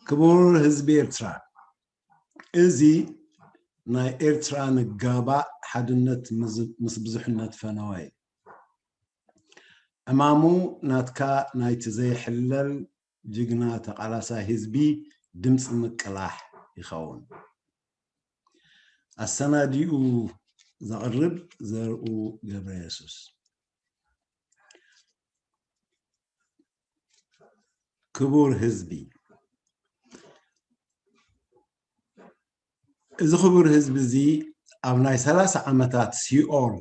ክቡር ህዝቢ ኤርትራ፣ እዚ ናይ ኤርትራ ንጋባእ ሓድነት ምስ ብዙሕነት ፈነወ እዩ። ዕማሙ ናትካ ናይቲ ዘይሕለል ጅግና ተቓላሳይ ህዝቢ ድምፂ ምቅላሕ ይኸውን። ኣሰናዲኡ ዘቕርብ ዘርኡ ገብረየሱስ። ክቡር ህዝቢ፣ እዚ ክቡር ህዝቢ እዚ ኣብ ናይ ሰላሳ ዓመታት ሲኦል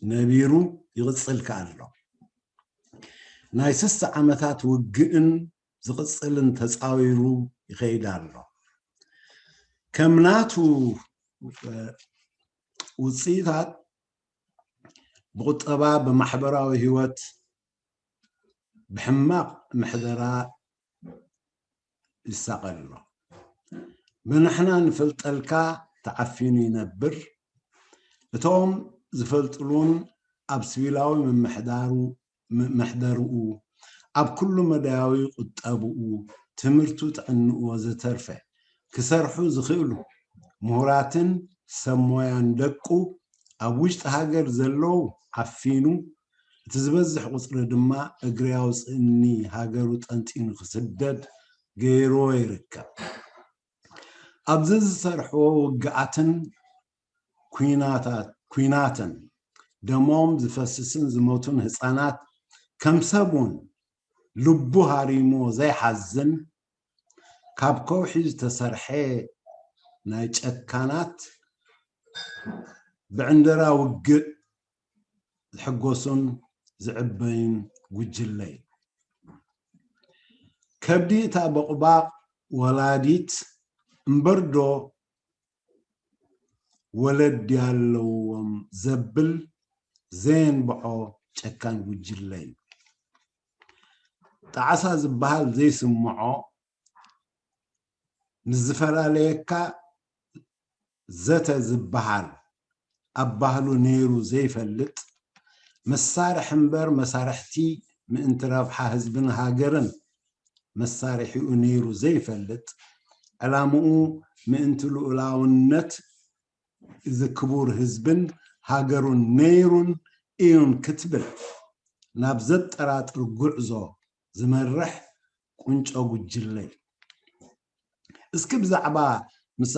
ነቢሩ ይቕጽል ከኣ ኣሎ። ናይ ስሳ ዓመታት ውግእን ዝቕጽልን ተጻዊሩ ይኸይድ ኣሎ። ከም ናቱ ውጽኢታት ብቁጠባ፣ ብማሕበራዊ ህይወት፣ ብሕማቕ ምሕደራ ይሳቐ ኣሎ። ብንሕና ንፈልጠልካ ተዓፊኑ ይነብር። እቶም ዝፈልጥሉን ኣብ ስቪላዊ ምምሕዳሩ ምሕደርኡ፣ ኣብ ኩሉ መዳያዊ ቁጠብኡ፣ ትምህርቱ፣ ጥዕንኡ ወዘተርፈ ክሰርሑ ዝኽእሉ ምሁራትን ሰብ ሞያን ደቁ ኣብ ውሽጢ ሃገር ዘለዉ ዓፊኑ፣ እቲ ዝበዝሕ ቁፅሪ ድማ እግሪ ኣውፅእኒ ሃገሩ ጠንጢኑ ክስደድ ገይርዎ ይርከብ። ኣብዚ ዝሰርሕዎ ውግኣትን ኩናትን ደሞም ዝፈስስን ዝሞቱን ህፃናት ከም ሰብ እውን ልቡ ሃሪሞ ዘይሓዝን፣ ካብ ከውሒ ዝተሰርሐ ናይ ጨካናት ብዕንደራ ውግእ ዝሕጎሱን ዝዕበዩን ጉጅለ እዩ። ከብዲ እታ ቦቕባቕ ወላዲት እምበርዶ ወለዲ ኣለዎም ዘብል ዘየንብዖ ጨካን ጉጅለ እዩ። ጣዕሳ ዝበሃል ዘይስምዖ፣ ምስ ዝፈላለየካ ዘተ ዝበሃል ኣብ ባህሉ ነይሩ ዘይፈልጥ፣ መሳርሒ እምበር መሳርሕቲ ምእንቲ ረብሓ ህዝብን ሃገርን መሳርሒኡ ነይሩ ዘይፈልጥ፣ ዕላምኡ ምእንቲ ልኡላውነት እዚ ክቡር ህዝብን ሃገሩን ነይሩን እዩን ክትብል ናብ ዘጠራጥር ጉዕዞ ዝመርሕ ቁንጮ ጉጅለ እዩ። እስኪ ብዛዕባ ምስ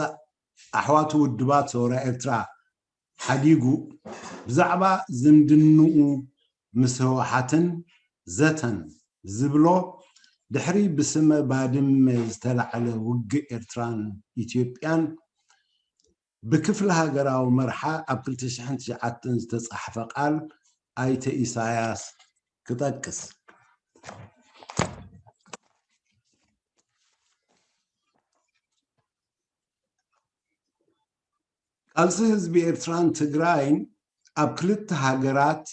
ኣሕዋቱ ውድባት ሰውራ ኤርትራ ሓዲጉ ብዛዕባ ዝምድንኡ ምስ ህወሓትን ዘተን ዝብሎ ድሕሪ ብስመ ባድመ ዝተላዕለ ውግእ ኤርትራን ኢትዮጵያን ብክፍለ ሃገራዊ መርሓ ኣብ ክልተ ሽሕን ትሽዓተን ዝተጻሕፈ ቃል ኣይተ ኢሳያስ ክጠቅስ። ቃልሲ ህዝቢ ኤርትራን ትግራይን ኣብ ክልተ ሃገራት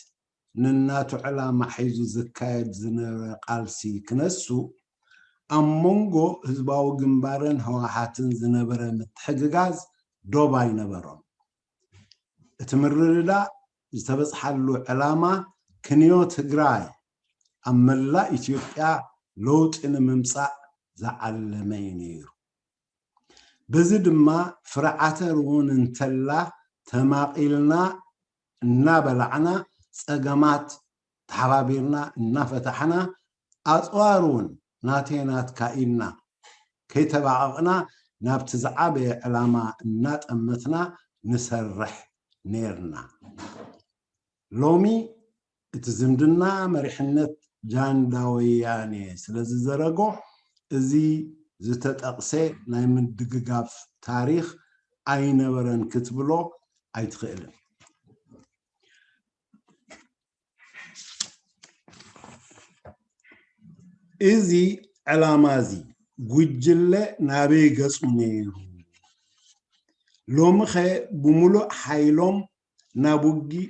ንናቱ ዕላማ ሒዙ ዝካየድ ዝነበረ ቃልሲ ክነሱ፣ ኣብ መንጎ ህዝባዊ ግንባርን ህወሓትን ዝነበረ ምትሕግጋዝ ዶብ ኣይነበሮን። እቲ ምርድዳእ ዝተበጽሓሉ ዕላማ ክንዮ ትግራይ ኣብ መላእ ኢትዮጵያ ለውጢ ንምምጻእ ዝዓለመ እዩ ነይሩ። በዚ ድማ ፍርዓተ ርውን እንተላ ተማቒልና እናበላዕና፣ ጸገማት ተሓባቢርና እናፈታሕና፣ ኣጽዋር እውን ናተይ ናትካ ኢልና ከይተባቐቕና ናብቲ ዝዓበየ ዕላማ እናጠመትና ንሰርሕ ነይርና። ሎሚ እቲ ዝምድና መሪሕነት ጃንዳ ወያኔ ስለ ዝዘረጎ፣ እዚ ዝተጠቕሰ ናይ ምድግጋፍ ታሪኽ ኣይነበረን ክትብሎ ኣይትኽእልን። እዚ ዕላማ እዚ ጉጅለ ናበይ ገጹ ነይሩ? ሎሚ ኸ ብምሉእ ሓይሎም ናብ ውግእ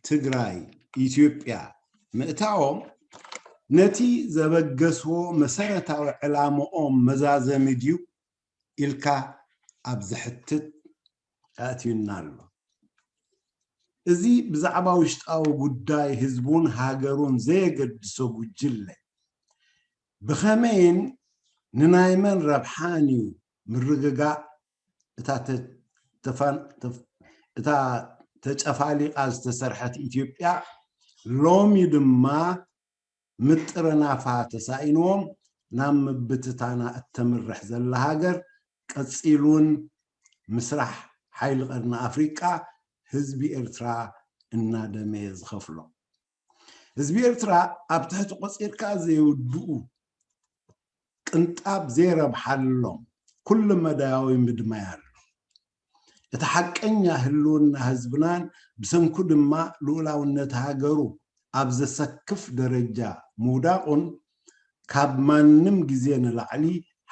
ትግራይ፣ ኢትዮጵያ ምእታዎም ነቲ ዘበገስዎ መሰረታዊ ዕላምኦም መዛዘሚ ድዩ ኢልካ ኣብ ዘሕትት ኣእትዩና ኣሎ። እዚ ብዛዕባ ውሽጣዊ ጉዳይ ህዝቡን ሃገሩን ዘየገድሶ ጉጅለ ብኸመይን ንናይ መን ረብሓን እዩ ምርግጋእ እታ ተ- ተፋን- ተፍ- እታ ተጨፋሊቓ ዝተሰርሐት ኢትዮጵያ? ሎሚ ድማ ምጥርናፋ ተሳኢንዎም ናብ ምብትታና እተምርሕ ዘላ ሃገር ቀጺሉን ምስራሕ ሓይሊ ቀርኒ ኣፍሪቃ ህዝቢ ኤርትራ እናደመየ ዝኸፍሎ። ህዝቢ ኤርትራ ኣብ ትሕቲ ቆጺርካ ዘይውድኡ ቅንጣብ ዘይረብሓሎም ኩሉ መዳያዊ ምድማይ ኣሎ። እቲ ሓቀኛ ህልውና ህዝብናን ብሰንኩ ድማ ልኡላውነት ሃገሩ ኣብ ዘሰክፍ ደረጃ ምውዳቑን ካብ ማንም ግዜ ንላዕሊ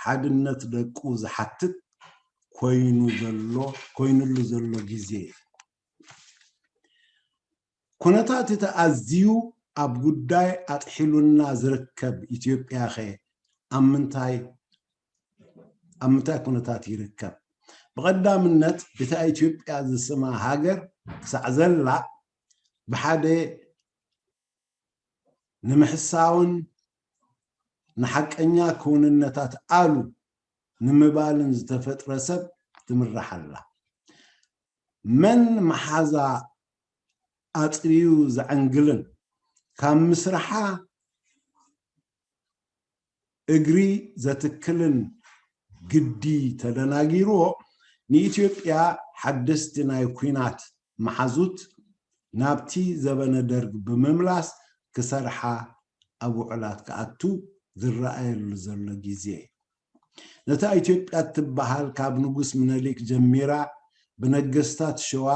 ሓድነት ደቁ ዝሓትት ኮይኑ ዘሎ ኮይኑሉ ዘሎ ግዜ እዩ። ኩነታት እቲ ኣዝዩ ኣብ ጉዳይ ኣጥሒሉና ዝርከብ ኢትዮጵያ ኸ ኣብ ምንታይ ኣብ ምንታይ ኩነታት ይርከብ? ብቐዳምነት እታ ኢትዮጵያ ዝስማ ሃገር ክሳዕ ዘላ ብሓደ ንምሕሳውን ንሓቀኛ ክውንነታት ኣሉ ንምባልን ዝተፈጥረ ሰብ ትምራሕ ኣላ። መን መሓዛ ኣጽርዩ ዘዐንግልን ካብ ምስርሓ እግሪ ዘትክልን ግዲ ተደናጊርዎ ንኢትዮጵያ ሓደስቲ ናይ ኲናት መሓዙት ናብቲ ዘበነ ደርግ ብምምላስ ክሰርሓ ኣብ ውዕላት ክኣቱ ዝረኣየሉ ዘሎ ግዜ እዩ። ነታ ኢትዮጵያ እትበሃል ካብ ንጉስ ምነሊክ ጀሚራ ብነገስታት ሸዋ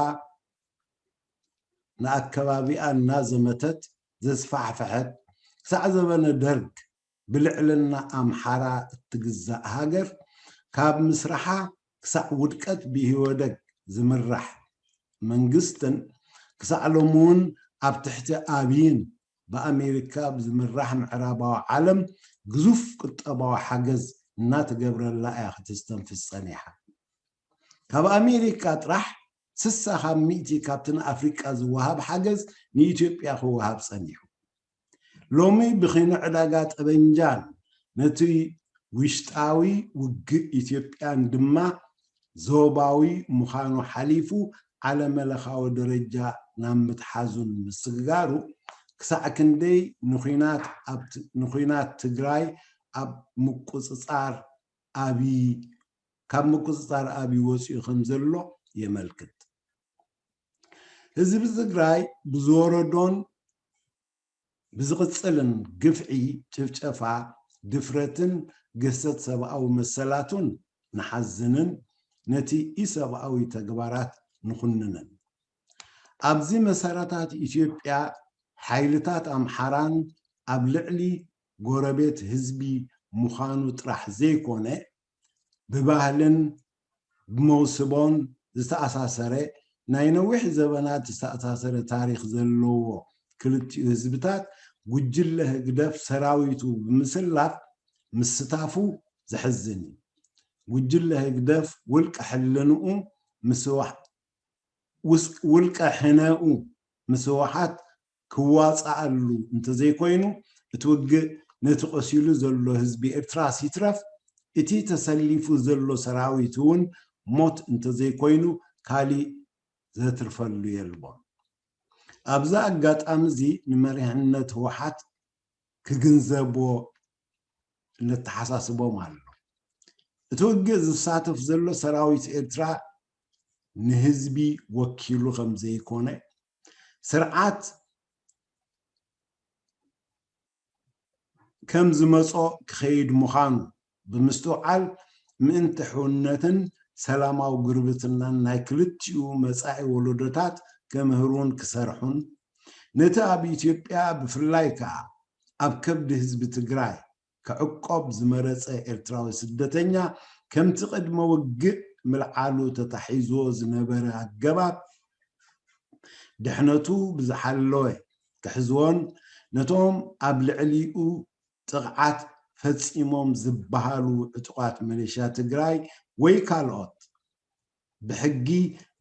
ንኣከባቢኣ እናዘመተት ዘስፋሕፈሐት ክሳዕ ዘበነ ደርግ ብልዕልና ኣምሓራ እትግዛእ ሃገር ካብ ምስርሓ ክሳዕ ውድቀት ብኢህወደግ ዝምራሕ መንግስትን ክሳዕ ሎሚ እውን ኣብ ትሕቲ ኣብይን ብኣሜሪካ ብዝምራሕ ምዕራባዊ ዓለም ግዙፍ ቁጠባዊ ሓገዝ እናተገብረላ እያ ክትስተንፍስ ጸኒሓ። ካብ ኣሜሪካ ጥራሕ ስሳ ካብ ሚእቲ ካብቲ ንኣፍሪቃ ዝወሃብ ሓገዝ ንኢትዮጵያ ክወሃብ ጸኒሑ። ሎሚ ብኺኖ ዕዳጋ ጠበንጃን ነቲ ውሽጣዊ ውግእ ኢትዮጵያን ድማ ዞባዊ ምዃኑ ሓሊፉ ዓለመለኻዊ ደረጃ ናብ ምትሓዙን ምስግጋሩ ክሳዕ ክንደይ ንኹናት ትግራይ ኣብ ምቁፅፃር ኣብይ ካብ ምቁፅፃር ኣብይ ወፂኡ ከም ዘሎ የመልክት። ህዝቢ ትግራይ ብዝወረዶን ብዝቕፅልን ግፍዒ፣ ጭፍጨፋ፣ ድፍረትን ግህሰት ሰብኣዊ መሰላቱን ንሓዝንን ነቲ ኢሰብኣዊ ተግባራት ንኹንንን። ኣብዚ መሰረታት ኢትዮጵያ ሓይልታት ኣምሓራን ኣብ ልዕሊ ጎረቤት ህዝቢ ምዃኑ ጥራሕ ዘይኮነ ብባህልን ብመውስቦን ዝተኣሳሰረ ናይ ነዊሕ ዘበናት ዝተኣሳሰረ ታሪኽ ዘለዎ ክልቲኡ ህዝብታት ጉጅለ ህግደፍ ሰራዊቱ ብምስላፍ ምስታፉ ዘሕዝን እዩ። ጉጅለ ህግደፍ ውልቀ ሕልንኡ ምስዋሕ ውልቀ ሕነኡ ምስ ህወሓት ክዋፃኣሉ እንተዘይኮይኑ እቲ ውግእ ነቲ ቆሲሉ ዘሎ ህዝቢ ኤርትራስ ይትረፍ እቲ ተሰሊፉ ዘሎ ሰራዊት እውን ሞት እንተዘይኮይኑ ካሊእ ዘትርፈሉ የልቦን። ኣብዚ ኣጋጣሚ እዚ ንመሪሕነት ህወሓት ክግንዘብዎ ነተሓሳስቦም ኣሎ። እቲ ውግእ ዝሳተፍ ዘሎ ሰራዊት ኤርትራ ንህዝቢ ወኪሉ ከም ዘይኮነ ስርዓት ከም ዝመጾ ክኸይድ ምዃኑ ብምስትውዓል ምእንቲ ሕውነትን ሰላማዊ ጉርብትናን ናይ ክልቲኡ መጻኢ ወለዶታት ከምህሩን ክሰርሑን ነቲ ኣብ ኢትዮጵያ ብፍላይ ከኣ ኣብ ከብዲ ህዝቢ ትግራይ ክዕቆብ ዝመረጸ ኤርትራዊ ስደተኛ ከምቲ ቅድመ ውግእ ምልዓሉ ተታሒዝዎ ዝነበረ ኣገባብ ድሕነቱ ብዝሓለወ ክሕዝዎን ነቶም ኣብ ልዕሊኡ ጥቕዓት ፈጺሞም ዝበሃሉ ዕጡቓት መሌሽያ ትግራይ ወይ ካልኦት ብሕጊ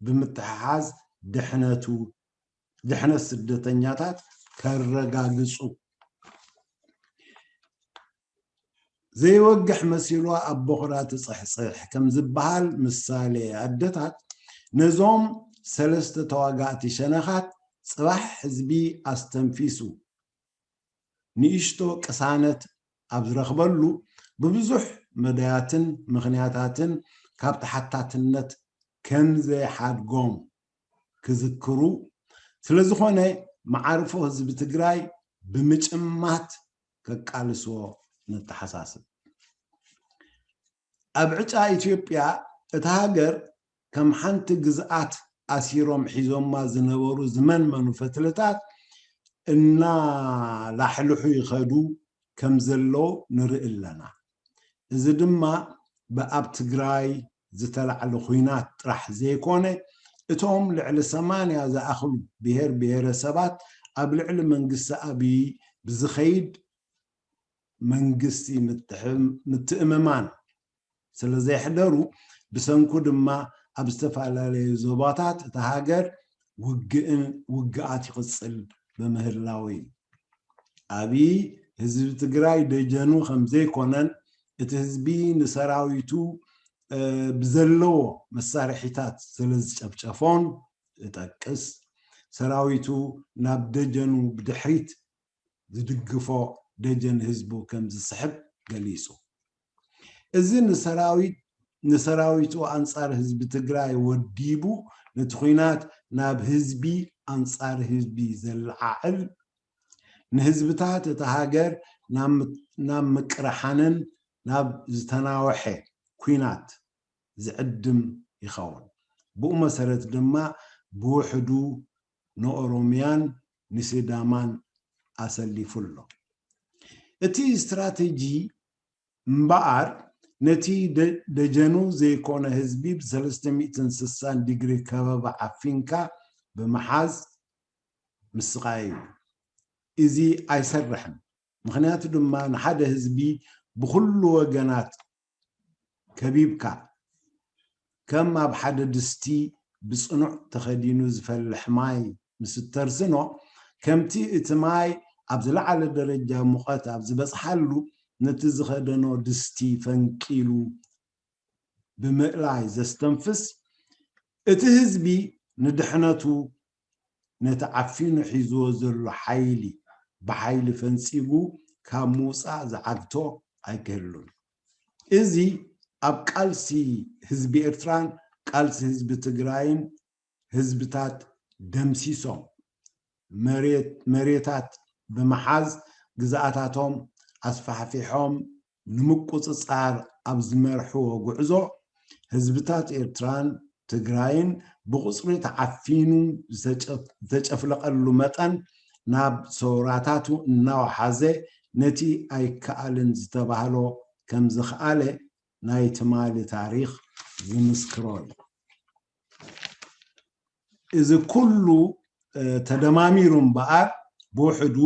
ብምትሕሓዝ ድሕነቱ ድሕነት ስደተኛታት ከረጋግጹ ዘይወግሕ መሲሉ ኣብ ቦኽራ ትፅሕፅሕ ከም ዝበሃል ምሳሌ ኣደታት፣ ነዞም ሰለስተ ተዋጋእቲ ሸነኻት ፅባሕ ህዝቢ ኣስተንፊሱ ንእሽቶ ቅሳነት ኣብ ዝረኽበሉ፣ ብብዙሕ መዳያትን ምኽንያታትን ካብ ተሓታትነት ከም ዘይሓድጎም ክዝክሩ፣ ስለዝኾነ መዓርፎ ህዝቢ ትግራይ ብምጭማት ከቃልስዎ ነተሓሳስብ። ኣብ ዕጫ ኢትዮጵያ እታ ሃገር ከም ሓንቲ ግዝኣት ኣሲሮም ሒዞማ ዝነበሩ ዝመንመኑ ፈትልታት እናላሕልሑ ይኸዱ ከም ዘለዉ ንርኢ ኣለና። እዚ ድማ ብኣብ ትግራይ ዝተላዕለ ኹናት ጥራሕ ዘይኮነ፣ እቶም ልዕሊ ሰማንያ ዝኣኽሉ ብሄር ብሄረሰባት ኣብ ልዕሊ መንግስቲ ኣብይ ብዝኸይድ መንግስቲ ምትእምማን ስለ ዘየሕደሩ፣ ብሰንኩ ድማ ኣብ ዝተፈላለዩ ዞባታት እታ ሃገር ውግእን ውግኣት ይቕፅል ብምህላው እዩ። ኣብይ ህዝቢ ትግራይ ደጀኑ ከም ዘይኮነን እቲ ህዝቢ ንሰራዊቱ ብዘለዎ መሳርሒታት ስለ ዝጨፍጨፎን እጠቅስ፣ ሰራዊቱ ናብ ደጀኑ ብድሕሪት ዝድግፎ ደጀን ህዝቡ ከም ዝስሕብ ገሊጹ። እዚ ንሰራዊት ንሰራዊቱ ኣንጻር ህዝቢ ትግራይ ወዲቡ ነቲ ኹናት ናብ ህዝቢ ኣንጻር ህዝቢ ዘለዓዕል፣ ንህዝብታት እታ ሃገር ናብ ምቅርሓንን ናብ ዝተናወሐ ኲናት ዝዕድም ይኸውን። ብኡ መሰረት ድማ ብውሕዱ ንኦሮምያን ንሲዳማን ኣሰሊፉ ኣሎ። እቲ ስትራተጂ እምበኣር ነቲ ደጀኑ ዘይኮነ ህዝቢ ብ360 ዲግሪ ከበባ ዓፊንካ ብምሓዝ ምስቓይ እዩ። እዚ ኣይሰርሕን። ምኽንያቱ ድማ ንሓደ ህዝቢ ብኹሉ ወገናት ከቢብካ ከም ኣብ ሓደ ድስቲ ብጽኑዕ ተኸዲኑ ዝፈልሕ ማይ ምስ እተርስኖ፣ ከምቲ እቲ ማይ ኣብ ዝለዓለ ደረጃ ሙቐት ኣብ ዝበጽሓሉ፣ ነቲ ዝኸደኖ ድስቲ ፈንቂሉ ብምእላይ ዘስተንፍስ፣ እቲ ህዝቢ ንድሕነቱ ነቲ ዓፊኑ ሒዝዎ ዘሎ ሓይሊ ብሓይሊ ፈንጺጉ ካብ ምውጻእ ዝዓግቶ ኣይክህሉን። እዚ ኣብ ቃልሲ ህዝቢ ኤርትራን ቃልሲ ህዝቢ ትግራይን ህዝብታት ደምሲሶም መሬት መሬታት ብምሓዝ ግዝኣታቶም ኣስፋሕፊሖም ንምቁጽጻር ኣብ ዝመርሕዎ ጉዕዞ፣ ህዝብታት ኤርትራን ትግራይን ብቁጽሪ ተዓፊኑ ዝተጨፍለቐሉ መጠን፣ ናብ ሰውራታቱ እናወሓዘ ነቲ ኣይከኣልን ዝተባህሎ ከም ዝኸኣለ ናይ ትማሊ ታሪኽ ዝምስክሮ እዩ። እዚ ኩሉ ተደማሚሩ እምበኣር፣ ብውሕዱ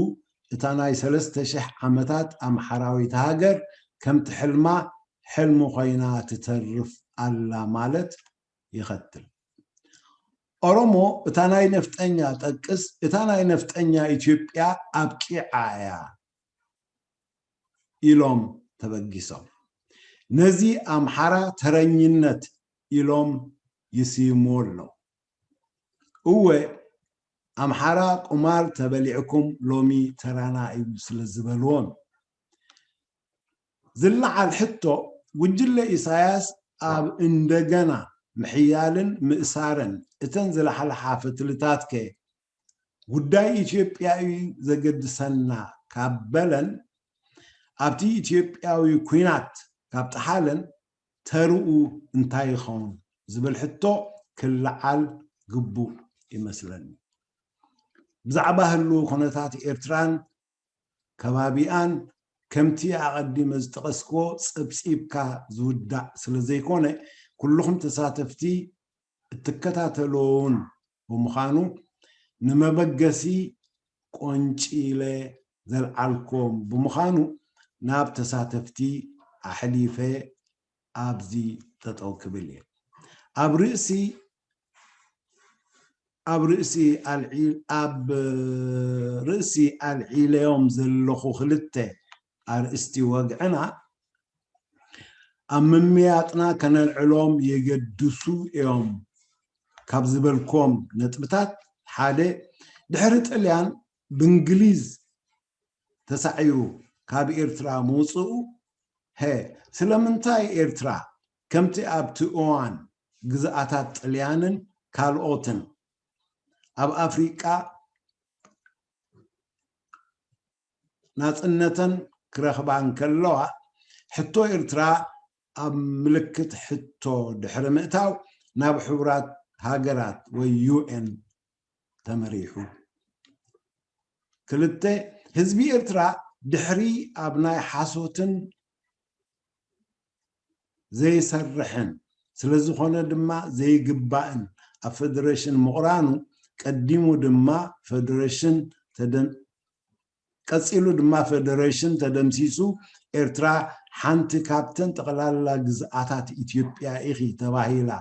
እታ ናይ ሰለስተ ሽሕ ዓመታት ኣምሓራዊት ሃገር ከምቲ ሕልማ ሕልሚ ኮይና ትተርፍ ኣላ ማለት ይኸትል። ኦሮሞ እታ ናይ ነፍጠኛ ጠቅስ፣ እታ ናይ ነፍጠኛ ኢትዮጵያ ኣብቂዓ እያ ኢሎም ተበጊሶም። ነዚ ኣምሓራ ተረኝነት ኢሎም ይስይምዎ ኣለዉ። እወ፣ ኣምሓራ ቁማር ተበሊዕኩም ሎሚ ተራና እዩ ስለ ዝበልዎም። ዝለዓል ሕቶ፣ ጉጅለ ኢሳያስ ኣብ እንደገና ምሕያልን ምእሳርን እተን ዝለሓልሓ ፈትልታት ከ ጉዳይ ኢትዮጵያ እዩ ዘገድሰና ካብ በለን፣ ኣብቲ ኢትዮጵያዊ ኲናት ካብ ጠሓለን ተርኡ እንታይ ይኸውን ዝብል ሕቶ ክለዓል ግቡእ ይመስለኒ። ብዛዕባ ህልው ኩነታት ኤርትራን ከባቢኣን ከምቲ ኣቐዲመ ዝጠቐስክዎ ጸብጺብካ ዝውዳእ ስለ ዘይኮነ፣ ኩልኹም ተሳተፍቲ እትከታተልዎ እውን ብምዃኑ፣ ንመበገሲ ቆንጪለ ዘልዓልክዎም ብምዃኑ፣ ናብ ተሳተፍቲ ኣሕሊፈ ኣብዚ ጠጠው ክብል እየ። ኣብ ርእሲ ኣብ ርእሲ ኣልዒ ኣብ ርእሲ ኣልዒለዮም ዘለኹ ክልተ ኣርእስቲ ወግዕና፣ ኣብ ምምያጥና ከነልዕሎም የገድሱ እዮም ካብ ዝበልክዎም ነጥብታት ሓደ፣ ድሕሪ ጥልያን ብእንግሊዝ ተሳዒሩ ካብ ኤርትራ ምውፅኡ፣ ሀ፣ ስለምንታይ ኤርትራ ከምቲ ኣብቲ እዋን ግዝኣታት ጥልያንን ካልኦትን ኣብ ኣፍሪቃ ናጽነተን ክረኽባ እንከለዋ፣ ሕቶ ኤርትራ ኣብ ምልክት ሕቶ ድሕሪ ምእታው ናብ ሕቡራት ሃገራት ወይ ዩ ኤን ተመሪሑ። ክልተ፣ ህዝቢ ኤርትራ ድሕሪ ኣብ ናይ ሓሶትን ዘይሰርሕን ስለዝኾነ ድማ ዘይግባእን ኣብ ፌደሬሽን ምቑራኑ ቀዲሙ ድማ ፌደሬሽን ተደም ቀጺሉ ድማ ፌደሬሽን ተደምሲሱ ኤርትራ ሓንቲ ካብተን ጠቕላላ ግዝኣታት ኢትዮጵያ ኢኺ ተባሂላ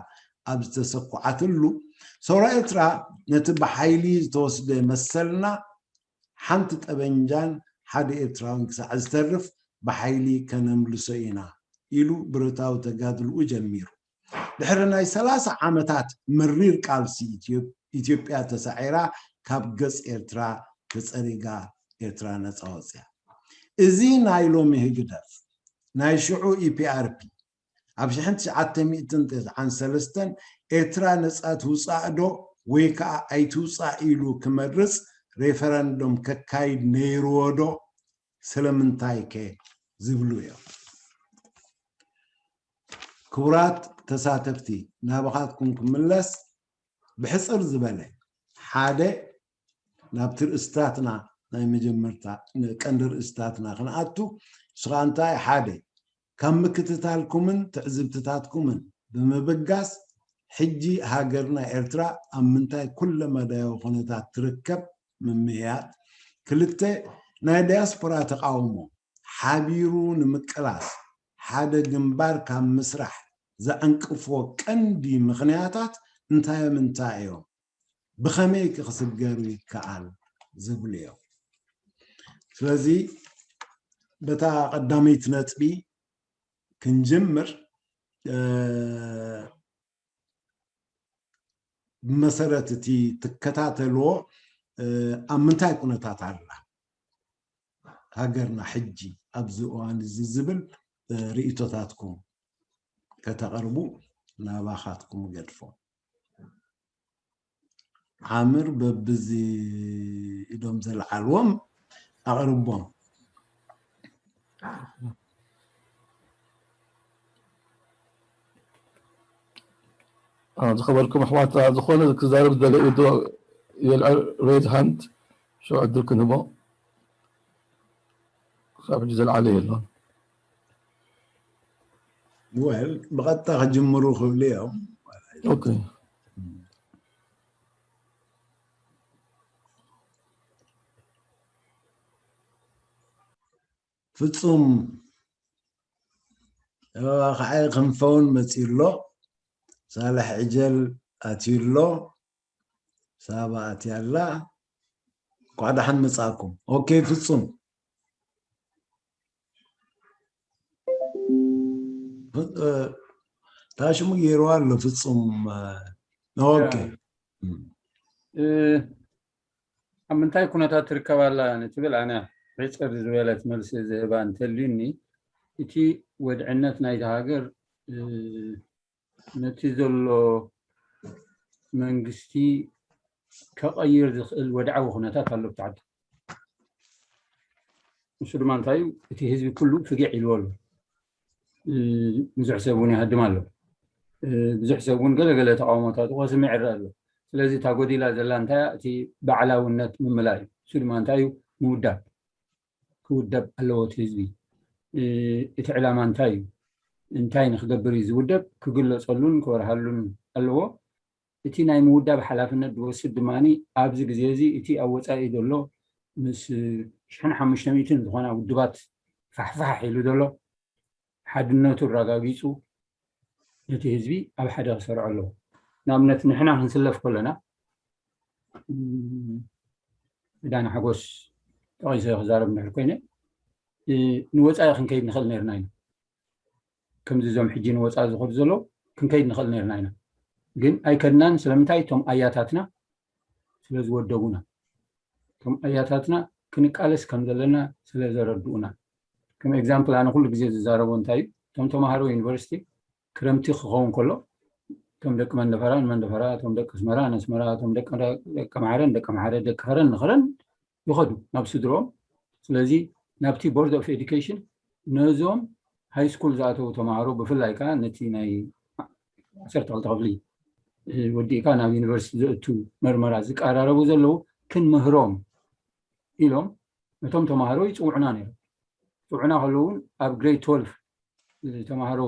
ኣብ ዝተሰኩዓትሉ ሰውራ ኤርትራ ነቲ ብሓይሊ ዝተወስደ መሰልና ሓንቲ ጠበንጃን ሓደ ኤርትራውን ክሳዕ ዝተርፍ ብሓይሊ ከነምልሶ ኢና ኢሉ ብረታዊ ተጋድልኡ ጀሚሩ። ድሕሪ ናይ ሰላሳ ዓመታት መሪር ቃልሲ ኢትዮጵያ ተሳዒራ ካብ ገጽ ኤርትራ ተጸሪጋ ኤርትራ ነጻ ወጽያ። እዚ ናይ ሎሚ ህግደፍ ናይ ሽዑ ኢፒኣርፒ ኣብ ሽሕን ትሽዓተ ሚእትን ተስዓን ሰለስተን ኤርትራ ነጻ ትውጻእ ዶ ወይ ከኣ ኣይትውጻእ ኢሉ ክመርጽ ሬፈረንዶም ከካይድ ነይርዎ ዶ? ስለምንታይ ከ ዝብሉ እዮም። ክቡራት ተሳተፍቲ ናባኻትኩም ክምለስ ብሕፅር ዝበለ ሓደ ናብቲ ርእስታትና ናይ መጀመርታ ቀንዲ ርእስታትና ክንኣቱ ንስኻ እንታይ ሓደ ካብ ምክትታልኩምን ትዕዝብትታትኩምን ብምብጋስ ሕጂ ሃገርና ኤርትራ ኣብ ምንታይ ኩለመዳያዊ ኩነታት ትርከብ ምምያጥ ክልተ ናይ ዳያስፖራ ተቃውሞ ሓቢሩ ንምቅላስ ሓደ ግንባር ካብ ምስራሕ ዘዕንቅፎ ቀንዲ ምኽንያታት እንታይ ምንታይ እዮም? ብኸመይ ክስገሩ ይከኣል ዝብሉ እዮም። ስለዚ በታ ቀዳመይቲ ነጥቢ ክንጅምር ብመሰረት እቲ ትከታተልዎ ኣብ ምንታይ ኩነታት ኣላ ሃገርና ሕጂ ኣብዚ እዋን እዚ ዝብል ርእይቶታትኩም ከተቕርቡ ናባኻትኩም ገድፎ። ዓምር በብዚ ኢዶም ዘልዓልዎም ኣቕርቦም። ዝኸበርኩም ኣሕዋት ዝኾነ ክዛረብ ዝደለ ኢዶ የልዕል ሬዝ ሃንድ ሽዑ ዕድል ክንህቦ ክሳብ ሕጂ ዘልዓለ የሎን። ወል ብቐጥታ ክጅምሩ ክብሉ እዮም። ፍጹም ከዓ ክንፈውን መፂኡ ኣሎ። ሳልሕ ዕጀል ኣትዩ ኣሎ። ሳባ ኣትያ ኣላ። እንኳዕ ደሓን መጻእኩም። ኦኬ ፍጹም ታሽሙ ገይርዋ ኣሎ ፍጹም። ኦኬ ኣብ ምንታይ ኩነታት ትርከብ ኣላ ንትብል ኣነ ሕፅር ዝበለት መልሲ ዝህባ እንተልዩኒ እቲ ወድዕነት ናይታ ሃገር ነቲ ዘሎ መንግስቲ ከቐይር ዝኽእል ወድዓዊ ኩነታት ኣሎ ብታሕቲ። ንሱ ድማ እንታይ እዩ? እቲ ህዝቢ ኩሉ ፍጊዕ ኢልዎ ኣሎ። ብዙሕ ሰብ እውን ይሃድም ኣሎ። ብዙሕ ሰብ እውን ገለገለ ተቃውሞታት ከስምዕ ይረአ ኣሎ። ስለዚ እታ ጎዲላ ዘላ እንታይ እቲ ባዕላውነት ምምላእ እዩ። እሱ ድማ እንታይ እዩ? ምውዳብ ክውደብ ኣለዎ እቲ ህዝቢ። እቲ ዕላማ እንታይ እዩ? እንታይ ንክገብር እዩ ዝውደብ? ክግለፀሉን ክበርሃሉን ኣለዎ። እቲ ናይ ምውዳብ ሓላፍነት ዝወስድ ድማ ኣብዚ ግዜ እዚ እቲ ኣብ ወፃኢ ዘሎ ምስ ሽሕን ሓሙሽተ ሚእትን ዝኾና ውድባት ፋሕፋሕ ኢሉ ዘሎ ሓድነቱ ኣረጋጊፁ ነቲ ህዝቢ ኣብ ሓደ ክሰርዖ ኣለዎ። ንኣብነት ንሕና ክንስለፍ ከለና ዳና ሓጎስ ጠቒሰ ክዛረብ እንድሕር ኮይነ ንወፃኢ ክንከይድ ንኽእል ነርና ኢና። ከምዚ እዞም ሕጂ ንወፃኢ ዝኸዱ ዘለዉ ክንከይድ ንኽእል ነርና ኢና። ግን ኣይከድናን። ስለምንታይ? እቶም ኣያታትና ስለ ዝወደቡና፣ እቶም ኣያታትና ክንቃለስ ከም ዘለና ስለ ዘረድኡና። ከም ኤግዛምፕል ኣነ ኩሉ ግዜ ዝዛረቦ እንታይ እዩ? እቶም ተምሃሮ ዩኒቨርሲቲ ክረምቲ ክኸውን ከሎ እቶም ደቂ መንደፈራ ንመንደፈራ፣ እቶም ደቂ ኣስመራ ንኣስመራ፣ እቶም ደቂ ደቂ ኣምሓረ ንደቂ ኣምሓረ፣ ደቂ ከረን ንከረን ይኸዱ ናብ ስድሮኦም። ስለዚ ናብቲ ቦርድ ኦፍ ኤዱኬሽን ነዞም ሃይ ስኩል ዝኣተዉ ተምሃሮ ብፍላይ ከዓ ነቲ ናይ ዓሰርተ ክልተ ክፍሊ ወዲእካ ናብ ዩኒቨርሲቲ ዘእቱ መርመራ ዝቀራረቡ ዘለዉ ክንምህሮም ኢሎም ነቶም ተምሃሮ ይፅውዑና ነይሮም። ይፅውዑና ከለዉ እውን ኣብ ግሬድ ትወልፍ ተምሃሮ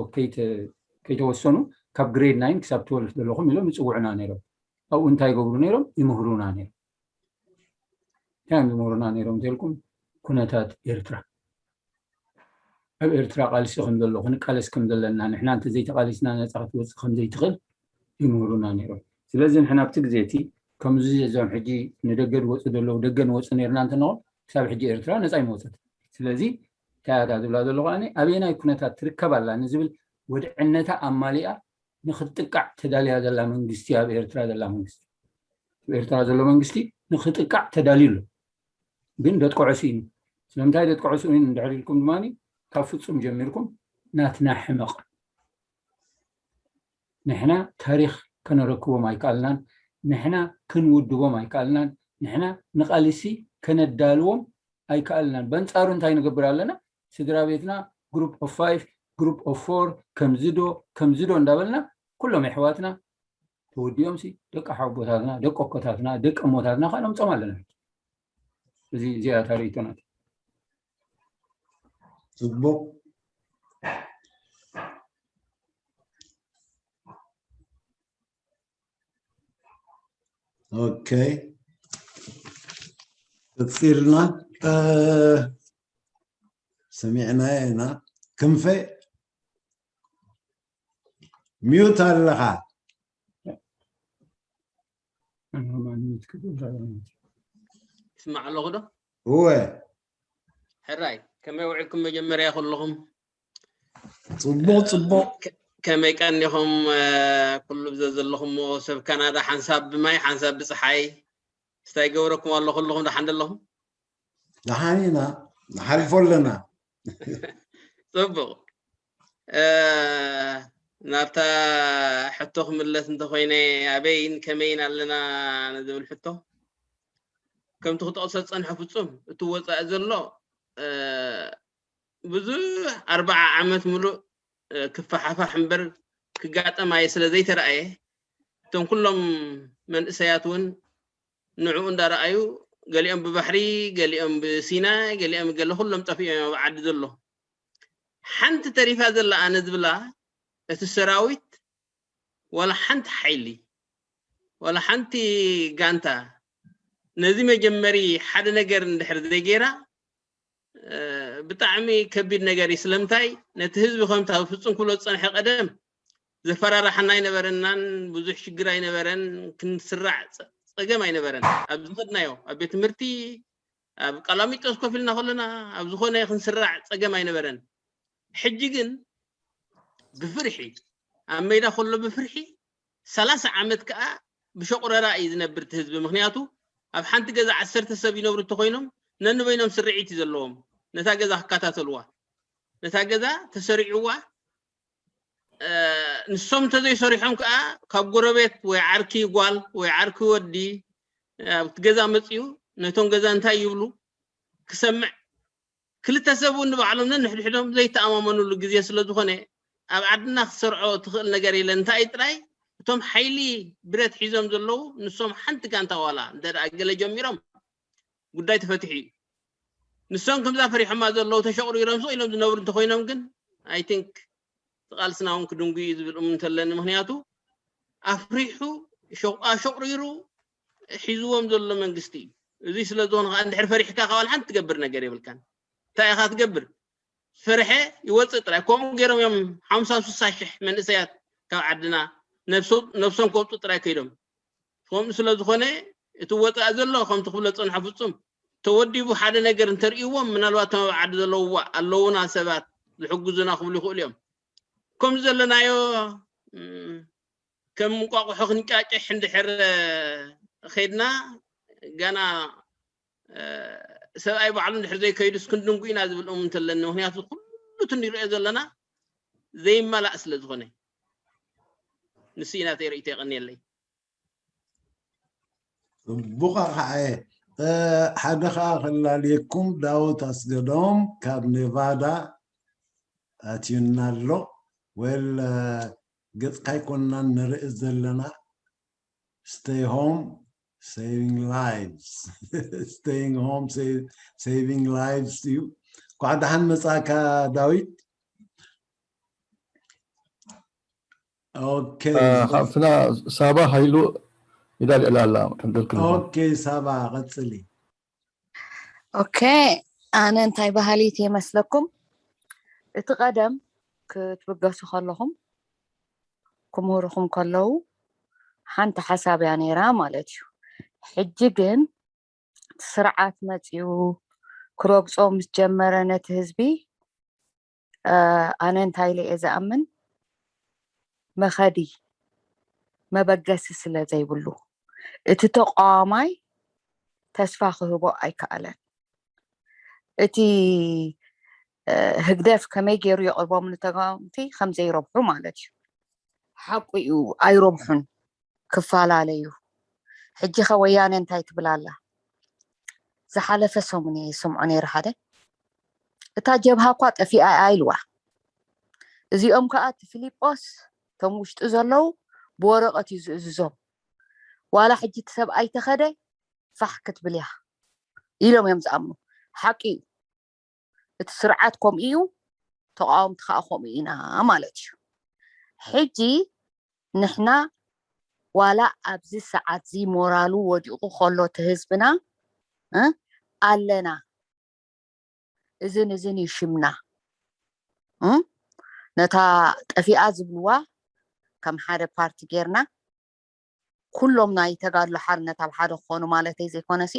ከይተወሰኑ ካብ ግሬድ ናይን ክሳብ ትወልፍ ዘለኹም ኢሎም ይፅውዑና ነይሮም። ኣብኡ እንታይ ይገብሩ ነይሮም? ይምህሩና ነይሮም። እንታይ እዮም ዝምህሩና ነይሮም እንተልኩም? ኩነታት ኤርትራ፣ ኣብ ኤርትራ ቃልሲ ከም ዘሎ፣ ክንቃለስ ከም ዘለና፣ ንሕና እንተዘይተቃሊስና ነፃ ክትወፅእ ከም ዘይትኽእል ይምህሩና ነይሮም። ስለዚ ንሕና ኣብቲ ግዜ እቲ ከምዚ እዞም ሕጂ ንደገ ዝወፁ ዘለዉ ደገ ንወፁ ነይርና እንተንኾ ክሳብ ሕጂ ኤርትራ ነፃ ይመወፀት። ስለዚ እንታይ እያ ዝብላ ዘለኹ ኣነ ኣበየናይ ኩነታት ትርከብ ኣላ ንዝብል ወድዕነታ ኣማሊኣ ንክትጥቃዕ ተዳልያ ዘላ መንግስቲ ኣብ ኤርትራ ዘላ መንግስቲ ኣብ ኤርትራ ዘሎ መንግስቲ ንክጥቃዕ ተዳልዩ ኣሎ። ግን ደጥቅዖ ስኢኑ። ስለምንታይ ደጥቅዖ ስኢኑ እንድሕር ኢልኩም ድማ ካብ ፍጹም ጀሚርኩም ናትና ሕመቕ ንሕና ታሪኽ ከነረክቦም ኣይከኣልናን። ንሕና ክንውድቦም ኣይከኣልናን። ንሕና ንቃልሲ ከነዳልዎም ኣይከኣልናን። በንጻሩ እንታይ ንገብር ኣለና? ስድራ ቤትና ግሩፕ ኦፍ ፋይቭ፣ ግሩፕ ኦፍ ፎር፣ ከምዚ ዶ ከምዚ ዶ እንዳበልና ኩሎም ኣሕዋትና ተወዲኦም ሲ ደቂ ሓቦታትና፣ ደቂ ኣኮታትና፣ ደቂ እሞታትና ከዓ ነምጾም ኣለና። እዚ እዚኣ ታሪክቶናት ጽቡቅ። ኦኬ፣ ቀጺልና ሰሚዕና ኢና። ክንፈ ሚዩት ኣለኻ። ስማዕ ኣለኹ ዶ? እወ። ሕራይ ከመይ ውዕልኩም? መጀመርያ ኩልኹም ጽቡቕ ጽቡቕ። ከመይ ቀኒኹም? ኩሉ ብዘ ዘለኹምዎ ሰብ ካናዳ ሓንሳብ ብማይ ሓንሳብ ብፀሓይ ስታይ ገበረኩም ኣሎ? ኩልኹም ደሓን ደለኹም? ደሓን ኢና፣ ንሓልፎ ኣለና። ጽቡቕ። ናብታ ሕቶ ክምለስ እንተኮይነ ኣበይን ከመይን ኣለና ንዝብል ሕቶ ከምቲ ክጠቕሶ ዝጸንሐ ፍጹም እቲ ወጻኢ ዘሎ ብዙሕ ኣርባዓ ዓመት ሙሉእ ክፈሓፋሕ እምበር ክጋጠም ኣየ ስለ ዘይተረኣየ እቶም ኩሎም መንእሰያት እውን ንዕኡ እንዳረኣዩ ገሊኦም ብባሕሪ ገሊኦም ብሲናይ ገሊኦም ገለ ኩሎም ጠፊኦም ኣብ ዓዲ ዘሎ ሓንቲ ተሪፋ ዘላ ኣነ ዝብላ እቲ ሰራዊት ዋላ ሓንቲ ሓይሊ ዋላ ሓንቲ ጋንታ ነዚ መጀመሪ ሓደ ነገር እንድሕር ዘይገይራ ብጣዕሚ ከቢድ ነገር እዩ። ስለምንታይ ነቲ ህዝቢ ከምታ ፍጹም ክብሎ ዝጸንሐ ቀደም ዘፈራርሓና ኣይነበረናን፣ ብዙሕ ሽግር ኣይነበረን፣ ክንስራዕ ጸገም ኣይነበረን። ኣብ ዝኸድናዮ ኣብ ቤት ትምህርቲ ኣብ ቀላሚጦስ ኮፍ ኢልና ከለና ኣብ ዝኾነ ክንስራዕ ጸገም ኣይነበረን። ሕጂ ግን ብፍርሒ ኣብ ሜዳ ከሎ ብፍርሒ ሰላሳ ዓመት ከዓ ብሸቑረራ እዩ ዝነብር እቲ ህዝቢ። ምክንያቱ ኣብ ሓንቲ ገዛ ዓሰርተ ሰብ ይነብሩ እንተኮይኖም ነንበይኖም ስርዒት እዩ ዘለዎም። ነታ ገዛ ክከታተልዋ፣ ነታ ገዛ ተሰሪዕዋ ንሶም እንተዘይሰሪሖም ከዓ ካብ ጎረቤት ወይ ዓርኪ ጓል ወይ ዓርኪ ወዲ ኣብቲ ገዛ መፅኡ ነቶም ገዛ እንታይ ይብሉ ክሰምዕ ክልተ ሰብ እውን ንባዕሎም ነንሕድሕዶም ዘይተኣማመኑሉ ግዜ ስለ ዝኾነ ኣብ ዓድና ክትሰርዖ ትኽእል ነገር የለን። እንታይ ጥራይ እቶም ሓይሊ ብረት ሒዞም ዘለዉ ንሶም ሓንቲ ጋንታ ዋላ እንተ ደኣ ገለ ጀሚሮም ጉዳይ ተፈቲሑ እዩ። ንሶም ከምዛ ፈሪሖማ ዘለዉ ተሸቑሪሮም ስቕ ኢሎም ዝነብሩ እንተኮይኖም ግን I think ቃልስና እውን ክድንጉ እዩ ዝብል እምነት ኣለኒ። ምክንያቱ ኣፍሪሑ ሸቑሪሩ ሒዝዎም ዘሎ መንግስቲ እዩ። እዚ ስለ ዝኾነ ከዓ እንድሕር ፈሪሕካ ካብ ሓንቲ ትገብር ነገር የብልካን። እንታይ ኢኻ ትገብር? ፈርሐ ይወፅእ ጥራይ። ከምኡ ገይሮም እዮም ሓምሳ ስሳ ሽሕ መንእሰያት ካብ ዓድና ነብሶም ከውፁ ጥራይ ከይዶም። ከምኡ ስለ ዝኾነ እቲ ወፃኢ ዘሎ ከምቲ ክብሎ ዝፀንሖ ፍፁም ተወዲቡ ሓደ ነገር እንተርእይዎም ምናልባት ተመባዓዲ ዘለውዋ ኣለውና ሰባት ዝሕግዙና ክብሉ ይኽእሉ እዮም። ከም ዘለናዮ ከም እንቋቑሖ ክንጫጭሕ እንድሕር ከይድና፣ ገና ሰብኣይ ባዕሉ እንድሕር ዘይከይዱስ ክንድንጉ ኢና ዝብል እምነት ኣለኒ። ምክንያቱ ኩሉ እቲ ንሪኦ ዘለና ዘይመላእ ስለ ዝኾነ። ንሱ ኢና ተይ ርእይቶ። የቐንየለይ። ጽቡቕ ኣርሓ እየ። ሓደ ከዓ ከላልየኩም፣ ዳውት ኣስገዶም ካብ ኔቫዳ ኣትዩና ኣሎ። ወል ገጽካ ኣይኮንናን ንርኢ ዘለና። Stay home, saving lives. Staying home, saving lives እዩ። እንኳዕ ደሓን መጻእካ ዳዊት። ሓፍትና ሳባ ሃይሉ ኢዳ ልዕላ ኣላ። ሳባ ቀፅሊ። ኦኬ፣ ኣነ እንታይ ባህሊት የመስለኩም? እቲ ቀደም ክትብገሱ ከለኹም ክምህርኹም ከለዉ ሓንቲ ሓሳብ እያ ነይራ ማለት እዩ። ሕጂ ግን ስርዓት መፂኡ ክረግፆ ምስ ጀመረ ነቲ ህዝቢ ኣነ እንታይ ኢለ እየ ዝኣምን፣ መኸዲ መበገሲ ስለ ዘይብሉ እቲ ተቃዋማይ ተስፋ ክህቦ ኣይከኣለን። እቲ ህግደፍ ከመይ ገይሩ የቕርቦም ንተቃወምቲ ከም ዘይረብሑ ማለት እዩ። ሓቁ እዩ፣ ኣይረብሑን፣ ክፈላለዩ። ሕጂ ኸ ወያነ እንታይ ትብል ኣላ? ዝሓለፈ ሰሙን እየ ዝሰምዖ ነይረ ሓደ፣ እታ ጀብሃ እኳ ጠፊኣ እያ ኢልዋ። እዚኦም ከኣ እቲ ፊሊጶስ እቶም ውሽጢ ዘለዉ ብወረቐት እዩ ዝእዝዞም። ዋላ ሕጂ እቲ ሰብኣይ ተኸደ ፋሕ ክትብል እያ ኢሎም እዮም ዝኣምኑ። ሓቂ እዩ። እቲ ስርዓት ከምኡ እዩ፣ ተቃወምቲ ከዓ ከምኡ ኢና ማለት እዩ። ሕጂ ንሕና ዋላ ኣብዚ ሰዓት እዚ ሞራሉ ወዲቑ ከሎ እቲ ህዝብና ኣለና፣ እዝን እዝን እዩ ሽምና። ነታ ጠፊኣ ዝብልዋ ከም ሓደ ፓርቲ ጌርና ኩሎም ናይ ተጋድሎ ሓርነት ኣብ ሓደ ክኾኑ ማለተይ ዘይኮነሲ፣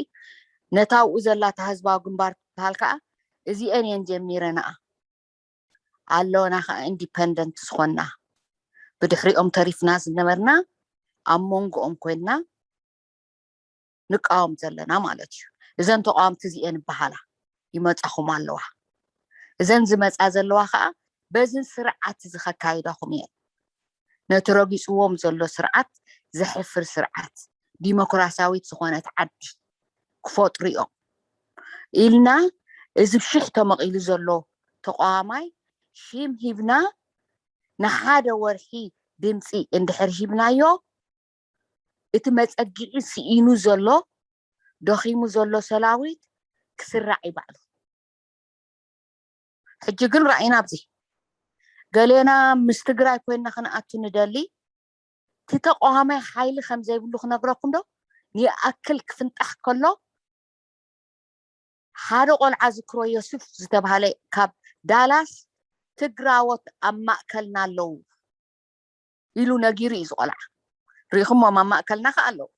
ነታ ኣብኡ ዘላ እታ ህዝባዊ ግንባር ትበሃል ከዓ እዚአን እየን ጀሚረንኣ። ኣለና ከዓ ኢንዲፐንደንት ዝኾንና፣ ብድሕሪኦም ተሪፍና ዝነበርና ኣብ መንጎኦም ኮይንና ንቃወም ዘለና ማለት እዩ። እዘን ተቃወምቲ እዚአን ይበሃላ፣ ይመፃኹም ኣለዋ። እዘን ዝመፃ ዘለዋ ከዓ በዝን ስርዓት እዚ ከካይዳኹም እየን። ነቲ ረጊፅዎም ዘሎ ስርዓት ዘሕፍር ስርዓት፣ ዲሞክራሲያዊት ዝኾነት ዓዲ ክፈጥሩ እዮም ኢልና፣ እዚ ብሽሕ ተመቒሉ ዘሎ ተቃዋማይ ሽም ሂብና ንሓደ ወርሒ ድምፂ እንድሕር ሂብናዮ፣ እቲ መፀግዒ ስኢኑ ዘሎ፣ ደኺሙ ዘሎ ሰራዊት ክስራዕ እዩ ባዕሉ። ሕጂ ግን ራእይና ኣብዚ ገሌና ምስ ትግራይ ኮይና ክንኣቱ ንደሊ፣ እቲ ተቃዋማይ ሓይሊ ከም ዘይብሉ ክነግረኩም ዶ? ንይኣክል ክፍንጣሕ ከሎ ሓደ ቆልዓ ዝክሮ ዮሱፍ ዝተባሃለ ካብ ዳላስ፣ ትግራዎት ኣብ ማእከልና ኣለዉ ኢሉ ነጊሩ እዩ እዚ ቆልዓ። ርኢኹሞም ኣብ ማእከልና ከኣ ኣለዉ።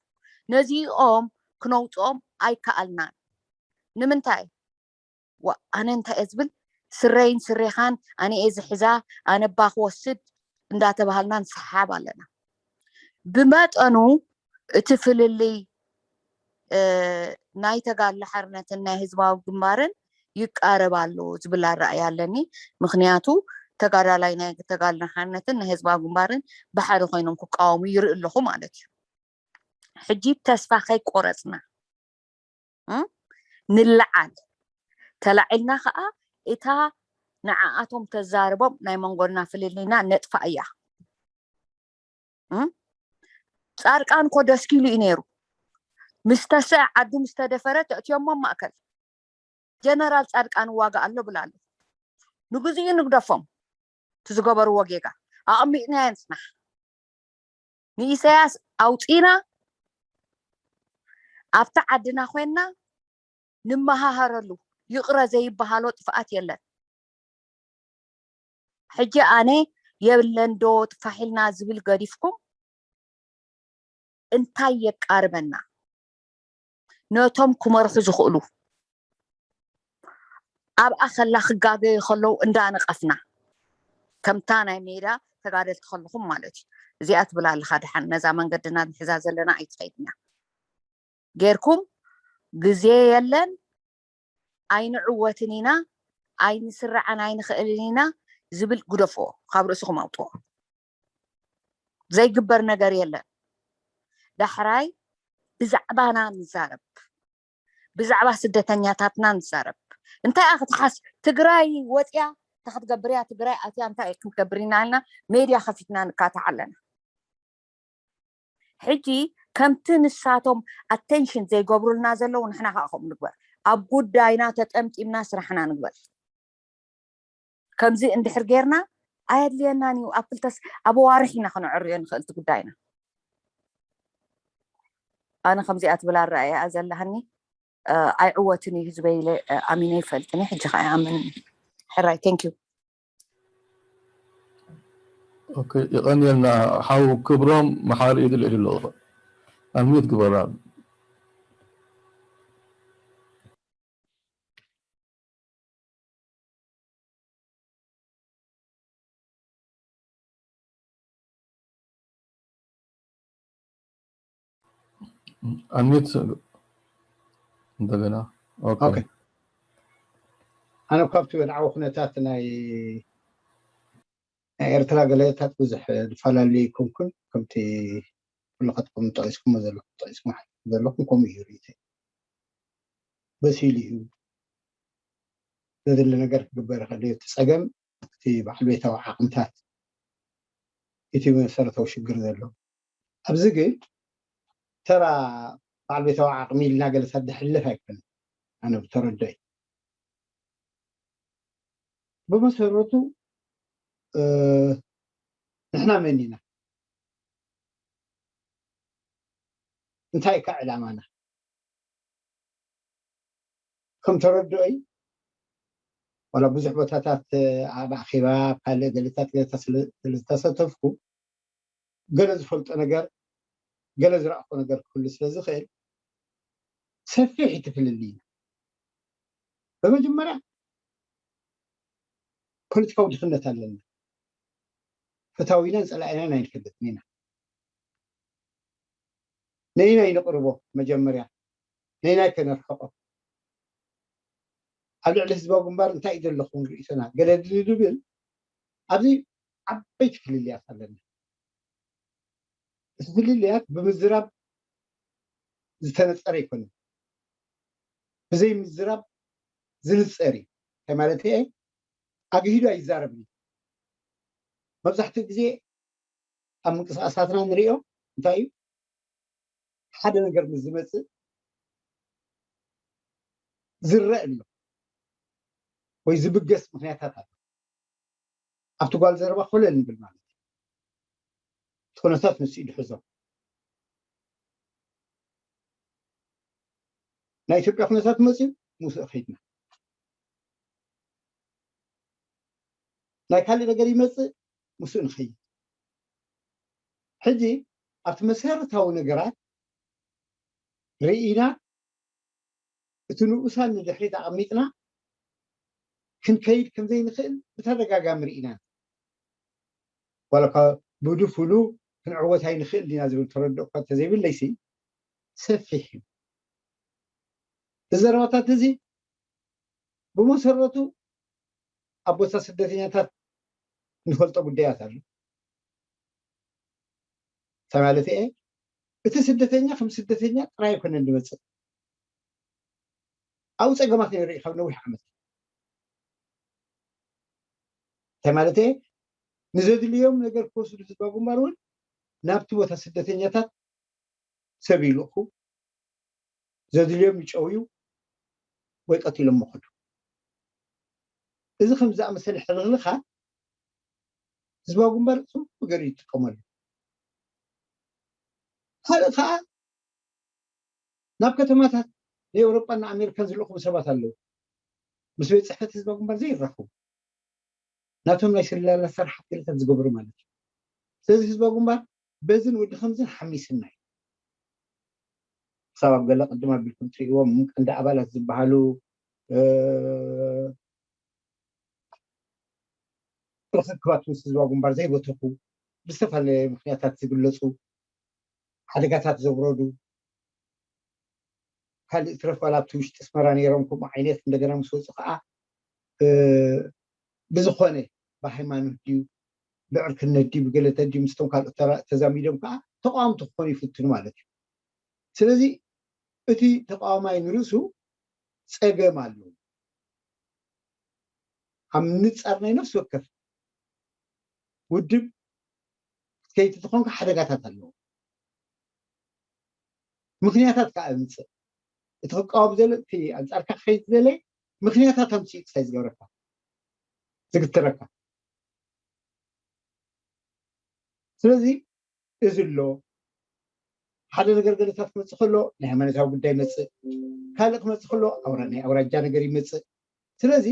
ነዚኦም ክነውፅኦም ኣይከኣልናን። ንምንታይ? ዋ ኣነ እንታይ እየ ዝብል፣ ስረይን ስሬኻን ኣነ እየ ዝሕዛ፣ ኣነ እባ ክወስድ እንዳተባሃልና ንሰሓብ ኣለና። ብመጠኑ እቲ ፍልልይ ናይ ተጋድሎ ሓርነትን ናይ ህዝባዊ ግንባርን ይቃረብ ኣሎ ዝብል ኣረኣእያ ኣለኒ። ምክንያቱ ተጋዳላይ ናይ ተጋድሎ ሓርነትን ናይ ህዝባዊ ግንባርን ብሓደ ኮይኖም ክቃወሙ ይርኢ ኣለኹ ማለት እዩ። ሕጂ ተስፋ ከይቆረፅና ንለዓል፣ ተላዒልና ከዓ እታ ንዓኣቶም ተዛርቦም ናይ መንጎና ፍልልይና ነጥፋ እያ። ጻድቃን እኮ ደስኪሉ እዩ ነይሩ። ምስ ተስዐ ዓዱ ምስ ተደፈረ ተእትዮሞ ማእከል። ጀነራል ጻድቃን ዋጋ ኣሎ ብላ ኣሎ። ንግዚኡ ንግደፎም። እቲ ዝገበርዎ ጌጋ ኣቕሚጥናዮ ንጽናሕ። ንኢሳያስ ኣውጺና ኣብቲ ዓድና ኮይንና ንመሃሃረሉ። ይቕረ ዘይበሃሎ ጥፍኣት የለን። ሕጂ ኣነ የብለን ዶ ጥፋሕ ኢልና ዝብል ገዲፍኩም እንታይ የቃርበና? ነቶም ክመርሑ ዝኽእሉ ኣብኣ ከላ ክጋገዩ ከለዉ እንዳነቐፍና ከምታ ናይ ሜዳ ተጋደልቲ ከለኹም ማለት እዩ። እዚኣ ትብል ኣለኻ ድሓን፣ ነዛ መንገድና ንሕዛ ዘለና ኣይትኸይድና ጌርኩም፣ ግዜ የለን፣ ኣይንዕወትን ኢና፣ ኣይንስራዕን ኣይንኽእልን ኢና ዝብል ግደፍዎ፣ ካብ ርእስኹም ኣውጥዎ። ዘይግበር ነገር የለን። ዳሕራይ ብዛዕባና ንዛረብ፣ ብዛዕባ ስደተኛታትና ንዛረብ። እንታይ እያ ክትሓስ ትግራይ ወፅያ እንታይ ክትገብር እያ ትግራይ ኣትያ እንታይ ክትገብር ኢና ኢልና ሜድያ ከፊትና ንካታዕ ኣለና። ሕጂ ከምቲ ንሳቶም ኣቴንሽን ዘይገብሩልና ዘለዉ ንሕና ከዓ ከምኡ ንግበር። ኣብ ጉዳይና ተጠምጢምና ስራሕና ንግበር። ከምዚ እንድሕር ጌርና ኣየድልየናን እዩ። ኣብ ክልተስ ኣብ ኣዋርሕ ኢና ከነዕርዮ ንኽእል እቲ ጉዳይና። ኣነ ከምዚኣ ትብል ኣረኣእያ ዘለሃኒ ኣይዕወትን እዩ ህዝበይ ኢለ ኣሚነ ይፈልጥኒ። ሕጂ ከዓ ይኣምን። ሕራይ ቴንክ ዩ። ኦኬ፣ ይቐንየልና ሓው ክብሮም መሓሪ ኢድ ልዕል ኣለኹ። ኣንሚት ግበራ። ኣንሚት እንደገና። ኦኬ። ኦኬ። ኣነ ካብቲ ወድዓዊ ኩነታት ናይ ናይ ኤርትራ ገለታት ብዙሕ ዝፈላለዩ ኣይኮንኩን። ከምቲ ኩልኻትኩም ጠቒስኩሞ ዘለኹም፣ ጠቒስኩም ሓቲትኩም ዘለኹም ከምኡ እዩ ርእይተይ። በሲሉ እዩ። ዘድሊ ነገር ክግበር ይኽእል እዩ። እቲ ጸገም እቲ በዓል ቤታዊ ዓቕምታት እቲ መሰረታዊ ሽግር ዘሎ። ኣብዚ ግን ተራ በዓል ቤታዊ ዓቕሚ ኢልና ገለታት ዝሕልፍ ኣይኮነን። ኣነ ብተረዶይ ብመሰረቱ ንሕና መን ኢና? እንታይ እካ ዕላማና? ከም ተረድኦይ ዋላ ብዙሕ ቦታታት ኣብ ኣኼባ ካልእ ገለታት ገለታት ስለዝተሳተፍኩ ገለ ዝፈልጦ ነገር ገለ ዝረእኮ ነገር ክህሉ ስለ ዝኽእል ሰፊሕ እቲ ፍልልይ እዩ። ብመጀመርያ ፖለቲካዊ ድኽነት ኣለና። ፈታዊናን ጸላኢናን ኣይንፈልጥን ኢና። ነይናይ ነቕርቦ መጀመርያ ነይናይ ከነርሕቆ ኣብ ልዕሊ ህዝባዊ ግንባር እንታይ እዩ ዘለኹም ርእይቶና ገለ ድብል ኣብዚ ዓበይቲ ፍልልያት ኣለና። እቲ ፍልልያት ብምዝራብ ዝተነፀረ ኣይኮነን። ብዘይ ምዝራብ ዝንፀር እዩ። እንታይ ማለት እየ? ኣግሂዱ ኣይዛረብን እዩ። መብዛሕትኡ ግዜ ኣብ ምንቅስቃሳትና ንሪኦ እንታይ እዩ ሓደ ነገር ምስ ዝመፅእ ዝረእ ኣሎ ወይ ዝብገስ ምክንያታት ኣሎ። ኣብቲ ጓል ዘረባ ኮለል ንብል ማለት እዩ። እቲ ኩነታት ምስ ኢዱ ሕዞ ናይ ኢትዮጵያ ኩነታት መፅዩ ምስኡ ከይድና ናይ ካልእ ነገር ይመፅእ ምስኡ ንኸይድ። ሕጂ ኣብቲ መሰረታዊ ነገራት ርኢና እቲ ንኡሳን ንድሕሪት ኣቐሚጥና ክንከይድ ከምዘይንኽእል ብተደጋጋሚ ርኢና ዋላ እኳ ብድፉሉ ክንዕወት ኣይንኽእል ዲና ዝብል ተረድኦ እኳ እንተዘይብለይሲ ሰፊሕ እዩ። እዚ ዘረባታት እዚ ብመሰረቱ ኣብ ቦታ ስደተኛታት ንፈልጦ ጉዳያት ኣሎ። እንታይ ማለት እየ? እቲ ስደተኛ ከም ስደተኛ ጥራይ ኣይኮነን ዝመፅእ። ኣብኡ ፀገማት ነይሩ እዩ ካብ ነዊሕ ዓመት። እንታይ ማለት እየ? ንዘድልዮም ነገር ክወስዱ ህዝባዊ ግንባር እውን ናብቲ ቦታ ስደተኛታት ሰብ ይልእኹ፣ ዘድልዮም ይጨውዩ ወይ ቀቲሎም መኸዱ። እዚ ከም ዝኣመሰለ ሕልኽልኻት ህዝባዊ ግንባር ፅቡቅ ገይሩ ይጥቀመሉ። ካልእ ከዓ ናብ ከተማታት ናይ ኤውሮጳን ኣሜሪካን ዝልእኹም ሰባት ኣለዉ። ምስ ቤት ፅሕፈት ህዝባዊ ግንባር ዘይራኸቡ ናቶም ናይ ስለላ ስራሓት ገለታት ዝገብሩ ማለት እዩ። ስለዚ ህዝባዊ ግንባር በዝን ወዲ ከምዝን ሓሚስና እዩ። ክሳብ ኣብ ገለ ቅድም ኣቢልኩም ትርእይዎም ቀንዲ ኣባላት ዝበሃሉ ርኽክባት ምስ ህዝባዊ ግንባር ዘይበተኹ፣ ብዝተፈላለየ ምኽንያታት ዝግለፁ ሓደጋታት ዘውረዱ፣ ካልእ ትረፍ ዋላ ኣብቲ ውሽጢ ኣስመራ ነይሮም ከምኡ ዓይነት እንደገና ምስ ወፁ ከዓ ብዝኾነ ብሃይማኖት ድዩ ብዕርክነት ድዩ ብገለተ ድዩ ምስቶም ካልኦት ተዛሚዶም ከዓ ተቃወምቲ ክኾኑ ይፍትኑ ማለት እዩ። ስለዚ እቲ ተቃዋማይ ንርእሱ ፀገም ኣለዎ። ኣብ ምንፃር ናይ ነፍሲ ወከፍ ውድብ ክትከይድ ተኾንካ ሓደጋታት ኣለዎ። ምኽንያታት ከዓ ምፅእ እቲ ክቃወም ዘለ እቲ ኣንፃርካ ክኸይድ ዘለ ምኽንያታት ኣምፅኡ ክሳይ ዝገብረካ ዝግትረካ። ስለዚ እዚ ኣሎ ሓደ ነገር ገለታት ክመፅእ ከሎ ናይ ሃይማኖታዊ ጉዳይ ይመፅእ፣ ካልእ ክመፅእ ከሎ ናይ ኣውራጃ ነገር ይመፅእ። ስለዚ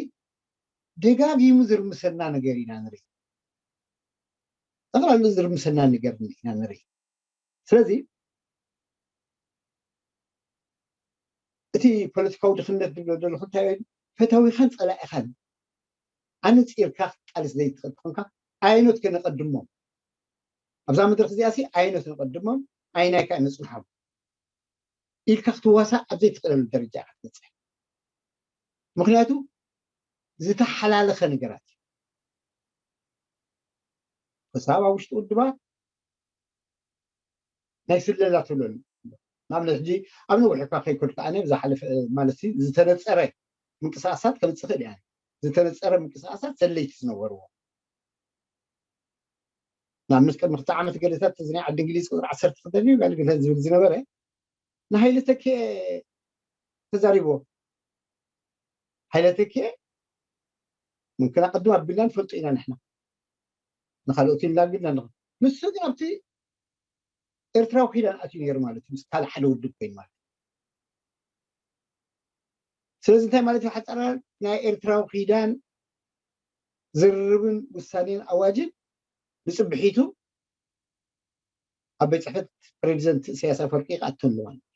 ደጋጊሙ ዝርምሰና ነገር ኢና ንርኢ። ጠቕላላ ዝርምሰና ነገር ኢና ንርኢ። ስለዚ እቲ ፖለቲካዊ ድኽነት ዝብሎ ዘለኹ እንታይ ፈታዊኻን ፀላኢኻን ኣነፂርካ ክትቃለስ ዘይትኽእል ትኾንካ ኣየኖት ከነቐድሞም ኣብዛ መድረክ እዚኣ ሲ ኣየኖት ነቐድሞም ኣይናይ ከዓ ነፅንሖም ኢልካ ክትዋሳእ ኣብ ዘይትኽእለሉ ደረጃ ኢኻ ትበፅሕ። ምክንያቱ ዝተሓላለኸ ነገራት እዩ። ክሳብ ኣብ ውሽጢ ውድባት ናይ ስለላ ትብለሉ ንኣብነት ሕጂ ኣብ ነዊሕ እኳ ከይኮድካ ኣነ ዝሓለፈ ማለት ዝተነፀረ ምንቅስቃሳት ከምፅእ ክእል እያ ዝተነፀረ ምንቅስቃሳት ሰለይቲ ዝነበርዎ ንኣብነት ቅድሚ ክልተ ዓመት ገለታት እዚ ናይ ዓዲ እንግሊዝ ቁፅሪ ዓሰርተ ክልተ ድዩ ጋል ገለ ዝብል ዝነበረ ንሃይለ ተኪኤ ተዛሪቦ ሃይለ ተኪኤ ምክና ቅድም ኣቢልና ንፈልጦ ኢና ንሕና ንካልኦት ኢልና ቢልና ንኽ ንሱ ግን ኣብቲ ኤርትራዊ ኪዳን ኣትዩ ነይሩ ማለት እዩ ምስ ካልእ ሓደ ውድብ ኮይኑ ማለት ስለዚ እንታይ ማለት እዩ ሓፀራ ናይ ኤርትራዊ ኪዳን ዝርርብን ውሳኔን ኣዋጅን ንፅብሒቱ ኣብ ቤት ፅሕፈት ፕሬዚደንት ኢሳያስ ኣፈወርቂ ይኣቱ ኣለዋ ማለት እዩ።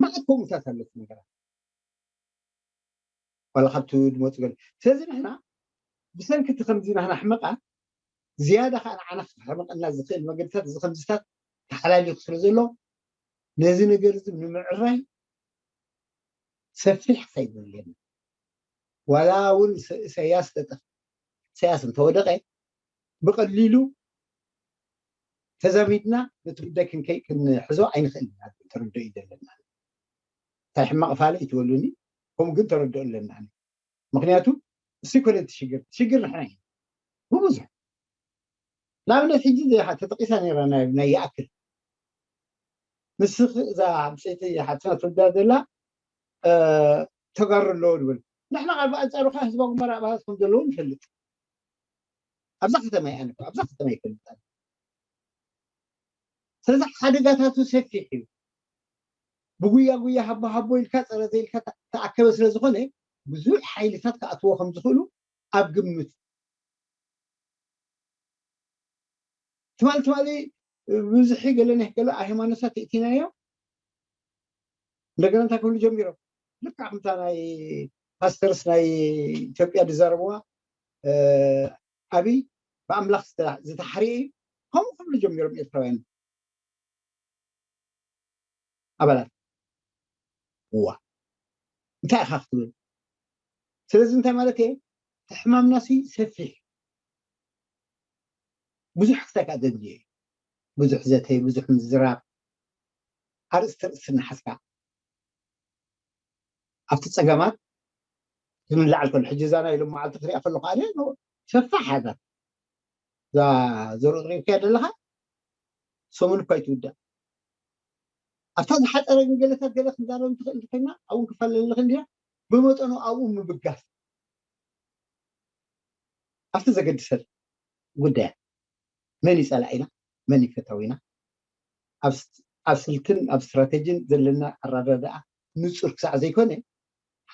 መዓት ከምኡታት ኣለቲ ነገራት ዋላ ካብቲ ዝመፁ ገለ ስለዚ ንሕና ብሰንኪ እቲ ከምዚ ናህና ሕመቃ ዝያዳ ከዓ ንዓና ክሕመቀና ዝኽእል መገድታት እዚ ከምዚታት ተሓላሊኹ ስለ ዘሎ ነዚ ነገር እዚ ንምዕራይ ሰፊሕ ክኸይድ ዘድልየና ዋላ እውን ኢሳያስ ተጠፍ ኢሳያስ እንተወደቀ ብቐሊሉ ተዛሚድና ነቲ ጉዳይ ክንሕዞ ኣይንኽእል ኢና ተረድኦ እዩ ዘለና እንታይ ሕማቕ ፋለ ይትበሉኒ ከምኡ ግን ተረድኦ ኣለና ምክንያቱ እሱ ይኮነ እቲ ሽግር እቲ ሽግር ንሕና ኢና ብብዙሕ ንኣብነት ሕጂ ተጠቂሳ ነራ ናይ ይኣክል ንስኺ እዛ ብፀይቲ ሓትና ትወዳ ዘላ ተጋሩ ኣለዎ ንብል ንሕና ካብ ኣንፃሩ ከዓ ህዝባዊ ግንባር ኣባላት ከም ዘለዉ ንፈልጥ ኣብዛ ከተማ ይኣነ ኣብዛ ከተማ ይፈልጥ ስለዚ ሓደጋታቱ ሰፊሕ እዩ ብጉያ ጉያ ሃቦ ሃቦ ኢልካ ፀረ ዘይልካ ተኣከበ ስለ ዝኾነ ብዙሕ ሓይልታት ክኣትዎ ከም ዝኽእሉ ኣብ ግምት ትማሊ ትማሊ ብዙሒ ገለ ናይ ገለ ሃይማኖታት እእቲናዮ እንደገና እንታይ ክብሉ ጀሚሮም ልክዕ ከምታ ናይ ፓስተርስ ናይ ኢትዮጵያ ዝዛረብዋ ኣብይ ብኣምላኽ ዝተሓርየ እዩ ከምኡ ክብሉ ጀሚሮም ኤርትራውያን ኣባላት እዋ እንታይ ኢኻ ክትብል ስለዚ እንታይ ማለት እየ ሕማምና ሲ ሰፊሕ ብዙሕ ክሳይ ከዓ ዘድልዮ እዩ ብዙሕ ዘተይ ብዙሕ ምዝራብ ኣርእስቲ ርእስቲ እናሓዝካ ኣብቲ ፀገማት ዝምላዓል ከሎ ሕጂ እዛ ናይ ሎም መዓልቲ ክሪኣ ከለኩ ኣነ ሰፋሕ ሃገር እዛ ዘርኡ ሪእካያ ዘለኻ ሰሙን እኳ ይትውዳእ ኣብታ ዝሓፀረ ግን ገለታት ገለ ክንዛረብ እንትኽእል እንተኮይና ኣብኡ ክፈላለ ክንዲያ ብመጠኑ ኣብኡ ምብጋስ ኣብቲ ዘገድሰል ጉዳያት መን ይፀላኢና መን ይፈታዊና ኣብ ስልትን ኣብ ስትራተጂን ዘለና ኣረዳድኣ ንፁር ክሳዕ ዘይኮነ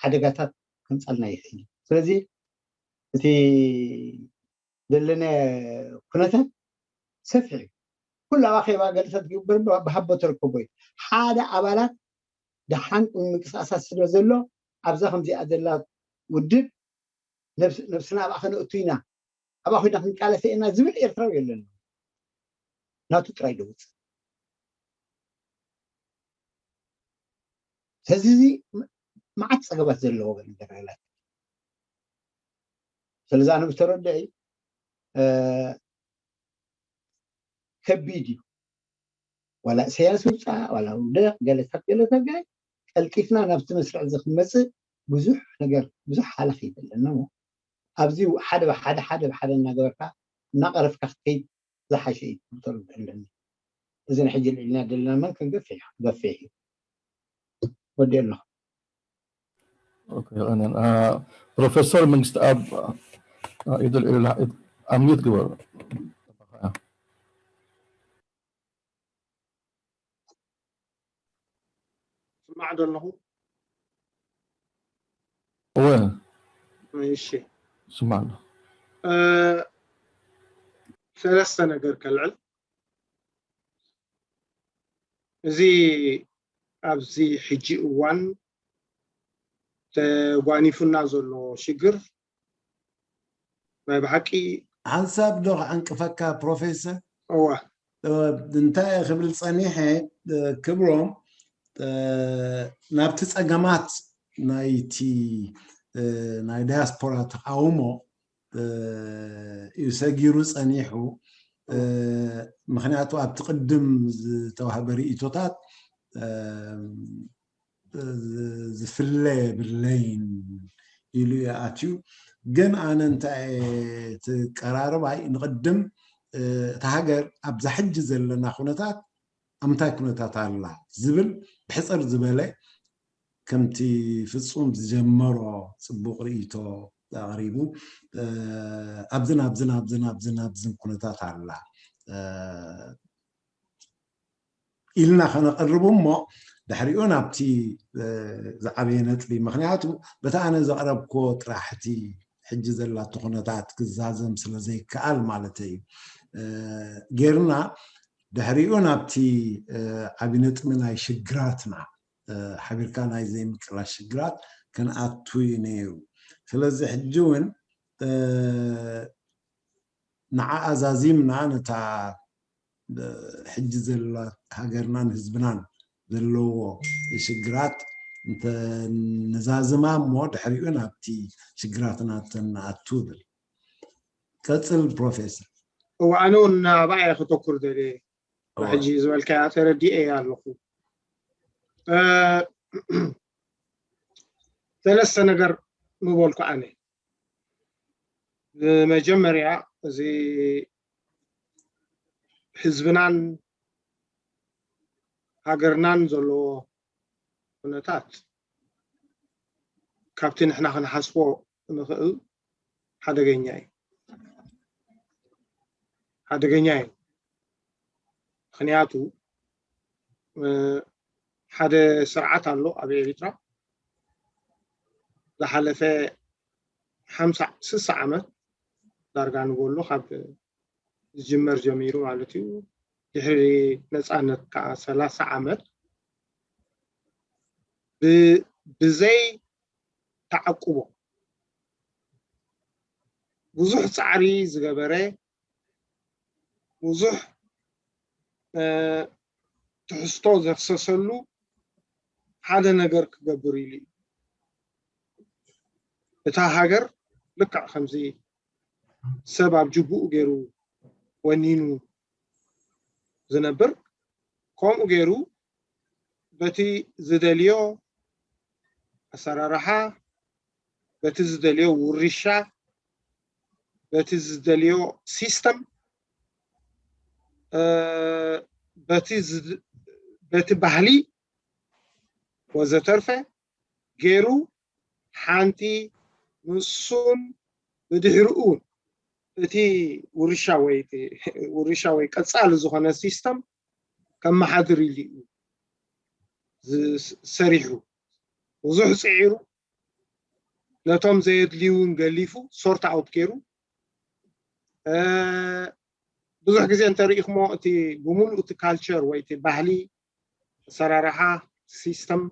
ሓደጋታት ከምፃልና ይኽእል እዩ ስለዚ እቲ ዘለና ኩነታት ሰፊሕ እዩ ኩሉ ኣብ ኣኼባ ገለታት ክግበር ብሃቦ ተረከቦ እዩ ሓደ ኣባላት ደሓን ምንቅስቃሳት ስለ ዘሎ ኣብዛ ከምዚኣ ዘላ ውድብ ነብስና ኣብኣ ከነእቱ ኢና፣ ኣብኣ ኮይና ክንቃለሰ ኢና ዝብል ኤርትራዊ የለን። ናቱ ጥራይ ደውፅ። ስለዚ እዚ መዓት ፀገባት ዘለዎ ነገር ኣላት። ስለዚ ኣነ ብተረድኦ ከቢድ እዩ። ዋላ ኢሳያስ ውፃእ ዋላ ውደቅ ገለታት ገለታት ገለ ቀልጢፍና ናብቲ መስርዕ እዚ ክመፅእ ብዙሕ ነገር ብዙሕ ሓለኽ ይደለና እሞ ኣብዚ ሓደ ብሓደ ሓደ ብሓደ እናገበርካ እናቀረፍካ ክትከይድ ዝሓሸ እዩ ክብል ኣለኒ። እዚ ንሕጂ ልዕልና ደለና መን ክንገፍሕ ገፍሕ እዩ። ወዲ ኣለኹ። ፕሮፌሰር መንግስቲ ኣብ ኢዱ ኣሚዩት ግበር። ስማዕ ዶ ኣለኹ? እወ እሺ ስማዕ ኣሎ። ሰለስተ ነገር ከልዕል። እዚ ኣብዚ ሕጂ እዋን ተጓኒፉና ዘሎ ሽግር ናይ ብሓቂ ሓንሳብ ዶ ክዕንቅፈካ ፕሮፌሰር? እወ እንታይ ክብል ፀኒሐ ክብሮም ናብቲ ፀገማት ናይቲ ናይ ዳያስፖራ ተቃውሞ እዩ ሰጊሩ ፀኒሑ። ምክንያቱ ኣብቲ ቅድም ዝተዋህበ ርእቶታት ዝፍለ የብለይን ኢሉ እዩ ኣትዩ። ግን ኣነ እንታይ ትቀራርባይ ንቅድም እታ ሃገር ኣብዛ ሕጂ ዘለና ኩነታት ኣብ ምንታይ ኩነታት ኣላ ዝብል ብሕፅር ዝበለ ከምቲ ፍፁም ዝጀመሮ ፅቡቅ ርእቶ ኣቅሪቡ ኣብዝን ኣብዝን ኣብዝን ኣብዝን ኣብዝን ኩነታት ኣላ ኢልና ከነቅርብ እሞ ድሕሪኡ ናብቲ ዝዓበየ ነጥቢ ምክንያቱ በቲ ኣነ ዘቅረብክዎ ጥራሕ እቲ ሕጂ ዘላቶ ኩነታት ክዛዘም ስለ ዘይከኣል ማለት እዩ ጌርና ድሕሪኡ ናብቲ ዓቢ ነጥቢ ናይ ሽግራትና ሓቢርካ ናይ ዘይምቅላስ ሽግራት ክንኣቱ እዩ ነይሩ። ስለዚ ሕጂ እውን ንዓኣ ዛዚምና ነታ ሕጂ ዘላ ሃገርናን ህዝብናን ዘለዎ ሽግራት እንተነዛዝማ እሞ ድሕሪኡ ናብቲ ሽግራትና ተንኣቱ ብል። ቀፅል ፕሮፌሰር። እወ ኣነ እውን ናብኣ እየ ከተኩር ደልየ። ሕጂ ዝበልካያ ተረዲኤ ኣለኹ። ሰለስተ ነገር ምበልኩ ኣነ። ብመጀመርያ እዚ ህዝብናን ሃገርናን ዘለዎ ኩነታት ካብቲ ንሕና ክንሓስቦ ንኽእል ሓደገኛ እዩ። ሓደገኛ እዩ። ምክንያቱ ሓደ ስርዓት ኣሎ ኣብ ኤሪትራ ዝሓለፈ ሓምሳ ስሳ ዓመት ዳርጋ ንበሎ ካብ ዝጅመር ጀሚሩ ማለት እዩ ድሕሪ ነፃነት ከዓ ሰላሳ ዓመት ብዘይ ተዓቁቦ ብዙሕ ፃዕሪ ዝገበረ ብዙሕ ትሕዝቶ ዘፍሰሰሉ ሓደ ነገር ክገብር ኢሉ እዩ። እታ ሃገር ልክዕ ከምዚ ሰብ ኣብ ጅቡኡ ገይሩ ወኒኑ ዝነብር ከምኡ ገይሩ በቲ ዝደልዮ ኣሰራርሓ በቲ ዝደልዮ ውርሻ በቲ ዝደልዮ ሲስተም በቲ ባህሊ ወዘተርፈ ገይሩ ሓንቲ ንሱን ብድሕሪኡ እውን እቲ ውርሻ ወይ ውርሻ ወይ ቀፃሊ ዝኾነ ሲስተም ከመሓድር ኢሉ እዩ ሰሪሑ ብዙሕ ፅዒሩ ነቶም ዘየድልዩ እውን ገሊፉ ሶርት ኣውት ገይሩ ብዙሕ ግዜ እንተርኢኹሞ እቲ ብምሉእ እቲ ካልቸር ወይ እቲ ባህሊ ኣሰራርሓ ሲስተም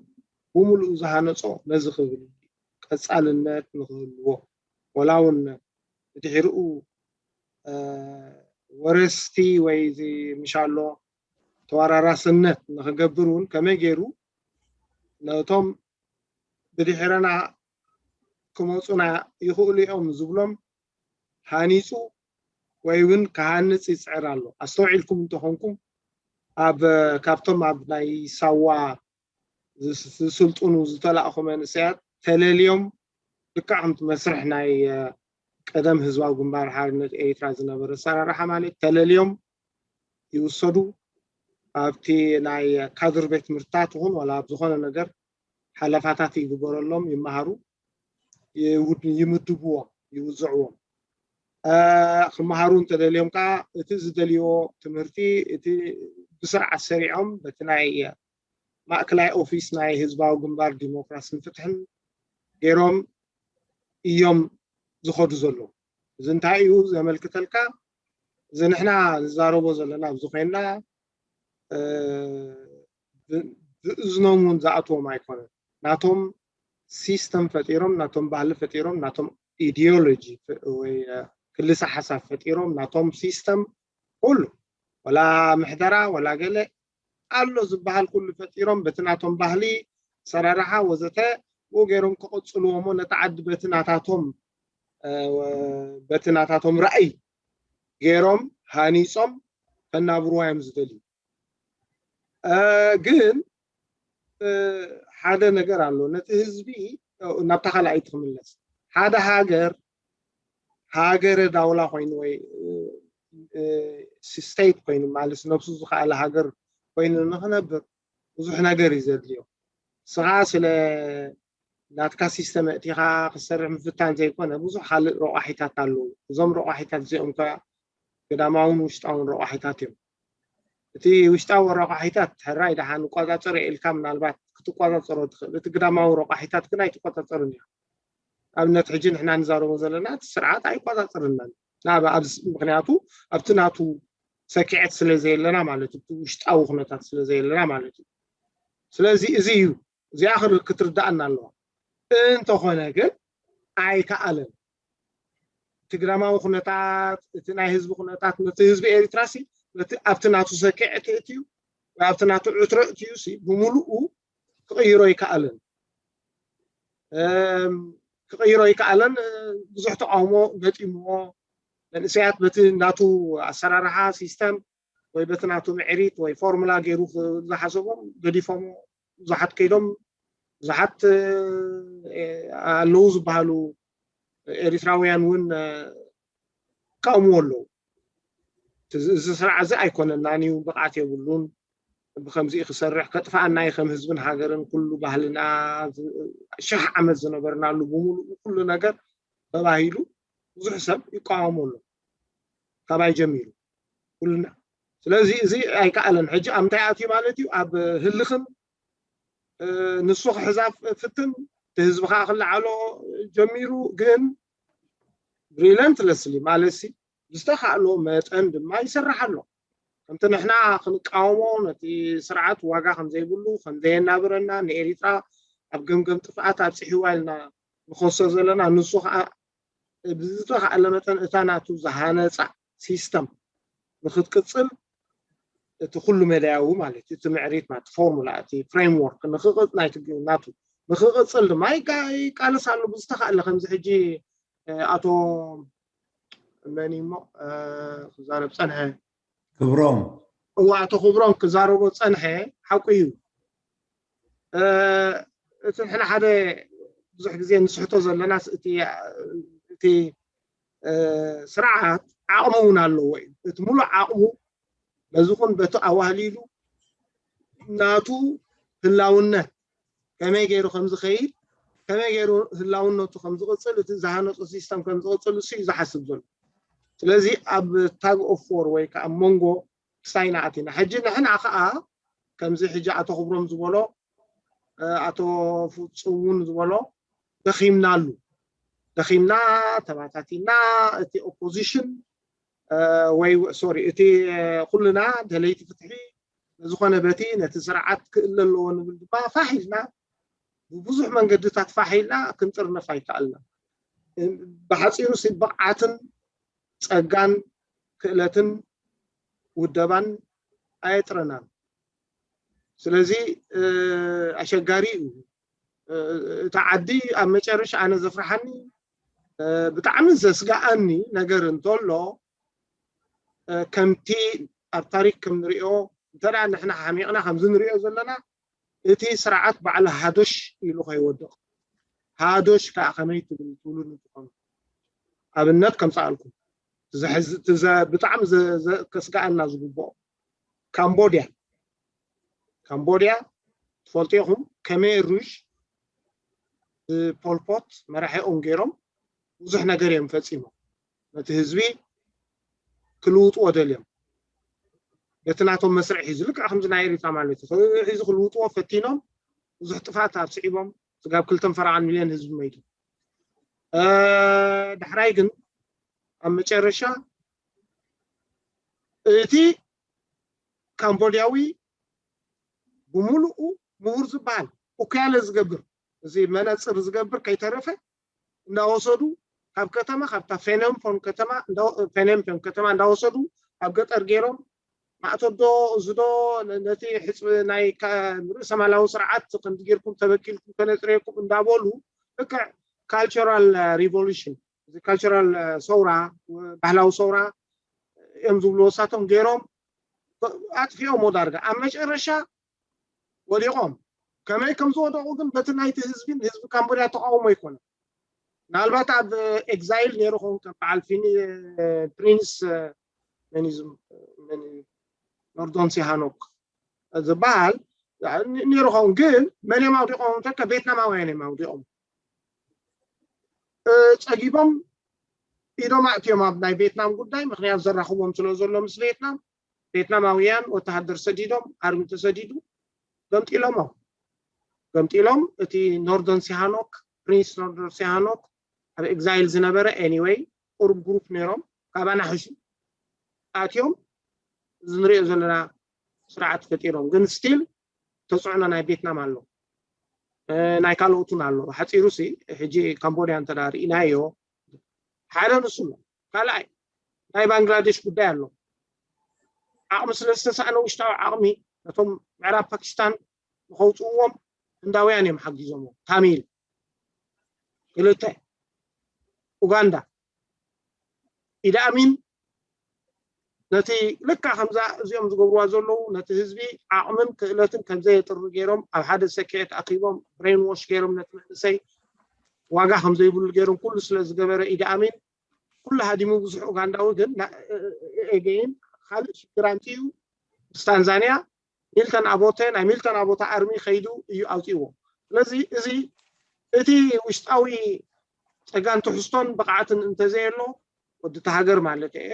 ብምሉእ ዝሃነፆ ነዚ ክብል ቀፃልነት ንክህልዎ ወላ እውን ብድሕሪኡ ወረስቲ ወይ ምሻሎ ተወራራስነት ንክገብር እውን ከመይ ገይሩ ነቶም ብድሕረና ክመፁና ይኽእሉ እዮም ዝብሎም ሃኒፁ ወይ እውን ክሃንፅ ይፅዕር ኣሎ። ኣስተውዒልኩም እንተኾንኩም ኣብ ካብቶም ኣብ ናይ ሳዋ ዝስልጥኑ ዝተላእኹ መንእሰያት ተለልዮም ልክዕ ከምቲ መስርሕ ናይ ቀደም ህዝባዊ ግንባር ሓርነት ኤሪትራ ዝነበረ ኣሰራርሓ ማለት ተለልዮም ይውሰዱ። ኣብቲ ናይ ካድር ቤት ትምህርትታት ይኹን ዋላ ኣብ ዝኾነ ነገር ሓለፋታት ይግበረሎም፣ ይመሃሩ፣ ይምድብዎም፣ ይውዝዕዎም። ክመሃሩ እንተደልዮም ከዓ እቲ ዝደልይዎ ትምህርቲ እቲ ብስርዓት ሰሪዖም በቲ ናይ ማእከላይ ኦፊስ ናይ ህዝባዊ ግንባር ዲሞክራስን ፍትሕን ገይሮም እዮም ዝኸዱ ዘለዉ። እዚ እንታይ እዩ ዘመልክተልካ? እዚ ንሕና ንዛረቦ ዘለና ኣብዚ ኮይንና ብእዝኖም እውን ዝኣትዎም ኣይኮነን። ናቶም ሲስተም ፈጢሮም፣ ናቶም ባህሊ ፈጢሮም፣ ናቶም ኢዲዮሎጂ ወይ ክልሰ ሓሳብ ፈጢሮም፣ ናቶም ሲስተም ኩሉ ወላ ምሕደራ ወላ ገለ ኣሎ ዝበሃል ኩሉ ፈጢሮም በቲ ናቶም ባህሊ ሰራርሓ ወዘተ ብኡ ገይሮም ክቕፅልዎ እሞ ነቲ ዓዲ በቲ ናታቶም በቲ ናታቶም ራእይ ገይሮም ሃኒፆም ከናብርዋ እዮም ዝደልዩ። ግን ሓደ ነገር ኣሎ፣ ነቲ ህዝቢ ናብታ ካልኣይቲ ክምለስ ሓደ ሃገር ሃገረ ዳውላ ኮይኑ ወይ ስቴት ኮይኑ ማለት ነብሱ ዝኸኣለ ሃገር ኮይኑ ንክነብር ብዙሕ ነገር እዩ ዘድልዮ። ስኻ ስለ ናትካ ሲስተም እቲኻ ክሰርሕ ምፍታን ዘይኮነ ብዙሕ ካልእ ረቋሒታት ኣለዉ። እዞም ረቋሒታት እዚኦም ከ ግዳማውን ውሽጣውን ረቋሒታት እዮም። እቲ ውሽጣዊ ረቋሒታት ሕራይ ደሓን እቋጻጸር ኢልካ ምናልባት ክትቋጻጸሮ ትኽእል። እቲ ግዳማዊ ረቋሒታት ግን ኣይትቋጻጸርን እያ። ኣብነት ሕጂ ንሕና ንዛረቦ ዘለና እቲ ስርዓት ኣይቋጻጸርናን። ምክንያቱ ኣብቲ ናቱ ሰኪዐት ስለ ዘየለና ማለት እቲ ውሽጣዊ ኩነታት ስለ ዘየለና ማለት እዩ። ስለዚ እዚ እዩ እዚኣ ክትርዳእና ኣለዋ። እንተኾነ ግን ኣይከኣለን። እቲ ግዳማዊ ኩነታት እቲ ናይ ህዝቢ ኩነታት ነቲ ህዝቢ ኤሪትራ ሲ ኣብቲ ናቱ ሰኪዐት እትዩ ወይ ኣብቲ ናቱ ዕትሮ እትዩ ሲ ብምሉኡ ክቕይሮ ይከኣለን። ክቕይሮ ይከኣለን። ብዙሕ ተቃውሞ ገጢምዎ መንእሰያት በቲ ናቱ ኣሰራርሓ ሲስተም ወይ በቲ ናቱ ምዕሪት ወይ ፎርሙላ ገይሩ ዝሓሰቦም ገዲፎም ብዙሓት ከይዶም ብዙሓት ኣለዉ ዝበሃሉ ኤሪትራውያን እውን ይቃወምዎ ኣለዉ። እዚ ስርዓት እዚ ኣይኮነናን እዩ፣ ብቕዓት የብሉን፣ ብከምዚ ክሰርሕ ከጥፍኣና እዩ ከም ህዝብን ሃገርን ኩሉ ባህልና ሽሕ ዓመት ዝነበርናሉ ብምሉኡ ኩሉ ነገር ተባሂሉ ብዙሕ ሰብ ይቃወሞ ኣሎ። ካባይ ጀሚሩ ኩልና። ስለዚ እዚ ኣይከኣለን። ሕጂ ኣብ ምንታይ ኣትዩ ማለት እዩ? ኣብ ህልኽን ንሱ ክሕዛ ፍትን እቲ ህዝቢ ከዓ ክለዓሎ ጀሚሩ። ግን ብሪለንትለስሊ ማለት ሲ ብዝተኻእሎ መጠን ድማ ይሰርሕ ኣሎ። ከምቲ ንሕና ክንቃወሞ ነቲ ስርዓት ዋጋ ከምዘይብሉ ከምዘየናብረና ንኤሪትራ ኣብ ገምገም ጥፍኣት ኣብፅሕዋ ኢልና ንኸሶ ዘለና ንሱ ከዓ ብዝተኻእለ መጠን እታ ናቱ ዝሃነፃ ሲስተም ንክትቅፅል እቲ ኩሉ መዳያዊ ማለት እዩ እቲ ምዕሪት ማለት ፎርሙላ እቲ ፍሬምወርክ ናቱ ንክቅፅል ድማ ይቃለስ ኣሎ ብዝተኻእለ ከምዚ ሕጂ ኣቶ መን እሞ ክዛረብ ፀንሐ ክብሮም እዋ ኣቶ ክብሮም ክዛረቦ ፀንሐ ሓቁ እዩ። እቲ ንሕና ሓደ ብዙሕ ግዜ ንስሕቶ ዘለና እቲ ስርዓት ዓቕሚ እውን ኣለዎ እዩ። እቲ ሙሉእ ዓቕሙ በዚ ኹን በቲ ኣዋህሊሉ ናቱ ህላውነት ከመይ ገይሩ ከም ዝኸይድ ከመይ ገይሩ ህላውነቱ ከም ዝቕፅል እቲ ዝሃነፁ ሲስተም ከም ዝቕፅል እሱ እዩ ዝሓስብ ዘሎ። ስለዚ ኣብ ታግ ኦፍ ዎር ወይ ከዓ መንጎ ክሳይና ኣቲና ሕጂ ንሕና ከዓ ከምዚ ሕጂ ኣቶ ክብሮም ዝበሎ ኣቶ ፍፁም እውን ዝበሎ ደኺምናሉ ደኺምና ተባታቲና እቲ ኦፖዚሽን ወይ ሶሪ እቲ ኩልና ደለይቲ ፍትሒ ዝኾነ በቲ ነቲ ስርዓት ክእለ ኣለዎ ንብል ድማ ፋሕ ኢልና ብብዙሕ መንገድታት ፋሕ ኢልና ክንጥርነፍ ኣይከኣልና። ብሓፂሩ ሲ ብቕዓትን ጸጋን ክእለትን ውደባን ኣየጥረናን። ስለዚ ኣሸጋሪ እዩ። እታ ዓዲ ኣብ መጨረሻ ኣነ ዘፍርሓኒ ብጣዕሚ ዘስጋኣኒ ነገር እንተሎ ከምቲ ኣብ ታሪክ ከም ንሪኦ እንተ ንሕና ሓሚቕና ከምዚ ንሪኦ ዘለና እቲ ስርዓት ባዕሉ ሃዶሽ ኢሉ ከይወድቕ ሃዶሽ ከዓ ከመይ ትብል ትብሉ ንትኾኑ ኣብነት ከምፃኣልኩም ብጣዕሚ ከስጋኣና ዝግብኦ ካምቦድያ ካምቦድያ ትፈልጡ ኢኹም ከመይ ሩሽ ብፖልፖት መራሒኦም ገይሮም ብዙሕ ነገር እዮም ፈፂሞም ነቲ ህዝቢ ክልውጥዎ ደልዮም በቲ ናቶም መስርዕ ሒዙ ልክዕ ከምዚ ናይ ኤሪትራ ማለት እዩ ሒዙ ክልውጥዎ ፈቲኖም ብዙሕ ጥፋት ኣብስዒቦም ስጋብ ክልተን ፈረቓን ሚልዮን ህዝቢ መይቱ ዳሕራይ ግን ኣብ መጨረሻ እቲ ካምቦድያዊ ብምሉኡ ምሁር ዝበሃል ኡክያለ ዝገብር እዚ መነፅር ዝገብር ከይተረፈ እንዳወሰዱ ካብ ከተማ ካብታ ፌነምፎን ከተማ ፌነምፎን ከተማ እንዳወሰዱ ኣብ ገጠር ገይሮም ማእተዶ እዝዶ ነቲ ሕፅቢ ናይ ርእሰ ማላዊ ስርዓት ከምዚ ጌርኩም ተበኪልኩም ከነፅረየኩም እንዳበሉ ልክዕ ካልቸራል ሪቮሉሽን እዚ ካልቸራል ሰውራ ባህላዊ ሰውራ እዮም ዝብልዎ እሳቶም ገይሮም ኣጥፊኦሞ ዳርጋ ኣብ መጨረሻ ወዲቖም ከመይ ከም ዝወደቑ ግን በቲ ናይቲ ህዝቢን ህዝቢ ካምቦድያ ተቃውሞ ኣይኮነ ምናልባት ኣብ ኤግዛይል ነይሩ ኸውን ከም በዓል ፕሪንስ ኖርዶን ሲሃኖክ ዝበሃል ነይሩ ኸውን ግን መን እዮም ኣውዲቖም ተልካ ቤትናማውያን እዮም ኣውዲቖም ፀጊቦም ኢዶም ኣእትዮም ኣብ ናይ ቬትናም ጉዳይ ምክንያት ዘራኽቦም ስለ ዘሎ ምስ ቬትናም ቬትናማውያን ወተሃደር ሰዲዶም ኣርሚ ተሰዲዱ ገምጢሎሞ ገምጢሎም እቲ ኖርደን ሲሃኖክ ፕሪንስ ኖርደን ሲሃኖክ ኣብ ኤግዛይል ዝነበረ ኤኒወይ ቁሩብ ግሩፕ ነይሮም ካባና ሕሹ ኣትዮም እዚ ንሪኦ ዘለና ስርዓት ፈጢሮም ግን ስቲል ተፅዕኖ ናይ ቬትናም ኣሎ ናይ ካልኦቱን ኣሎ ሓፂሩ ሲ ሕጂ ካምቦድያ እንተ ርኢናዮ ሓደ ንሱ ኣሎ ካልኣይ ናይ ባንግላዴሽ ጉዳይ ኣሎ ዓቕሚ ስለ ዝተሳእነ ውሽጣዊ ዓቕሚ ነቶም ምዕራብ ፓኪስታን ንኸውፅእዎም ህንዳውያን እዮም ሓጊዞሞ ታሚል ክልተ ኡጋንዳ ኢድ ኣሚን ነቲ ልካ ከምዛ እዚኦም ዝገብርዋ ዘለዉ ነቲ ህዝቢ ዓቕምን ክእለትን ከምዘየጥሪ ገይሮም ኣብ ሓደ ሰኪዐት ኣኪቦም ብሬን ዎሽ ገይሮም ነቲ መንእሰይ ዋጋ ከምዘይብሉ ገይሮም ኩሉ ስለ ዝገበረ ኢድ ኣሚን ኩሉ ሃዲሙ ብዙሕ ኡጋንዳዊ ግን ኤገይን ካልእ ሽግር ኣምፅኡ ምስ ታንዛንያ ሚልተን ኣቦተ ናይ ሚልተን ኣቦተ ኣርሚ ከይዱ እዩ ኣውፅእዎ ስለዚ እዚ እቲ ውሽጣዊ ፀጋን ትሕዝቶን ብቕዓትን እንተዘየሎ ወዲ እቲ ሃገር ማለት እየ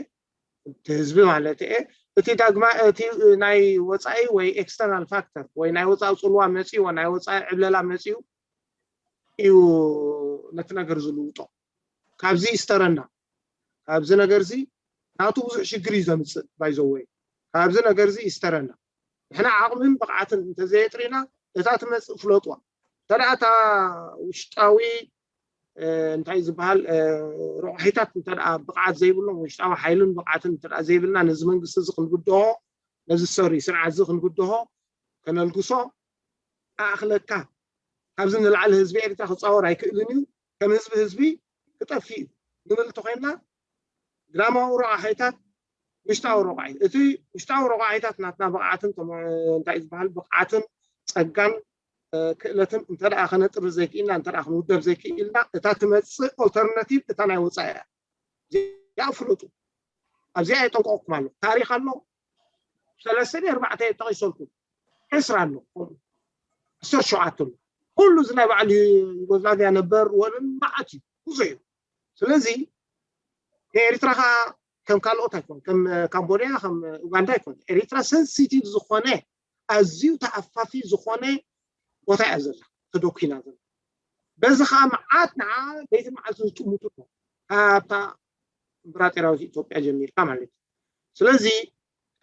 እቲ ህዝቢ ማለት እየ እቲ ዳግማ እቲ ናይ ወፃኢ ወይ ኤክስተርናል ፋክተር ወይ ናይ ወፃኢ ፅልዋ መፅዎ ናይ ወፃኢ ዕብለላ መፅኡ እዩ ነቲ ነገር ዝልውጦ ካብዚ ይስተረና ካብዚ ነገር እዚ ናቱ ብዙሕ ሽግር እዩ ዘምፅእ ባይዘወይ ካብዚ ነገር እዚ ይስተረና ንሕና ዓቕምን ብቕዓትን እንተዘየጥሪና እታ ትመፅእ ፍለጥዋ እንተደኣ እታ ውሽጣዊ እንታይ ዝበሃል ረቑሒታት እንተ ብቕዓት ዘይብሎም ውሽጣዊ ሓይልን ብቕዓትን እንተ ዘይብልና ነዚ መንግስቲ እዚ ክንግድሆ ነዚ ሰሪ ስርዓት እዚ ክንግድሆ ከነልግሶ ኣእኽለካ ካብዚ ንላዕሊ ህዝቢ ኤርትራ ክፃወር ኣይክእልን እዩ ከም ህዝቢ ህዝቢ ክጠፊ እዩ ንብል እንተኮይንና ግዳማዊ ረቋሒታት ውሽጣዊ ረቋሒት እቲ ውሽጣዊ ረቋሒታት ናትና ብቕዓትን እንታይ ዝበሃል ብቕዓትን ፀጋን ክእለትን እንተ ከነጥሪ ዘይክኢልና እንተ ክንውደብ ዘይክኢልና እታ ትመፅእ ኦልተርናቲቭ እታ ናይ ወፃኢ እያ እዚኣ ፍለጡ ኣብዚኣ የጠንቀቁኩም ኣሎ ታሪክ ኣሎ ሰለስተ ኣርባዕተ ጠቂሰልኩም ዕስራ ኣሎ ዓሰርተ ሸውዓተ ኣሎ ኩሉ እዚ ናይ ባዕሉ ዩጎዝላቪያ ነበር ወልን መዓት እዩ ብዙሕ እዩ ስለዚ ንኤርትራ ከዓ ከም ካልኦት ኣይኮን ከም ካምቦድያ ከም ኡጋንዳ ኣይኮን ኤርትራ ሰንሲቲቭ ዝኾነ ኣዝዩ ተኣፋፊ ዝኾነ ቦታ እያ ዘላ ተደኩና ዘላ በዚ ከዓ መዓት ንዓ ለይትን መዓልትን ዝጥምቱ ካብታ እምበራጤራዊት ኢትዮጵያ ጀሚርካ ማለት እዩ ስለዚ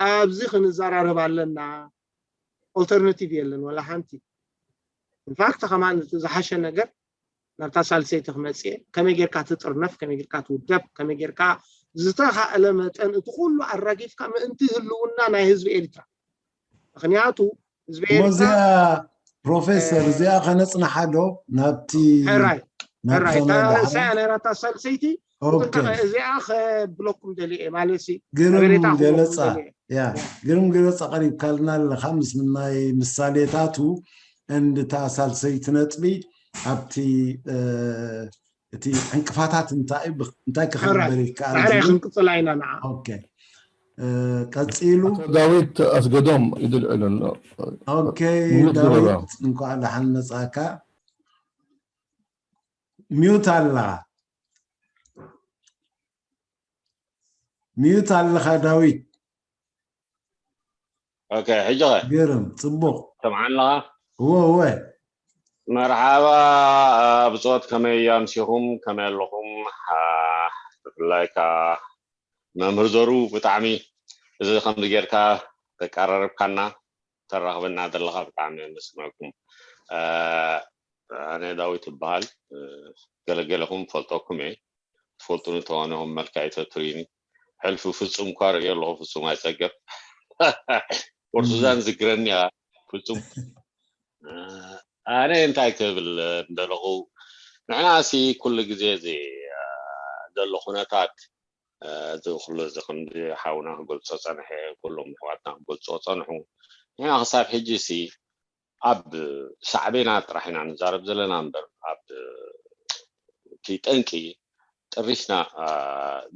ኣብዚ ክንዘራረብ ኣለና ኦልተርናቲቭ የለን ወላ ሓንቲ ኢንፋክት ከማን ዝሓሸ ነገር ናብታ ሳልሰይቲ ክመፅእ እየ። ከመይ ጌርካ ትጥርነፍ፣ ከመይ ጌርካ ትውደብ፣ ከመይ ጌርካ ዝተኻእለ መጠን እቲ ኩሉ ኣራጊፍካ ምእንቲ ህልውና ናይ ህዝቢ ኤርትራ። ምክንያቱ ህዝቢ እሞ ኤርትራ እዚኣ ፕሮፌሰር እዚኣ ከነፅናሓ ዶ ናብቲ ሕራይ ናብታ ሕራይ እታ ናይ ዳሕራ እሳያ ናይ ራታ ሳልሰይቲ ኦኬ ጥንቃቐ እዚኣ ከብለኩም ደልየ ማለት ሲ ግርም ሓበሬታ ክህበኩም ገለፃ ደልየ ያ ግርም ገለፃ ቀሪብካልና ኣለካ ምስ ናይ ምሳሌታቱ እንድታ ሳልሰይቲ ነጥቢ ኣብቲ እ፣ እቲ ዕንቅፋታት እንታይ ብ- እንታይ ሕራይ ክኽበር ይከኣል ዳሕራይ ዝብል ክንቅፅላ ኢና ንዓ ኦኬ እ፣ ቀፂሉ ኣቶ ዳዊት ኣስገዶም ኢዱ ልዕል ኣሎ። ኦኬ ሚዩት ግበሮ። ዳዊት እንኳዕ ደሓን መፃካ ሚዩት ኣላ ሚዩት ኣለኻ ዳዊት ኦኬ ሕጂ ኸ ግርም ፅቡቕ ሰምዓኒ ኣለኻ እወ እወ መርሓባ ብፆት ከመይ ኣምሲኹም ከመይ ኣለኹም ብፍላይ ከዓ መምህር ዘሩ ብጣዕሚ እዚ ከምዚ ጌርካ ተቀራርብካና ተራኽበና ዘለኻ ብጣዕሚ የመስግነኩም ኣነ ዳዊት ይበሃል ገለገለኹም ፈልጠኩም እየ ትፈልጡኒ ተዋኒኹም መልክዐይ ተትሪኒ ሕልፊ ፍፁም እኳ ርእዮ ኣለኹ ፍፁም ኣይፀገብ ወርሱዛን ዝግረኒ ፍፁም ኣነ እንታይ ክብል እንደለኹ ንሕና ሲ ኩሉ ግዜ እዚ ዘሎ ኩነታት እዚ ኩሉ እዚ ከምዚ ሓውና ክገልፆ ፀንሐ ኩሎም ኣሕዋትና ክገልፅዎ ፀንሑ ንሕና ክሳብ ሕጂ ሲ ኣብ ሳዕቤና ጥራሕ ኢና ንዛረብ ዘለና እምበር ኣብ እቲ ጠንቂ ጥሪስና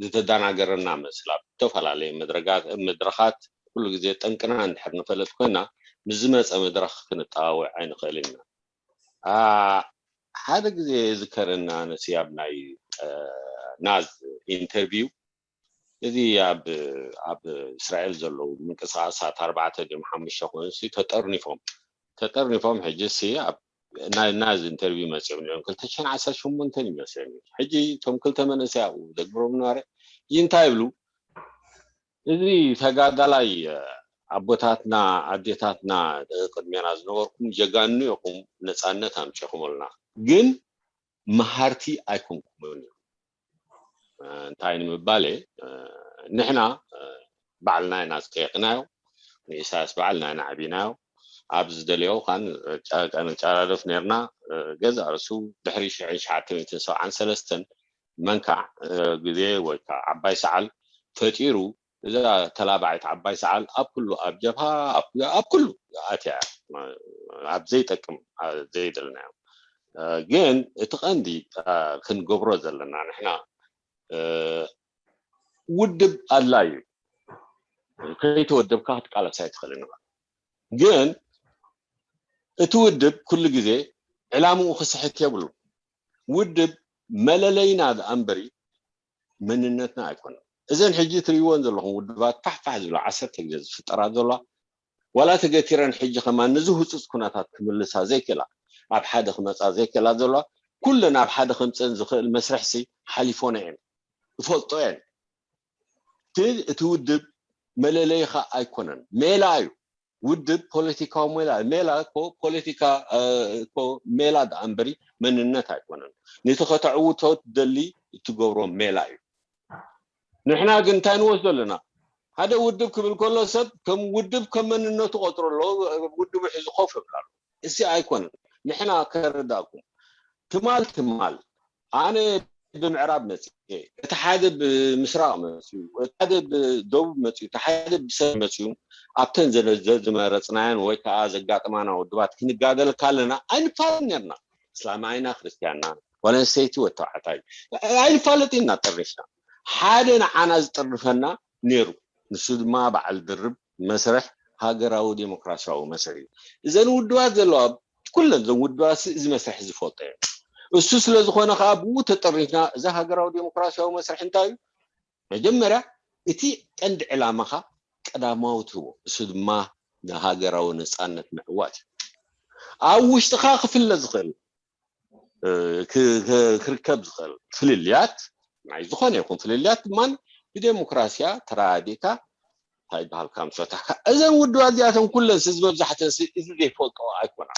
ዝተዳናገረና መስል ኣብ ዝተፈላለዩ መድረጋት መድረኻት ኩሉ ግዜ ጠንቅና እንድሕር ንፈለጥ ኮይና ምስ ዝመፀ መድረኽ ክንጠዋወዕ ኣይንኽእልን ኢና ሓደ ግዜ ዝከረና ነሲ ኣብ ናይ ናዝ ኢንተርቪው እዚ ኣብ ኣብ እስራኤል ዘለዉ ምንቅስቃሳት ኣርባዕተ ድም ሓሙሽተ ኮይኑሲ ተጠርኒፎም ተጠርኒፎም ሕጂ ሲ ኣብ ናይ ናዝ ኢንተርቪው መፂኦም እዮም ክልተ ሽሕን ዓሰርተ ሸሞንተን ይመስለኒ ሕጂ እቶም ክልተ መንእሰይ ኣብኡ ደግብሮም ነበረ እንታይ ይብሉ እዚ ተጋዳላይ ኣቦታትና ኣዴታትና ቅድሜና ዝነበርኩም ጀጋኑ ኢኹም ነፃነት ኣምፂኹምልና ግን መሃርቲ ኣይኮንኩምን እዩ እንታይ ንምባል ንሕና ባዕልና ኢና ዝጠየቅናዮ ንኢሳያስ ባዕልና ኢና ዓቢናዮ ኣብ ዝደለዮ ካን ጨራደፍ ነርና ገዛ ርሱ ድሕሪ ሽሕን ሸዓተ ሚእትን ሰብዓን ሰለስተን መንካዕ ግዜ ወይ ከዓ ዓባይ ሰዓል ፈጢሩ እዛ ተላባዒት ዓባይ ሰዓል ኣብ ኩሉ ኣብ ጀብሃ ኣብ ኩሉ ኣትያ ኣብ ዘይጠቅም ዘይደልናዮ ግን እቲ ቀንዲ ክንገብሮ ዘለና ንሕና ውድብ ኣድላይ እዩ ከይተወደብካ ክትቃለስ ኣይትኽእልን ግን እቲ ውድብ ኩሉ ግዜ ዕላምኡ ክስሕት የብሉ ውድብ መለለይና ደኣ እምበሪ መንነትና ኣይኮነን እዘን ሕጂ ትሪእወን ዘለኹም ውድባት ፋሕፋሕ ዝብላ ዓሰርተ ግዜ ዝፍጠራ ዘለዋ ዋላ ተገቲረን ሕጂ ከማን ነዚ ህፁፅ ኩነታት ክምልሳ ዘይክእላ ኣብ ሓደ ክመፃ ዘይክእላ ዘለዋ ኩለን ኣብ ሓደ ከምፀን ዝኽእል መስርሕሲ ሓሊፎነ እየን እፈልጦ እየን እቲ ውድብ መለለይኻ ኣይኮነን ሜላ እዩ ውድብ ፖለቲካዊ ሜላ ሜላ እኮ ፖለቲካ እኮ ሜላ ደኣ እምበሪ መንነት ኣይኮነን ነቲ ከተዕውቶ ትደሊ እትገብሮ ሜላ እዩ ንሕና ግን እንታይ ንወስዶ ኣለና ሓደ ውድብ ክብል ከሎ ሰብ ከም ውድብ ከም መንነቱ ቆፅሮ ኣሎ ውድቡ ሕዚ ኮፍ ይብል ኣሎ እዚ ኣይኮነን ንሕና ከረዳእኩም ትማል ትማል ኣነ ብምዕራብ መፅእ እቲ ሓደ ብምስራቅ መፅኡ እቲ ሓደ ብደቡብ መፅኡ እቲ ሓደ ብሰብ መፅኡ ኣብተን ዝመረፅናዮን ወይ ከዓ ዘጋጥማና ውድባት ክንጋደል ካለና ኣይንፋልን ነርና እስላማይና ክርስትያንና ጓል ኣንስተይቲ ወተባዕታይ ኣይንፋለጥ ኢና ጠሪፍና ሓደ ንዓና ዝጥርፈና ነይሩ ንሱ ድማ በዓል ድርብ መስርሕ ሃገራዊ ዴሞክራሲያዊ መስርሕ እዩ እዘን ውድባት ዘለዋ ኩለን እዘን ውድባት እዚ መስርሕ ዝፈልጦ እዮም እሱ ስለ ዝኾነ ከዓ ብኡ ተጠሪፍና እዚ ሃገራዊ ዴሞክራሲያዊ መስርሕ እንታይ እዩ መጀመርያ እቲ ቀንዲ ዕላማኻ ቀዳማዊ ትህቦ እሱ ድማ ንሃገራዊ ነፃነት ምዕዋት እዩ ኣብ ውሽጥኻ ክፍለ ዝኽእል ክርከብ ዝኽእል ፍልልያት ናይ ዝኾነ ይኹን ፍልልያት ድማ ብዴሞክራሲያ ተረዳዲእካ እንታይ ይበሃል ካብ ዝፈታሕካ እዘን ውድባት እዚኣተን ኩለን እዚ መብዛሕተን እዚ ዘይፈልጦ ኣይኮና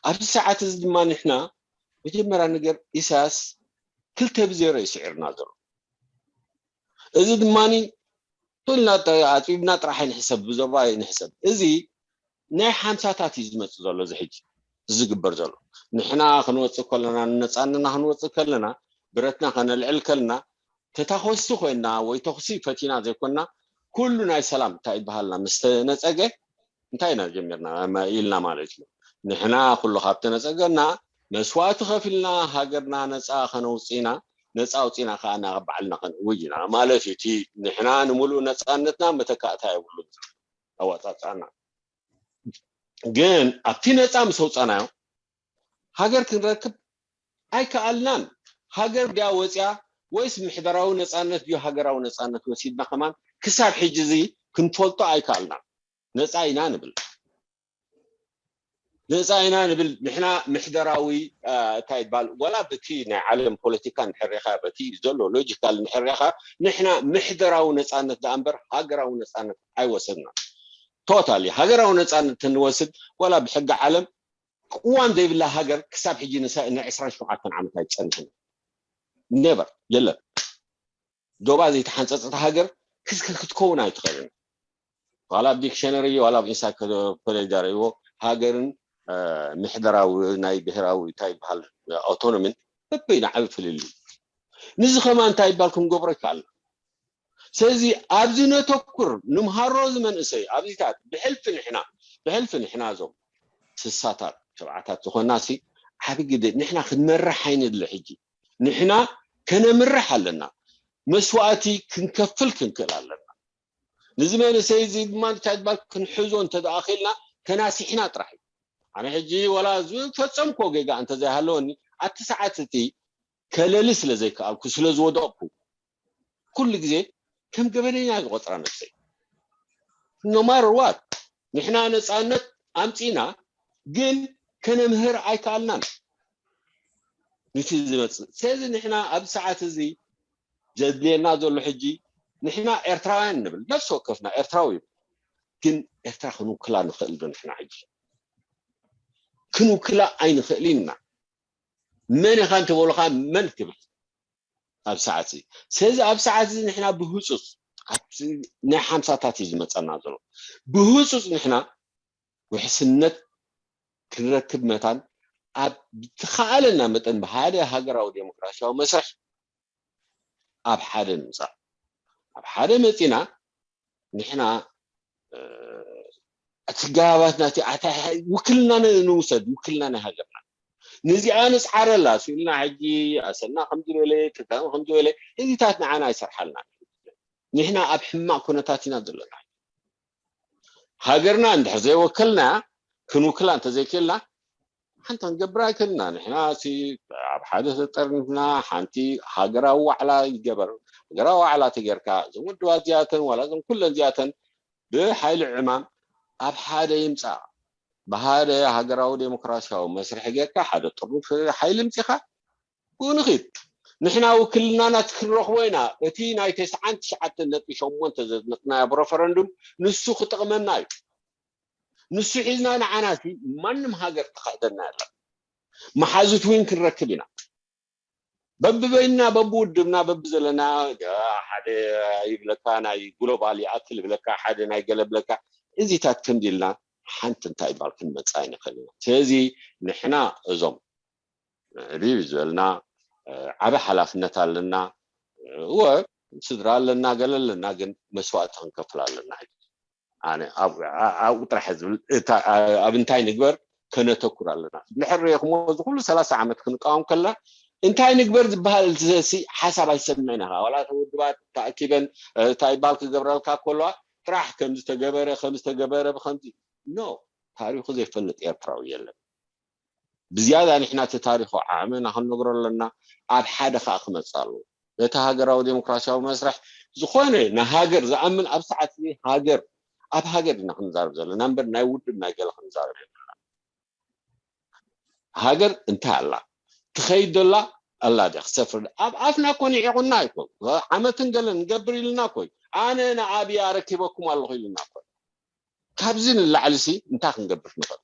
ኣብዚ ሰዓት እዚ ድማ ንሕና መጀመርያ ነገር ኢሳያስ ክልተ ብዜሮ እዩ ስዒርና ዘሎ። እዚ ድማኒ ቱልና ኣፅቢብና ጥራሕ ኣይንሕሰብ፣ ብዞባ ኣይንሕሰብ። እዚ ናይ ሓምሳታት እዩ ዝመፅእ ዘሎ፣ እዚ ሕጂ ዝግበር ዘሎ። ንሕና ክንወፅእ ከለና፣ ንነፃነትና ክንወፅእ ከለና፣ ብረትና ከነልዕል ከለና፣ ተታኮስቲ ኮይና ወይ ተኩሲ ፈቲና ዘይኮና፣ ኩሉ ናይ ሰላም እንታይ ይበሃልና ምስ ተነፀገ እንታይ ኢና ጀሚርና ኢልና ማለት እዩ። ንሕና ኩሉ ካብ ተነፀገና፣ መስዋእቲ ከፊልና ሃገርና ነፃ ከነውፅእና፣ ነፃ ኣውፅእና ከዓ ናብ ባዕልና ከነእውጅና ማለት እዩ። እቲ ንሕና ንምሉእ ነፃነትና መተካእታ የብሉን ኣዋፃፃና። ግን ኣብቲ ነፃ ምስ ኣውፃናዮ ሃገር ክንረክብ ኣይከኣልናን። ሃገር ድያ ወፅያ ወይስ ምሕደራዊ ነፃነት ድዩ ሃገራዊ ነፃነት ወሲድና ከማን ክሳብ ሕጂ እዚ ክንፈልጦ ኣይከኣልናን። ነፃ ኢና ንብል፣ ነፃ ኢና ንብል። ንሕና ምሕደራዊ እንታይ ይባል ዋላ በቲ ናይ ዓለም ፖለቲካ ንሕሬኻ በቲ ዘሎ ሎጂካል ንሕሬኻ ንሕና ምሕደራዊ ነፃነት ደኣ እምበር ሃገራዊ ነፃነት ኣይወሰድና። ቶታሊ ሃገራዊ ነፃነት እንወስድ ዋላ ብሕጊ ዓለም ቅዋም ዘይብላ ሃገር ክሳብ ሕጂ ንዕስራን ሸውዓተን ዓመት ኣይትፀንሕን። ኔቨር የለን። ዶባ ዘይተሓንፀፀት ሃገር ክትከውን ኣይትኽእልን። ዋላ ኣብ ዲክሸነሪ ዋላ ኣብ ኢንሳይክሎፔድያ ርእይዎ ሃገርን ምሕደራዊ ናይ ብሔራዊ እንታይ ይበሃል ኣውቶኖሚን በበይኑ ዓብዪ ፍልልዩ። ንዚ ከማ እንታይ ይባል ክንገብሮ ይከኣልና። ስለዚ ኣብዚ ነተኩር ንምሃሮ እዚ መንእሰይ ኣብዚታት ብሕልፊ ንሕና ብሕልፊ ንሕና እዞም ስሳታት ሰብዓታት ዝኾና ሲ ዓቢ ግደ ንሕና ክንመርሕ ኣይንድለ ሕጂ ንሕና ከነምርሕ ኣለና። መስዋእቲ ክንከፍል ክንክእል ኣለና። ንዚ መንእሰይ እዚ ድማ እንታይ ትባል ክንሕዞ እንተደኣ ኽኢልና ከናሲሕና ጥራሕ እዩ። ኣነ ሕጂ ወላ ዝፈጸምኮ ጌጋ እንተዘይሃለወኒ ኣብቲ ሰዓት እቲ ከለሊ ስለ ዘይከኣልኩ ስለ ዝወደቕኩ ኩሉ ግዜ ከም ገበነኛ ዝቆጽራ ነብሰይ። No matter what ንሕና ነጻነት ኣምጺና ግን ከነምህር ኣይከኣልናን። ንቲ ዝመፅእ ስለዚ ንሕና ኣብ ሰዓት እዚ ዘድልየና ዘሎ ሕጂ ንሕና ኤርትራውያን ንብል ነፍሲ ወከፍና ኤርትራዊ ግን ኤርትራ ክንውክላ ንኽእል ዶ ንሕና ሕጂ ክንውክላ ኣይንኽእል ኢና። መን ኢኻ እንተበሉኻ መን ክብል ኣብ ሰዓት እዚ ስለዚ ኣብ ሰዓት እዚ ንሕና ብህፁፅ ናይ ሓምሳታት እዩ ዝመፀና ዘሎ ብህፁፅ ንሕና ውሕስነት ክንረክብ መታን ኣብ ዝተኻኣለና መጠን ብሓደ ሃገራዊ ዴሞክራሲያዊ መስርሕ ኣብ ሓደ ንምፃእ ኣብ ሓደ መፂና ንሕና እቲ ገባባት ናቲ ውክልና ንውሰድ ውክልና ናይ ሃገርና ንዚኣ ንፅዓረላ ስኢልና ሕጂ ኣሰና ከምዝበለ ትግራይ ከምዝበለ እዚታት ንዓና ኣይሰርሓልና ንሕና ኣብ ሕማቅ ኩነታት ኢና ዘለና ሃገርና እንድሕር ዘይወከልና ክንውክላ እንተዘይክእልና ሓንቲ ክንገብር ኣይክእልና ንሕና ኣብ ሓደ ተጠርኒፍና ሓንቲ ሃገራዊ ዋዕላ ይገበር ሃገራዊ ዋዕላ ተገርካ እዞም ውድባት እዚኣተን ዋላ እዞም ኩለን እዚኣተን ብሓይሊ ዕማም ኣብ ሓደ ይምፃእ ብሓደ ሃገራዊ ዴሞክራሲያዊ መስርሒ ጌርካ ሓደ ጥሩፍ ሓይሊ ምፂኻ ብኡ ንኺድ ንሕና ውክልናና ክንረኽቦ ኢና እቲ ናይ ተስዓን ትሽዓተን ነጥቢ ሸሞንተ ዘድመፅናዮ ብረፈረንዱም ንሱ ክጠቕመና እዩ ንሱ ሒዝና ንዓና ሲ ማንም ሃገር ትኸሕደና የለን መሓዙት እውን ክንረክብ ኢና በብበይንና በብውድብና በብዘለና ሓደ ይብለካ ናይ ግሎባል ይኣክል ይብለካ ሓደ ናይ ገለ ብለካ እዚታት ከምዚ ኢልና ሓንቲ እንታይ ባል ክንመፅእ ኣይንኽእል ኢና ስለዚ ንሕና እዞም ዕብይ ዝበልና ዓበ ሓላፍነት ኣለና እወ ስድራ ኣለና ገለ ኣለና ግን መስዋእቲ ክንከፍል ኣለና ኣነ ኣብኡ ጥራሕ ዝብል ኣብ እንታይ ንግበር ከነተኩር ኣለና ድሕር ሪኢኹሞ እዚ ኩሉ ሰላሳ ዓመት ክንቃወም ከለና እንታይ ንግበር ዝበሃል ሲ ሓሳብ ኣይሰምዕና ዋላ ውድባት ተኣኪበን እንታይ ባል ክገብረልካ ከለዋ ጥራሕ ከምዝተገበረ ከምዝተገበረ ብከምዚ ኖ ታሪኹ ዘይፈልጥ ኤርትራዊ የለን ብዝያዳ ንሕና እቲ ታሪኽ ዓቕምና ክንነግሮ ኣለና። ኣብ ሓደ ከኣ ክመጽእ ኣለዎ። ነቲ ሃገራዊ ዴሞክራሲያዊ መስርሕ ዝኾነ ንሃገር ዝኣምን ኣብ ሰዓት እዚ ሃገር ኣብ ሃገር ኢና ክንዛረብ ዘለና እምበር ናይ ውድብ ናይ ገለ ክንዛረብ የብልና። ሃገር እንታይ ኣላ ትኸይድ ዶላ ኣላ ድያ ክሰፍር ኣብ ኣፍና እኮ ንዒቑና ኣይኮን ዓመትን ገለን ንገብር ኢልና እኮ ኣነ ንኣብይ ኣረኪበኩም ኣለኹ ኢልና እኮ ካብዚ ንላዕሊ ሲ እንታይ ክንገብር ንኽእል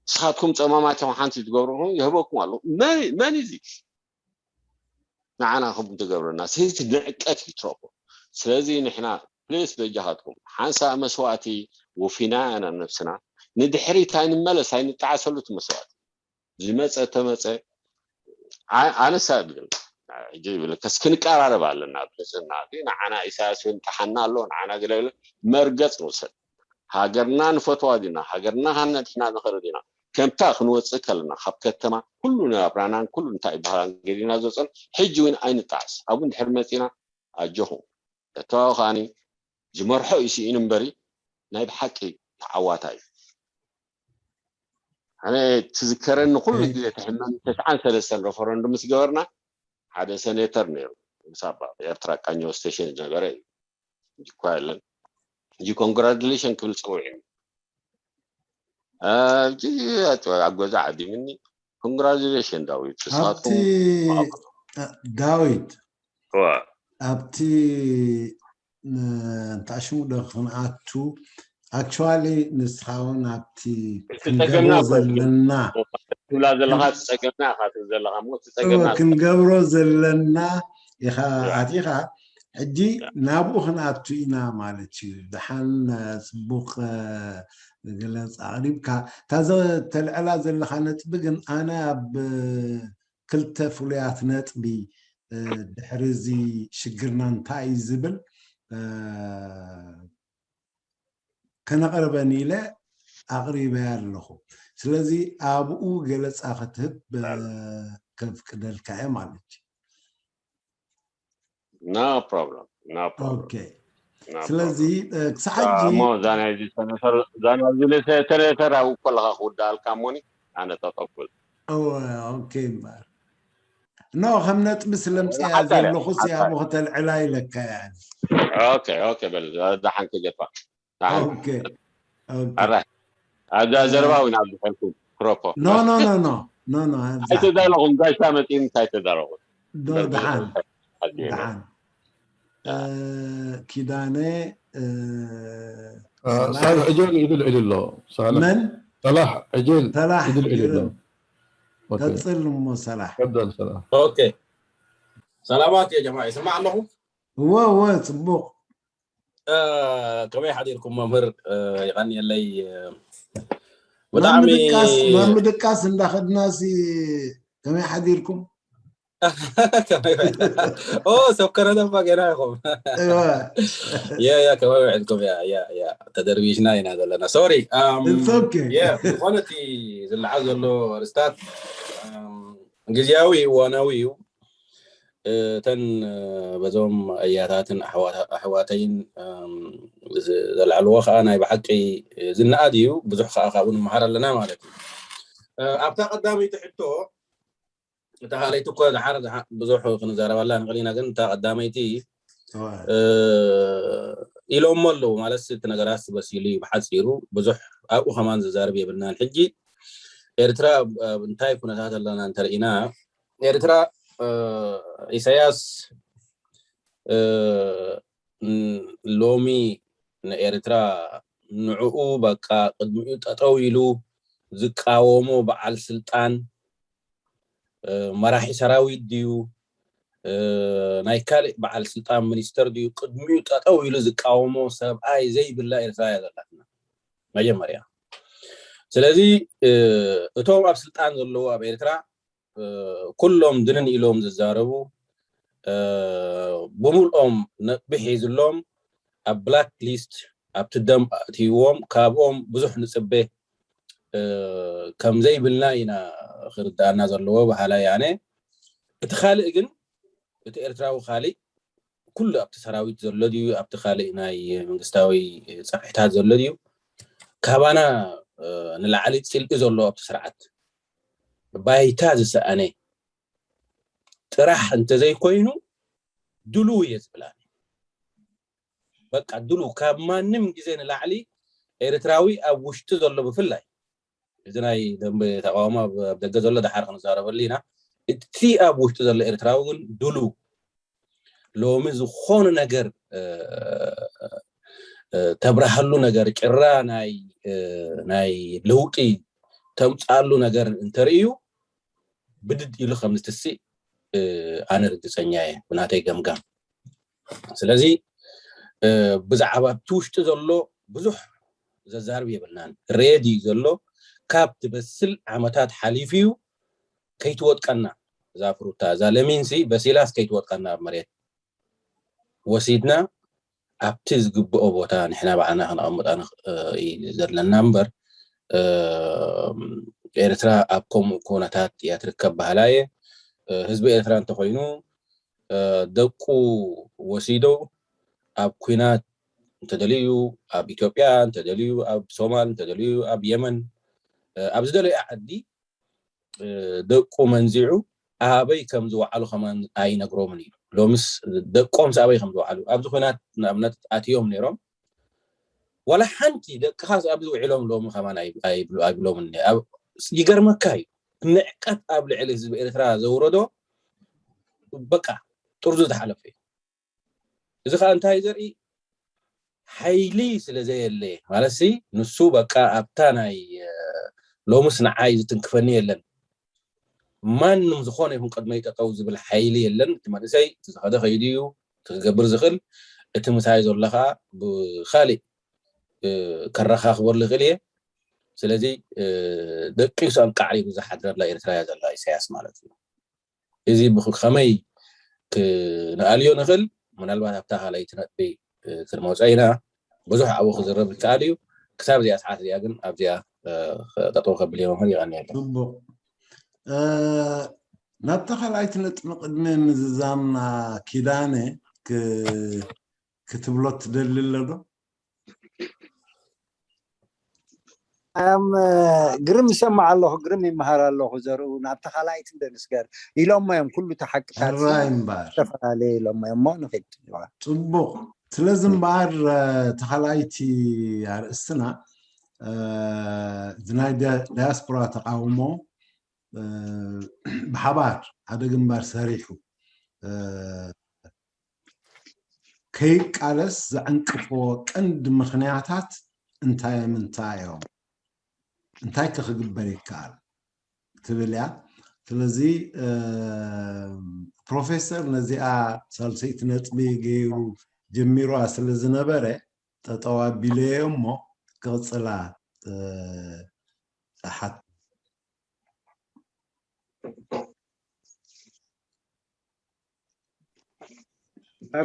ንስኻትኩም ጸማማት ኢኹም ሓንቲ ትገብሩ ይህበኩም ኣሎ። መን መን እዚ ንዓና ከም ትገብረና ስለዚ ንዕቀት ይትረፎ። ስለዚ ንሕና ፕሌስ በጃኻትኩም ሓንሳእ መስዋእቲ ወፊና ኢና ነብስና ንድሕሪት ኣይንመለስ ኣይንጠዓሰሉ እቲ መስዋእቲ ዝመፀ ተመፀ ኣነሳ ብል ሕጂ ይብል ከስ ክንቀራረብ ኣለና ብልፅና ንዓና ኢሳያስ ይምጥሓና ኣሎ ንዓና ገለ መርገፅ ንውሰድ ሃገርና ንፈትዋ ዲና ሃገርና ሃነድሕና ንኽእል ዲና ከምታ ክንወፅእ ከለና ካብ ከተማ ኩሉ ናብራናን ኩሉ እንታይ ይበሃላን ገዲና ዝወፅን ሕጂ እውን ኣይንጣዕስ ኣብኡ እንድሕር መፂና ኣጆኹም ተተባብኻኒ ዝመርሖ እዩ ስኢኑ እምበሪ ናይ ብሓቂ ተዓዋታ እዩ ኣነ ትዝከረኒ ኩሉ ግዜ ተሕመኒ ተስዓን ሰለስተን ረፈረንዱም ምስ ገበርና ሓደ ሰኔተር ነይሩ ምስ ኣባ ኤርትራ ቃኘው ስቴሽን ዝነበረ እዩ እኳ የለን ሕጂ ኮንግራጁሌሽን ክብል ፀውዒ ሕጂ ኣብ ገዛ ዓዲምኒ ኮንግራጁሌሽን ዳዊት ኣብቲ ዳዊት ኣብቲ እንታሽሙ ዶ ክንኣቱ ኣክቹዋሊ ንስኻ እውን ኣብቲ ክንገብሮ ዘለና ትብላ ዘለኻ ትፀገምና ኢኻ ትብል ዘለኻ እሞ ትፀገምና ክንገብሮ ዘለና ኢኻ ኣቲኻ ሕጂ ናብኡ ክንኣቱ ኢና ማለት እዩ። ደሓን ፅቡቕ ገለፅ ኣቕሪብካ። እታ ተልዕላ ዘለኻ ነጥቢ ግን ኣነ ኣብ ክልተ ፍሉያት ነጥቢ ድሕሪ እዚ ሽግርና እንታይ እዩ ዝብል ከነቕርበን ኢለ ኣቕሪበያ ኣለኹ። ስለዚ ኣብኡ ገለፃ ክትህብ ከፍቅደልካ እየ ማለት እዩ። No problem. No problem. ኦኬ ስለዚ ክሳዕ ሕጂ እሞ እዛ ናይዚ ሰነተር እዛ ናይዚ ሰነተር ኣብኡ ከለኻ ክውዳኣልካ እሞኒ ኣነ ጠጠው ክብል እወ ኦኬ እምበኣር ኖ ከም ነጥቢ ስለምፅያ ዘለኹ እዚኣ ብክተልዕላ ኢለካ እያ ኦኬ ኦኬ በል ደሓን ክገፋ ደሓን ኦኬ ኣራ ኣብዛ ዘረባ እውን ኣብዚ ፈልኩም ክሮፖ ኖ ኖ ኖ ኖ ኖ ኖ ኣይተዛረኹም ጋሻ መፂን እንታይ ተዛረኹ ዶ ደሓን ደሓን ኪዳነ ሳልሕ ዕጀል ኢሉ ልዕል ኣሎ ሳልሕ መን ሰላሕ ዕጀል ሰላሕ ኢሉ ልዕል ኣሎ ቀፅል እሞ ሰላሕ ቀደል ሰላሕ ኦኬ ሰላማት ያ ጀማ ይስማዕ ኣለኹ እወ እወ ፅቡቅ ከመይ ሓዲርኩም መምህር ይቐንየለይ ብጣዕሚ ምድቃስ ናብ ምድቃስ እንዳኸድናሲ ከመይ ሓዲርኩም ኦ ሰብ ከረዳ እባ ገና ኢኹም ያ ያ ከመይ ውዕልኩም ያ ያ ያ ተደርቢሽና ኢና ዘለና ሶሪ ዝኾነ እቲ ዝለዓል ዘሎ ርስታት ግዜያዊ እዋናዊ እዩ እተን በዞም ኣያታትን ኣሕዋተይን ዘልዓልዎ ከዓ ናይ ብሓቂ ዝነኣድ እዩ ብዙሕ ከዓ ካብኡ ንምሃር ኣለና ማለት እዩ ኣብታ ቀዳመይቲ ሕቶ እታ ካልኣይቲ እኮ ዝሓር ብዙሕ ክንዛረበላ ንኽእል ኢና ግን እታ ቀዳመይቲ ኢሎሞ ኣለዉ ማለት እቲ ነገራት በሲሉ እዩ ብሓፂሩ ብዙሕ ኣብኡ ከማን ዝዛርብ የብልናን ሕጂ ኤርትራ እንታይ ኩነታት ኣለና እንተርኢና ኤርትራ ኢሳያስ ሎሚ ንኤርትራ ንዕኡ በቃ ቅድሚኡ ጠጠው ኢሉ ዝቃወሞ በዓል ስልጣን መራሒ ሰራዊት ድዩ ናይ ካልእ በዓል ስልጣን ሚኒስተር ድዩ ቅድሚኡ ጠጠው ኢሉ ዝቃወሞ ሰብኣይ ዘይብላ ኤርትራ እያ ዘላትና መጀመርያ ስለዚ እቶም ኣብ ስልጣን ዘለዉ ኣብ ኤርትራ ኩሎም ድንን ኢሎም ዝዛረቡ ብምልኦም ነጥቢ ሒዝሎም ኣብ ብላክ ሊስት ኣብቲ ደንብ ኣእትይዎም ካብኦም ብዙሕ ንፅበ ከም ዘይብልና ኢና ክርዳኣና ዘለዎ በሃላይ ኣነ እቲ ካልእ ግን እቲ ኤርትራዊ ካልእ ኩሉ ኣብቲ ሰራዊት ዘሎ ድዩ ኣብቲ ካልእ ናይ መንግስታዊ ፀፍሕታት ዘሎ ድዩ ካባና ንላዕሊ ፅልኢ ዘሎ ኣብቲ ስርዓት ባይታ ዝሰኣነ ጥራሕ እንተዘይኮይኑ ድሉ እየ ዝብላ በቃ ድሉ ካብ ማንም ግዜ ንላዕሊ ኤርትራዊ ኣብ ውሽጢ ዘሎ ብፍላይ እዚ ናይ ደንበ ተቃውሞ ኣብ ደገ ዘሎ ድሓር ክንዛረበሉ ኢና እቲ ኣብ ውሽጢ ዘሎ ኤርትራዊ ግን ድሉ ሎሚ ዝኾነ ነገር ተብረሃሉ ነገር ጭራ ናይ ናይ ለውጢ ተምፅኣሉ ነገር እንተርእዩ ብድድ ኢሉ ከም ዝትስእ ኣነ ርግፀኛ እየ ብናተይ ገምጋም። ስለዚ ብዛዕባ እቲ ውሽጢ ዘሎ ብዙሕ ዘዛርብ የብልናን። ሬድ እዩ ዘሎ። ካብ ትበስል ዓመታት ሓሊፉ እዩ። ከይትወጥቀና እዛ ፍሩታ እዛ ለሚንሲ በሲላስ ከይትወጥቀና ኣብ መሬት ወሲድና ኣብቲ ዝግብኦ ቦታ ንሕና ባዕልና ከነቐምጣ እዩ ዘለና እምበር ኤርትራ ኣብ ከምኡ ኩነታት እያ ትርከብ ባህላ እየ። ህዝቢ ኤርትራ እንተኮይኑ ደቁ ወሲዶ ኣብ ኩናት እንተደልዩ ኣብ ኢትዮጵያ እንተደልዩ ኣብ ሶማል እንተደልዩ ኣብ የመን ኣብ ዝደለየ ዓዲ ደቁ መንዚዑ ኣበይ ከም ዝወዓሉ ከማን ኣይነግሮምን እዩ። ሎምስ ደቆምስ ኣበይ ከም ዝወዓሉ ኣብዚ ኩናት ንኣብነት ኣትዮም ነይሮም ዋላ ሓንቲ ደቅኻስ ኣብዚ ውዒሎም ሎሚ ከማን ኣይብሎምን። ይገርመካ እዩ ንዕቀት ኣብ ልዕሊ ህዝቢ ኤርትራ ዘውረዶ በቃ ጥርዙ ዝሓለፈ እዩ። እዚ ከዓ እንታይ ዘርኢ ሓይሊ ስለ ዘየለ ማለት ሲ ንሱ በቃ ኣብታ ናይ ሎምስ ንዓይ ዝትንክፈኒ የለን ማንም ዝኾነ ይኹን ቅድመይ ጠጠው ዝብል ሓይሊ የለን። እቲ መንእሰይ እቲ ዝኸደ ከይዱ እዩ እቲ ክገብር ዝኽእል። እቲ ምሳይ ዘሎ ከዓ ብካሊእ ከረኻኽበሉ ይኽእል እየ። ስለዚ ደቂሱ ኣብ ቃዕሪ ብዙሕ ሓድረላ ኤርትራ እያ ዘላ ኢሳያስ ማለት እዩ። እዚ ከመይ ክንኣልዮ ንኽእል ምናልባት ኣብታ ካልኣይቲ ነጥቢ ክንመፆ ኢና። ብዙሕ ኣብኡ ክዝረብ ይከኣል እዩ። ክሳብ እዚኣ ሰዓት እዚኣ ግን ኣብዚኣ ጠጠው ከብል እየ መምህር። ይቐንየለይ። ፅቡቕ። ናብታ ካልኣይቲ ነጥቢ ቅድሚ ምዝዛምና ኪዳነ ክትብሎ ትደሊ ኣሎ ዶ? ኣም ግርም ይሰማዕ ኣለኹ፣ ግርም ይመሃር ኣለኹ። ዘርኡ ናብታ ካልኣይቲ እንደ ንስገር ኢሎሞ እዮም ኩሉ ተሓቅታት ሕራይ እምበኣር ዝተፈላለየ ኢሎሞ እዮም። እሞ ንኺድ። ፅቡቕ። ስለዚ እምበኣር ተኻልኣይቲ ኣርእስትና እዚ ናይ ዳያስፖራ ተቃውሞ ብሓባር ሓደ ግንባር ሰሪሑ ከይቃለስ ዘዕንቅፎ ቀንዲ ምኽንያታት እንታይ ምንታይ እዮም? እንታይ ከ ክግበር ይከኣል ትብል እያ። ስለዚ ፕሮፌሰር ነዚኣ ሳልሰይቲ ነጥቢ ገይሩ ጀሚሩዋ ስለ ዝነበረ ጠጠው ኣቢለዮ እሞ ክቕፅላ እሓት።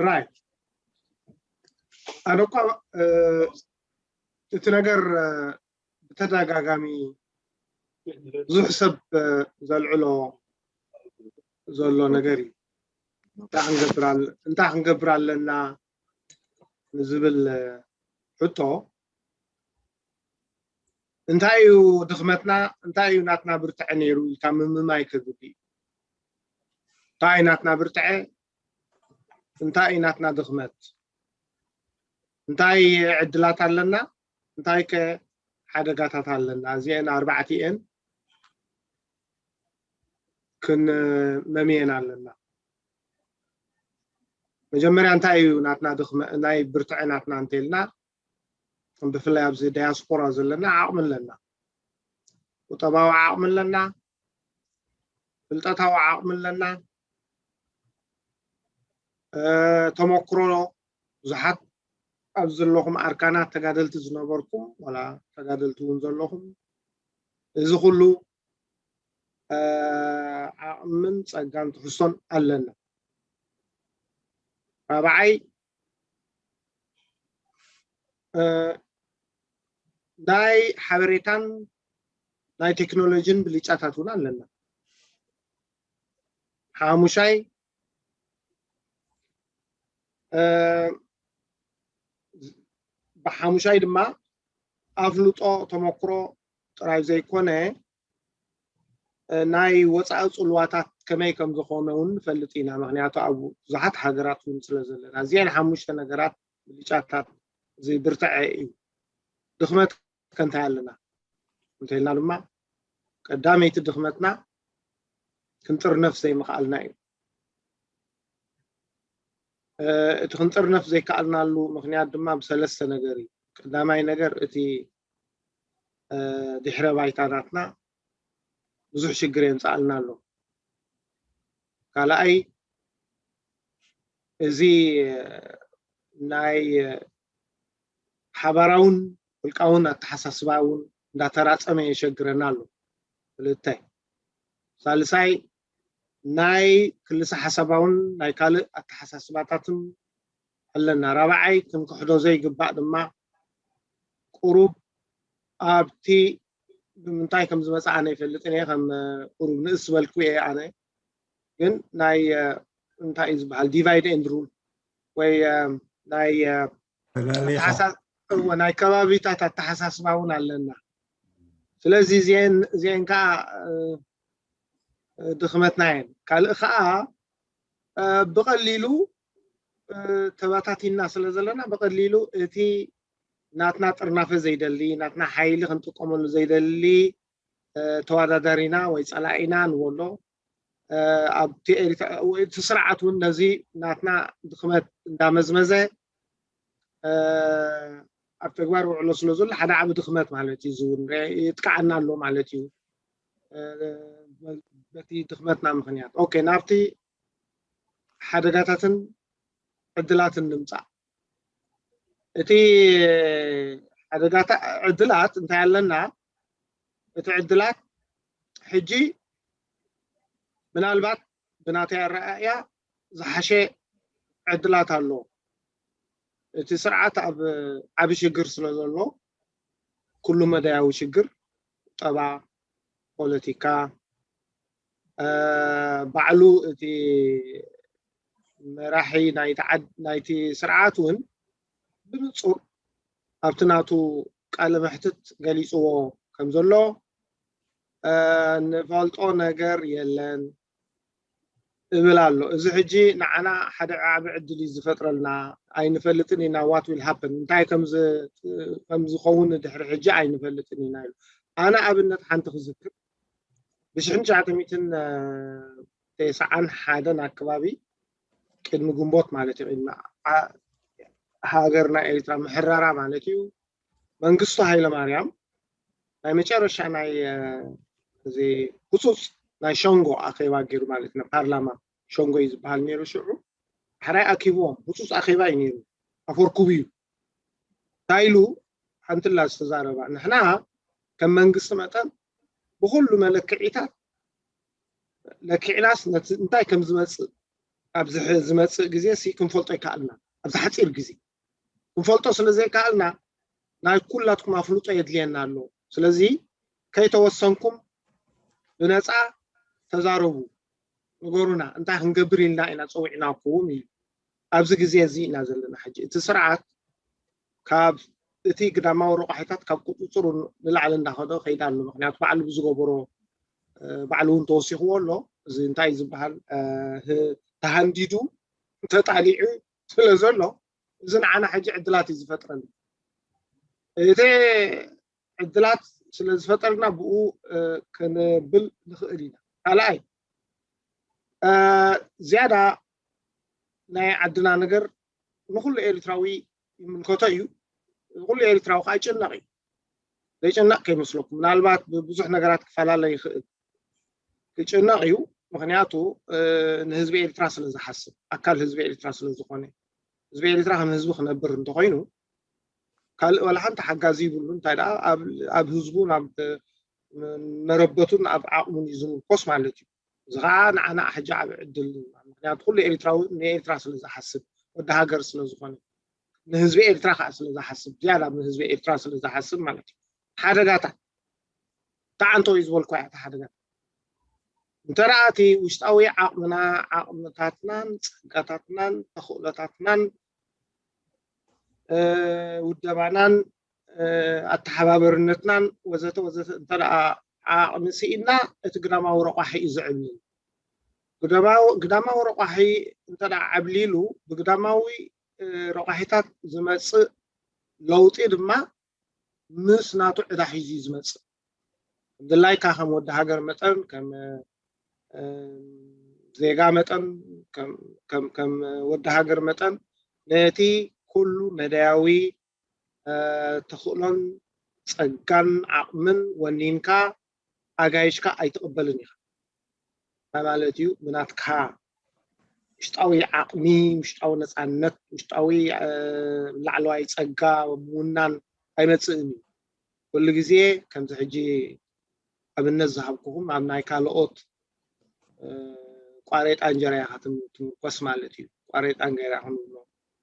ራይት ኣነ እኳ እቲ ነገር ብተደጋጋሚ ብዙሕ ሰብ ዘልዕሎ ዘሎ ነገር እዩ። እንታይ ክንገብር ኣለና ንዝብል ሕቶ እንታይ እዩ ድኽመትና? እንታይ እዩ ናትና ብርትዐ ነይሩ ኢልካ ምምማይ ከግዲ እዩ። እንታይ ናትና ብርትዐ? እንታይ ናትና ድኽመት? እንታይ ዕድላት ኣለና? እንታይ ከ ሓደጋታት ኣለና? እዚአን ኣርባዕቲኤን ክንመምየን ኣለና። መጀመርያ እንታይ እዩ ናትና ድኽመ ናይ ብርትዐ ናትና እንተልና ብፍላይ ኣብዚ ዳያስፖራ ዘለና ዓቕሚ ኣለና፣ ቁጠባዊ ዓቕሚ ኣለና፣ ፍልጠታዊ ዓቕሚ ኣለና፣ ተመክሮ ብዙሓት ኣብዚ ዘለኹም ኣርካናት ተጋደልቲ ዝነበርኩም ዋላ ተጋደልቲ እውን ዘለኹም እዚ ኩሉ ዓቕምን ፀጋን ትሕዝቶን ኣለና። ራብዓይ ናይ ሓበሬታን ናይ ቴክኖሎጂን ብልጫታት እውን ኣለና። ሓሙሻይ ብሓሙሻይ ድማ ኣፍልጦ ተመክሮ ጥራይ ዘይኮነ ናይ ወፃኢ ፅልዋታት ከመይ ከም ዝኾነ እውን ንፈልጥ ኢና። ምክንያቱ ኣብ ብዙሓት ሃገራት እውን ስለ ዘለና እዚአን ሓሙሽተ ነገራት ብልጫታት እዚ ብርትዐ እዩ። ድኽመት ከ እንታይ ኣለና እንተኢልና ድማ ቀዳመይቲ ድኽመትና ክንጥርነፍ ዘይምኽኣልና እዩ። እቲ ክንጥርነፍ ዘይከኣልናሉ ምክንያት ድማ ብሰለስተ ነገር እዩ። ቀዳማይ ነገር እቲ ድሕረ ባይታ ናትና ብዙሕ ሽግር የምፅኣልና ኣሎ። ካልኣይ፣ እዚ ናይ ሓባራውን ውልቃውን ኣተሓሳስባ እውን እንዳተራፀመ የሸግረና ኣሎ። ክልተ። ሳልሳይ፣ ናይ ክልሰ ሓሳባውን ናይ ካልእ ኣተሓሳስባታትን ኣለና። ራብዓይ፣ ክንክሕዶ ዘይግባእ ድማ፣ ቁሩብ ኣብቲ ብምንታይ ከም ዝመፅእ ኣነ ይፈልጥን እየ፣ ከም ቁሩብ ንእስ ዝበልኩ እየ ኣነ። ግን ናይ እንታይ እዩ ዝበሃል፣ ዲቫይድ ኤንድ ሩል ወይ ናይ ናይ ከባቢታት ኣተሓሳስባ እውን ኣለና። ስለዚ እዚአን እዚአን ከዓ ድኽመትና እየን። ካልእ ከዓ ብቐሊሉ ተበታቲና ስለ ዘለና፣ ብቐሊሉ እቲ ናትና ጥርናፈ ዘይደሊ፣ ናትና ሓይሊ ክንጥቀመሉ ዘይደሊ ተወዳዳሪና ወይ ፀላኢና ንበሎ ኣብቲ ኤሪትራ፣ እቲ ስርዓት እውን ነዚ ናትና ድኽመት እንዳመዝመዘ ኣብ ተግባር ውዕሎ ስለ ዘሎ ሓደ ዓቢ ድኽመት ማለት እዩ። እዚ እውን የጥቅዓና ኣሎ ማለት እዩ። በቲ ድኽመትና ምኽንያት። ኦኬ፣ ናብቲ ሓደጋታትን ዕድላትን ንምጻእ። እቲ ሓደጋታ ዕድላት እንታይ ኣለና? እቲ ዕድላት ሕጂ ምናልባት ብናተይ ኣረኣእያ ዝሓሸ ዕድላት ኣሎ። እቲ ስርዓት ኣብ ዓቢ ሽግር ስለ ዘሎ፣ ኩሉ መዳያዊ ሽግር፣ ቁጠባ፣ ፖለቲካ፣ ባዕሉ እቲ መራሒ ናይቲ ስርዓት እውን ብንጹር ኣብቲ ናቱ ቃለ መሕትት ገሊጽዎ ከም ዘሎ፣ ንፈልጦ ነገር የለን እብል ኣሎ። እዚ ሕጂ ንዓና ሓደ ዓቢ ዕድል እዩ ዝፈጥረልና። ኣይንፈልጥን ኢና what will happen፣ እንታይ ከም ዝኸውን ድሕሪ ሕጂ ኣይንፈልጥን ኢና ኢሉ። ኣነ ኣብነት ሓንቲ ክዝክር፣ ብሽሕን ትሽዓተ ሚእትን ተስዓን ሓደን ኣከባቢ፣ ቅድሚ ግንቦት ማለት እዩ፣ ቅድሚ ሃገርና ኤሪትራ ምሕራራ ማለት እዩ፣ መንግስቱ ሃይለማርያም ናይ መጨረሻ ናይ እዚ ህፁፅ ናይ ሸንጎ ኣኼባ ገይሩ ማለት ነው። ፓርላማ ሸንጎ እዩ ዝበሃል ነይሩ ሽዑ። ሕራይ ኣኪብዎም፣ ህፁፅ ኣኼባ እዩ ነይሩ። ኣፈርኩቡ እዩ እንታይ ኢሉ? ሓንትላ ዝተዛረባ፣ ንሕና ከም መንግስቲ መጠን ብኩሉ መለክዒታት ለኪዕናስ ነቲ እንታይ ከም ዝመፅእ፣ ኣብዚ ዝመፅእ ግዜ ሲ ክንፈልጦ ይከኣልና። ኣብዚ ሓፂር ግዜ ክንፈልጦ ስለ ዘይከኣልና፣ ናይ ኩላትኩም ኣፍልጦ የድልየና ኣሎ። ስለዚ ከይተወሰንኩም ብነፃ ተዛረቡ፣ ንገሩና፣ እንታይ ክንገብር ኢልና ኢና ፀዊዕናኩም ኢሉ። ኣብዚ ግዜ እዚ ኢና ዘለና ሕጂ። እቲ ስርዓት ካብ እቲ ግዳማዊ ረቋሒታት ካብ ቁፅፅሩ ንላዕሊ እንዳኸደ ከይዳ ኣሎ። ምክንያቱ ባዕሉ ብዝገበሮ፣ ባዕሉ እውን ተወሲኽዎ ኣሎ። እዚ እንታይ ዝበሃል፣ ተሃንዲዱ ተጣሊዑ ስለ ዘሎ፣ እዚ ንዓና ሕጂ ዕድላት እዩ ዝፈጥረልና። እቲ ዕድላት ስለ ዝፈጠርና ብኡ ክንብል ንኽእል ኢና። ካልኣይ፣ ዝያዳ ናይ ዓድና ነገር ንኹሉ ኤርትራዊ ይምልከቶ እዩ። ንኹሉ ኤርትራዊ ከዓ ይጭነቕ እዩ። ዘይጭነቕ ከይመስለኩም። ምናልባት ብብዙሕ ነገራት ክፈላለ ይኽእል። ክጭነቕ እዩ። ምክንያቱ ንህዝቢ ኤርትራ ስለ ዝሓስብ፣ ኣካል ህዝቢ ኤርትራ ስለ ዝኾነ። ህዝቢ ኤርትራ ከም ህዝቢ ክነብር እንተኾይኑ፣ ካልእ ዋላ ሓንቲ ሓጋዚ ይብሉ። እንታይ ደኣ ኣብ ህዝቡን ኣብ መረበቱን ኣብ ዓቕሙን እዩ ዝምርኮስ ማለት እዩ። እዚ ከዓ ንዓና ሕጂ ዓቢ ዕድል እዩ። ምክንያቱ ኩሉ ኤርትራዊ ንኤርትራ ስለ ዝሓስብ፣ ወዲ ሃገር ስለ ዝኾነ፣ ንህዝቢ ኤርትራ ከዓ ስለ ዝሓስብ፣ ዝያዳ ንህዝቢ ኤርትራ ስለ ዝሓስብ ማለት እዩ። ሓደጋታት ተዓንቶ እዩ ዝበልኩ እያ። እቲ ሓደጋታት እንተ ደኣ እቲ ውሽጣዊ ዓቕምና፣ ዓቕምታትናን ጸጋታትናን ተኽእሎታትናን ውደባናን ኣተሓባበርነትናን ወዘተ ወዘተ እንተ ደኣ ዓቕሚ ስኢንና፣ እቲ ግዳማዊ ረቋሒ እዩ ዝዕብልል። ግዳማዊ ረቋሒ እንተ ደኣ ዓብሊሉ፣ ብግዳማዊ ረቋሒታት ዝመጽእ ለውጢ ድማ ምስ ናቱ ዕዳ ሒዙ እዩ ዝመጽእ። ድላይካ ከም ወዲ ሃገር መጠን፣ ከም ዜጋ መጠን፣ ከም ወዲ ሃገር መጠን ነቲ ኩሉ መዳያዊ ተኽእሎን ጸጋን ዓቕምን ወኒንካ ኣጋይሽካ ኣይትቕበልን ኢኻ። እንታይ ማለት እዩ? ብናትካ ውሽጣዊ ዓቕሚ፣ ውሽጣዊ ነፃነት፣ ውሽጣዊ ላዕለዋይ ፀጋ ምውናን ኣይመፅእን እዩ። ኩሉ ግዜ ከምዚ ሕጂ ኣብነት ዝሃብኩኹም ኣብ ናይ ካልኦት ቋሬጣ እንጀራ ኢኻ ትምርኮስ ማለት እዩ። ቋሬጣ እንጀራ ክንብሎ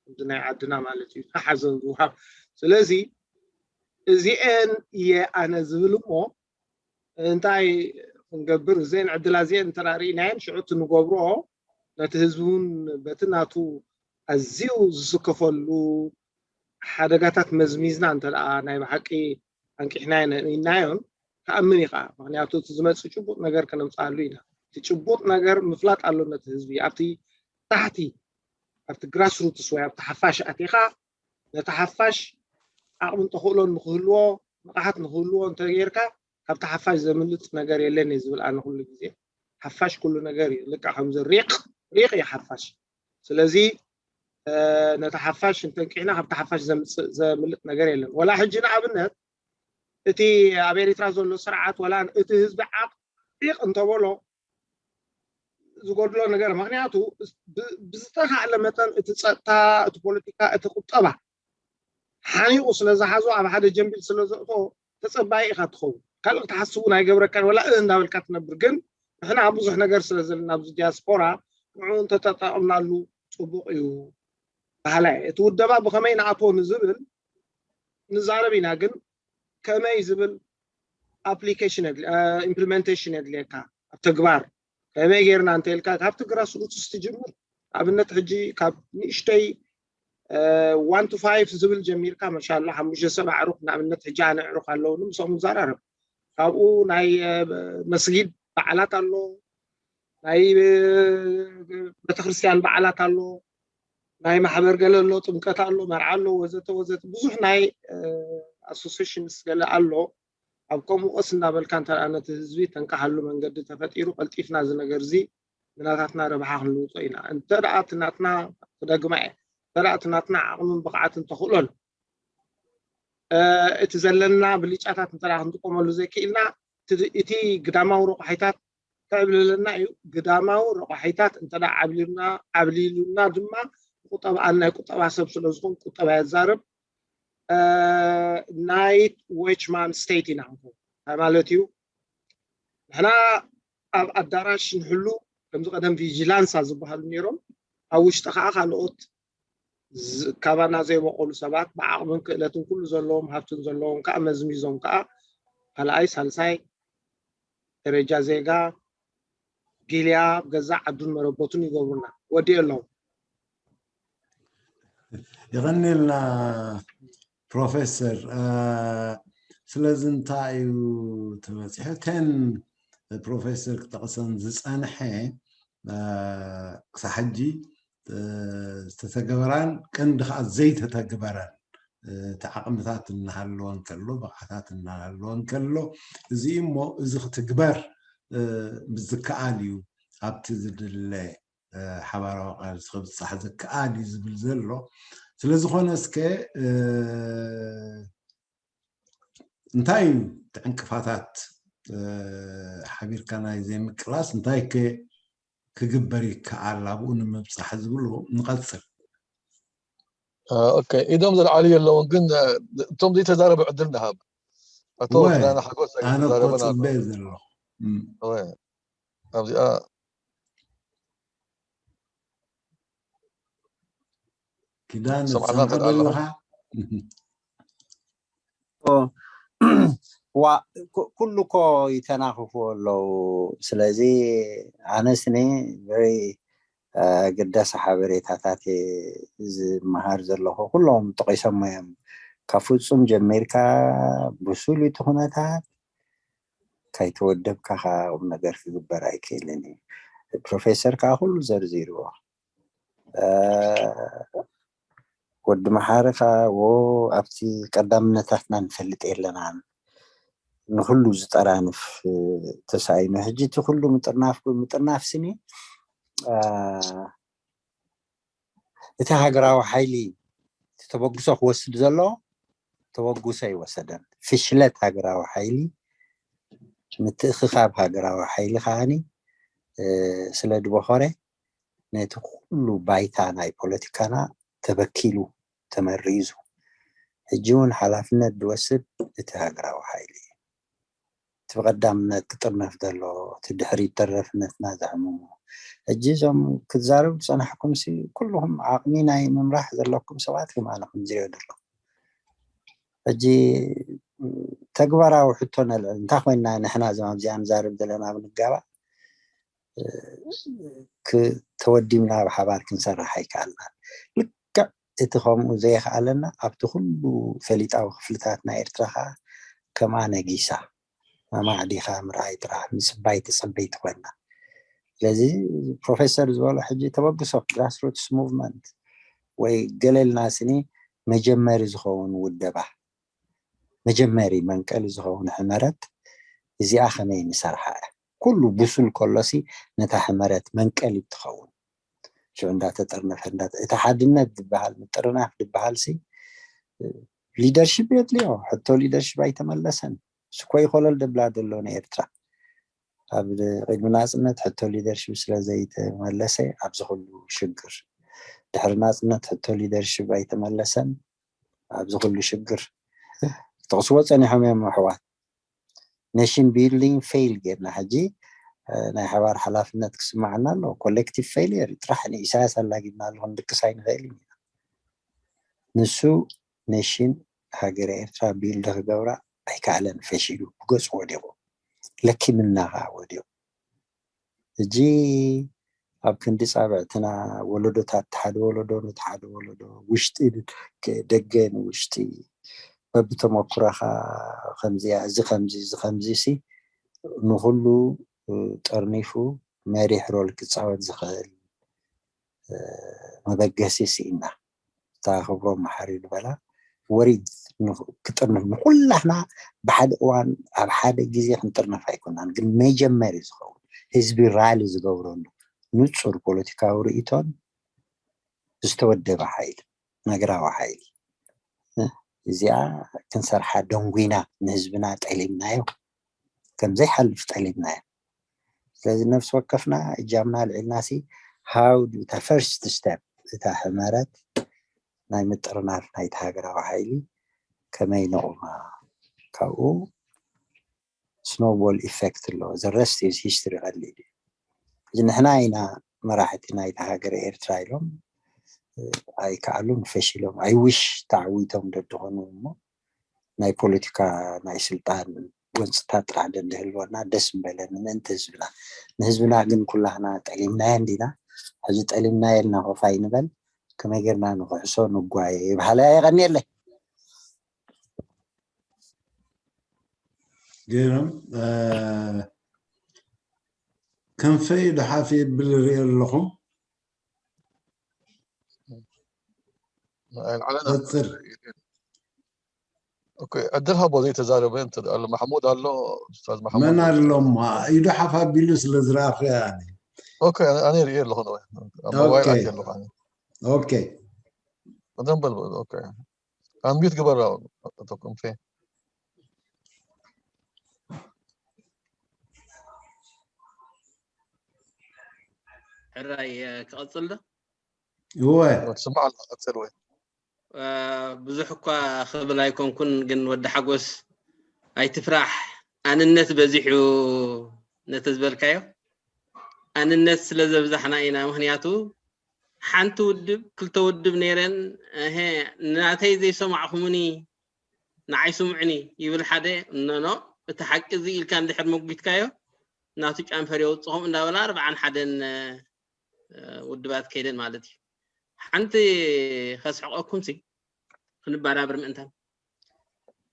እዚ ናይ ዓድና ማለት እዩ። ሓዘን ዝውሃብ። ስለዚ እዚኤን እየ ኣነ ዝብል እሞ እንታይ ክንገብር እዘን ዕድላ እዚኤን እንተራእናየን ሽዑ እቲ ንገብሮ ነቲ ህዝቢ እውን በቲ ናቱ ኣዝዩ ዝስከፈሉ ሓደጋታት መዝሚዝና እንተ ናይ ብሓቂ ኣንቂሕናዮ ነእሚናዮን ክኣምን እዩ ከዓ። ምክንያቱ እቲ ዝመፅእ ጭቡጥ ነገር ከነምፅኣሉ ኢና። እቲ ጭቡጥ ነገር ምፍላጥ ኣሎ ነቲ ህዝቢ ኣብቲ ታሕቲ ኣብቲ ግራስ ሩትስ ወይ ኣብቲ ሓፋሽ ኣቲኻ ነቲ ሓፋሽ ዓቕምን ተኽእሎን ንክህልዎ ንቕሓት ንክህልዎ እንተጌርካ ካብቲ ሓፋሽ ዘምልጥ ነገር የለን እየ ዝብል ኣነ ኩሉ ግዜ። ሓፋሽ ኩሉ ነገር እዩ። ልክዕ ከምዚ ሪቕ ሪቕ እዩ ሓፋሽ። ስለዚ ነቲ ሓፋሽ እንተንቂሕና ካብቲ ሓፋሽ ዘምልጥ ነገር የለን። ወላ ሕጂ ንኣብነት እቲ ኣብ ኤሪትራ ዘሎ ስርዓት ወላ እቲ ህዝቢ ዓቕ ሪቕ እንተበሎ ዝጎድሎ ነገር ምክንያቱ ብዝተካእለ መጠን እቲ ፀጥታ እቲ ፖለቲካ እቲ ቁጠባ ሓኒቑ ስለ ዝሓዞ ኣብ ሓደ ጀንቢል ስለ ዘእቶ ተፀባይ ኢካ ትኸውን። ካልእ ክትሓስቡ ናይ ገብረካን ወላ እ እንዳበልካ ትነብር ግን ንሕና ብዙሕ ነገር ስለ ዘለና ኣብዚ ዲያስፖራ ንዑ እንተተጠቐምናሉ ፅቡቕ እዩ። ባህላይ እቲ ውደባ ብኸመይ ንኣትዎ ንዝብል ንዛረብ ኢና ግን ከመይ ዝብል application implementation የድልየካ ኣብ ተግባር ከመይ ጌርና እንተ ኢልካ ካብቲ ግራስ ሩትስ ትጅምር ኣብነት ሕጂ ካብ ንእሽተይ one to five ዝብል ጀሚርካ መሻላ ሓሙሽተ ሰብ ኣዕሩኽ ንኣብነት ሕጂ ኣነ ኣዕሩኽ ኣለውኒ ምስኦም ንዘራረብ ካብኡ ናይ መስጊድ በዓላት ኣሎ ናይ ቤተክርስትያን በዓላት ኣሎ ናይ ማሕበር ገለ ኣሎ ጥምቀት ኣሎ መርዓ ኣሎ ወዘተ ወዘተ ብዙሕ ናይ associations ገለ ኣሎ ኣብ ከምኡ ቀስ እናበልካ እንተ ነቲ ህዝቢ ተንቀሓሉ መንገዲ ተፈጢሩ ቀልጢፍና እዚ ነገር እዚ ብናታትና ረብሓ ክንልውጦ ኢና እንተ እቲ ናትና ክደግማ እየ እንተ እቲ ናትና ዓቕምን ብቕዓትን ተኽእሎን እቲ ዘለና ብልጫታት እንተ ክንጥቀመሉ ዘይክኢልና እቲ ግዳማዊ ረቑሒታት ክዕብልለና እዩ ግዳማዊ ረቑሒታት እንተ ዓብሊሉና ዓብሊሉና ድማ ቁጠባ ናይ ቁጠባ ሰብ ስለ ዝኾን ቁጠባ የዛርብ night watchman state ኢና ክንከውን እንታይ ማለት እዩ ንሕና ኣብ ኣዳራሽ ንሕሉ ከምዚ ቀደም ቪጂላንሳ ዝበሃሉ ነይሮም ኣብ ውሽጢ ከዓ ካልኦት ካባና ዘይበቆሉ ሰባት ብዓቕምን ክእለትን ኩሉ ዘለዎም ሃብትን ዘለዎም ከዓ መዝሚዞም ከዓ ካልኣይ ሳልሳይ ደረጃ ዜጋ ጊልያ ገዛ ዓዱን መረቦቱን ይገብሩና ወዲኦ ኣለዉ ይቐኒልና ፕሮፌሰር ስለዚ እንታይ እዩ ተበፂሑ ተን ፕሮፌሰር ክጠቕሰን ዝፀንሐ ክሳብ ሕጂ ዝተተገበራን ቀንዲ ከዓ ዘይተተግበረን እቲ ዓቕምታት እናሃለወ እንከሎ ብቕዓታት እናሃለወ እንከሎ እዚ እሞ እዚ ክትግበር ዝከኣል እዩ ኣብቲ ዝድለ ሓባራዊ ቃልሲ ክብፃሕ ዝከኣል እዩ ዝብል ዘሎ ስለዝኾነ እስከ እንታይ እዩ እቲ ዕንቅፋታት ሓቢርካ ናይ ዘይምቅላስ እንታይ ከ ክግበር ይከኣል ኣብኡ ንምብፃሕ ዝብሉ ንቐፅል ኦኬ ኢዶም ዘልዓሉ የለውን ግን እቶም ዘይተዛረቡ ዕድል ንሃብ ኣቶ ክዳነ ሓጎስ ኣነ ኣይተዛረበን ኣሎ ቆፅበ ዘለኹ እም። ወይ ኣብዚኣ ኪዳነ ሰምዓና ትሰምዐ ትኽእል ኣለኻ? ዘለኻ ዋ ኩ- ኩሉ እኮ ይተናኽፉ ኣለዉ ስለዚ ኣነስኒ very ግደሰ ሓበሬታታት ዝመሃር ዘለኹ ኩሎም ጠቂሶሞ እዮም ካብ ፍፁም ጀሚርካ ብሱል እቲ ኩነታት ከይተወደብካ ከዓ ቁም ነገር ክግበር ኣይክእልን እዩ ፕሮፌሰር ከዓ ኩሉ ዘርዚርዎ ወዲ መሓሪ ከ ኣብቲ ቀዳምነታትና ንፈልጥ የለናን ንኩሉ ዝጠራንፍ ተሳኢኑ ሕጂ እቲ ኩሉ ምጥርናፍ ምጥርናፍ ስኒ እቲ ሃገራዊ ሓይሊ ተበግሶ ክወስድ ዘሎ ተበግሶ ኣይወሰደን ፍሽለት ሃገራዊ ሓይሊ ምትእኽኻብ ሃገራዊ ሓይሊ ከዓኒ ስለ ድቦኸረ ነቲ ኩሉ ባይታ ናይ ፖለቲካና ተበኪሉ ተመሪዙ። ሕጂ እውን ሓላፍነት ዝወስድ እቲ ሃገራዊ ሓይሊ እዩ። እቲ ብቐዳምነት ክጥርነፍ ዘሎ እቲ ድሕሪት ተረፍነትና ዘሕምሙ። ሕጂ እዞም ክትዛረቡ ዝፀናሕኩም ሲ ኩልኹም ዓቕሚ ናይ ምምራሕ ዘለኩም ሰባት እዮም ኣነ ከምዝሪኦ ዘለኹ። ሕጂ ተግባራዊ ሕቶ ነልዕል እንታይ ኮይና ንሕና እዞም ኣብዚኣ ንዛረብ ዘለና ኣብ ንጋባእ ተወዲብና ብሓባር ክንሰርሕ ኣይከኣልናን። ልክዕ እቲ ከምኡ ዘይከኣለና ኣብቲ ኩሉ ፈሊጣዊ ክፍልታት ናይ ኤርትራ ከዓ ከምኣ ነጊሳ ኣማዕዲኻ ምርኣይ ጥራሕ ምስባይ ተጸበይቲ ኮይና። ስለዚ ፕሮፌሰር ዝበሎ ሕጂ ተበግሶ grassroots movement ወይ ገለልና ስኒ መጀመሪ ዝኸውን ውደባ መጀመሪ መንቀሊ ዝኸውን ሕመረት እዚኣ ከመይ ንሰርሓ እያ። ኩሉ ብሱል ከሎሲ ነታ ሕመረት መንቀሊ ትኸውን። ሽዑ እንዳተጠርነፈ እንዳ እቲ ሓድነት ዝበሃል ምጥርናፍ ዝበሃል ሲ ሊደርሽፕ የድልዮ። ሕቶ ሊደርሽፕ ኣይተመለሰን። ስኮይ ኮለል ደብላ ዘሎ ንኤርትራ ኣብ ቅድሚ ናጽነት ሕቶ ሊደርሽፕ ስለ ዘይተመለሰ ኣብዚ ኩሉ ሽግር ድሕሪ ናጽነት ሕቶ ሊደርሽፕ ኣይተመለሰን። ኣብዚ ኩሉ ሽግር ጥቕስዎ ጸኒሖም እዮም ኣሕዋት። Nation building fail ጌርና ሕጂ ናይ ሓባር ሓላፍነት ክስማዓና ኣሎ። Collective failure ጥራሕ ንኢሳያስ ኣላጊብና ኣሎ ክንድቅስ ኣይንኽእል ኢና። ንሱ ኔሽን ሃገረ ኤርትራ ቢልድ ክገብራ ኣይከኣለን፣ ፈሺሉ፣ ብገጹ ወዲቑ፣ ለኪምና ከዓ ወዲቑ። ሕጂ ኣብ ክንዲ ጻብዕትና ወለዶታት ሓደ ወለዶ ነቲ ሓደ ወለዶ ውሽጢ ደገ ንውሽጢ በብተመኩሮኻ ከምዚያ እዚ ከምዚ እዚ ከምዚ ሲ ንኹሉ ጠርኒፉ መሪሕ ሮል ክጻወት ዝኽእል መበገሲ ስኢና። እታ ክብሮም መሓሪ ዝበላ ወሪድ ክጥርንፍ ንኩላህና ብሓደ እዋን ኣብ ሓደ ግዜ ክንጥርነፍ ኣይኮናን፣ ግን መጀመሪ ዝኸውን ህዝቢ ራሊ ዝገብረሉ ንጹር ፖለቲካዊ ርእይቶን ዝተወደበ ሓይሊ፣ ነገራዊ ሓይሊ እዚኣ ክንሰርሓ ደንጉና ንህዝብና ጠሊምናዮ፣ ከም ዘይሓልፍ ጠሊምናዮ። ስለዚ ነፍሲ ወከፍና እጃምና ኣልዒልና ሲ how do እታ ፈርስት ስቴፕ እታ ሕመረት ናይ ምጥርናፍ ናይቲ ሃገራዊ ሓይሊ ከመይ ነቑማ ካብኡ ስኖውቦል ኢፌክት ኣለዎ። The rest is history ቀሊል እዩ። ሕጂ ንሕና ኢና መራሕቲ ናይቲ ሃገር ኤርትራ ኢሎም ኣይከኣሉን ፈሺሎም። I wish ተዓዊቶም ደድኾኑ እሞ ናይ ፖለቲካ ናይ ስልጣን ጎንፅታት ጥራሕ ደድህልወና ደስ ምበለኒ ምእንቲ ህዝብና። ንህዝብና ግን ኩላህና ጠሊምናዮ እንዲና። ሕዚ ጠሊምናዮ ኢልና ኮፍ ኣይንበል። ከመይ ጌርና ንክሕሶ ንጓየ ይብሃላ። የቐንየለይ። ገይሮም ክንፈይ ደሓፍ የብል ሪኦ ኣለኹም ዕድል ሃቦ ዘይተዛረበ ኣሎ። ማሕሙድ ኣሎ፣ ኡስታዝ ማሕሙድ መን ኣሎ እሞ ኢዱ ሓፍ ኣቢሉ ስለ ዝረኣኹ እያ። ኦኬ፣ ኣነ ሪኦ ኣለኹ። ሞባይል ኣት ኣለኹ። ኦኬ፣ ደንበል ኣንሚዩት ግበራ። ኣቶ ክንፌ ሕራይ ክቐፅል ዶ? እወ ትስማዕ ኣሎ። ቀፅል ወይ ብዙሕ እኳ ክብል ኣይኮንኩን፣ ግን ወዲ ሓጎስ ኣይትፍራሕ፣ ኣንነት በዚሑ ነተ ዝበልካዮ ኣንነት ስለ ዘብዛሕና ኢና። ምክንያቱ ሓንቲ ውድብ ክልተ ውድብ ነይረን፣ እሄ ናተይ ዘይሰማዕኹምኒ ንዓይ ስምዑኒ ይብል ሓደ። ኖኖ፣ እቲ ሓቂ እዚ ኢልካ እንድሕር መጒትካዮ ናቱ ጫንፈር የውፅኹም እንዳበላ ኣርብዓን ሓደን ውድባት ከይደን ማለት እዩ። ሓንቲ ከስሕቐኩም ሲ ክንበራብር ምእንታን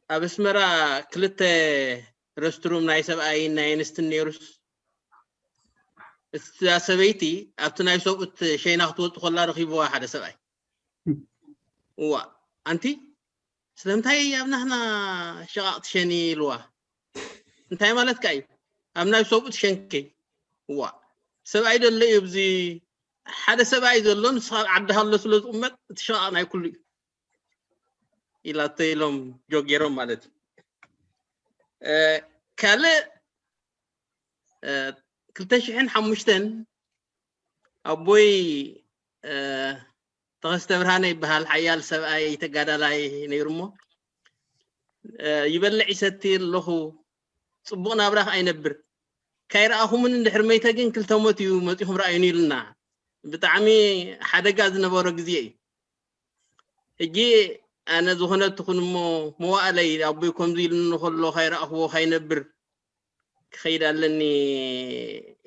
ኣብ ኣስመራ ክልተ ረስትሩም ናይ ሰብኣይን ናይ ኣንስትን ነይሩስ እታ ሰበይቲ ኣብቲ ናይ ሰብኡት ሸይና ክትወጽእ ከላ ረኺብዋ ሓደ ሰብኣይ። እዋ ኣንቲ ስለምንታይ ኣብ ናህና ሸቓቕ ትሸኒ ኢልዋ። እንታይ ማለትካ እዩ? ኣብ ናይ ሰብኡት ሸንከይ። እዋ ሰብኣይ ደሎ እዩ ኣብዚ ሓደ ሰብኣይ ዘሎ ንስኻ ኣብ ዓዲ ሃሎ ስለ ዝቕመጥ እቲ ሸቓቕ ናይ ኩሉ እዩ ኢላቶ ኢሎም ጆክ ገይሮም ማለት እዩ። ካልእ ክልተ ሽሕን ሓሙሽተን ኣቦይ ተኸስተ ብርሃነ ይበሃል። ሓያል ሰብኣይ ተጋዳላይ ነይሩ እሞ ይበልዕ ይሰቲ ኣለኹ፣ ፅቡቕ ናብራ ከዓ ይነብር። ካይረኣኹምን እንድሕር መይተ ግን ክልተ ሞት እዩ መፂኹም ረኣዩኒ ኢሉና። ብጣዕሚ ሓደጋ ዝነበሮ ግዜ እዩ። ሕጂ ኣነ ዝኾነ ትኹን እሞ መዋእለይ ኣቦይ ከምዚ ኢሉኒ ከሎ ካይረኣኽዎ ካይነብር ክኸይድ ኣለኒ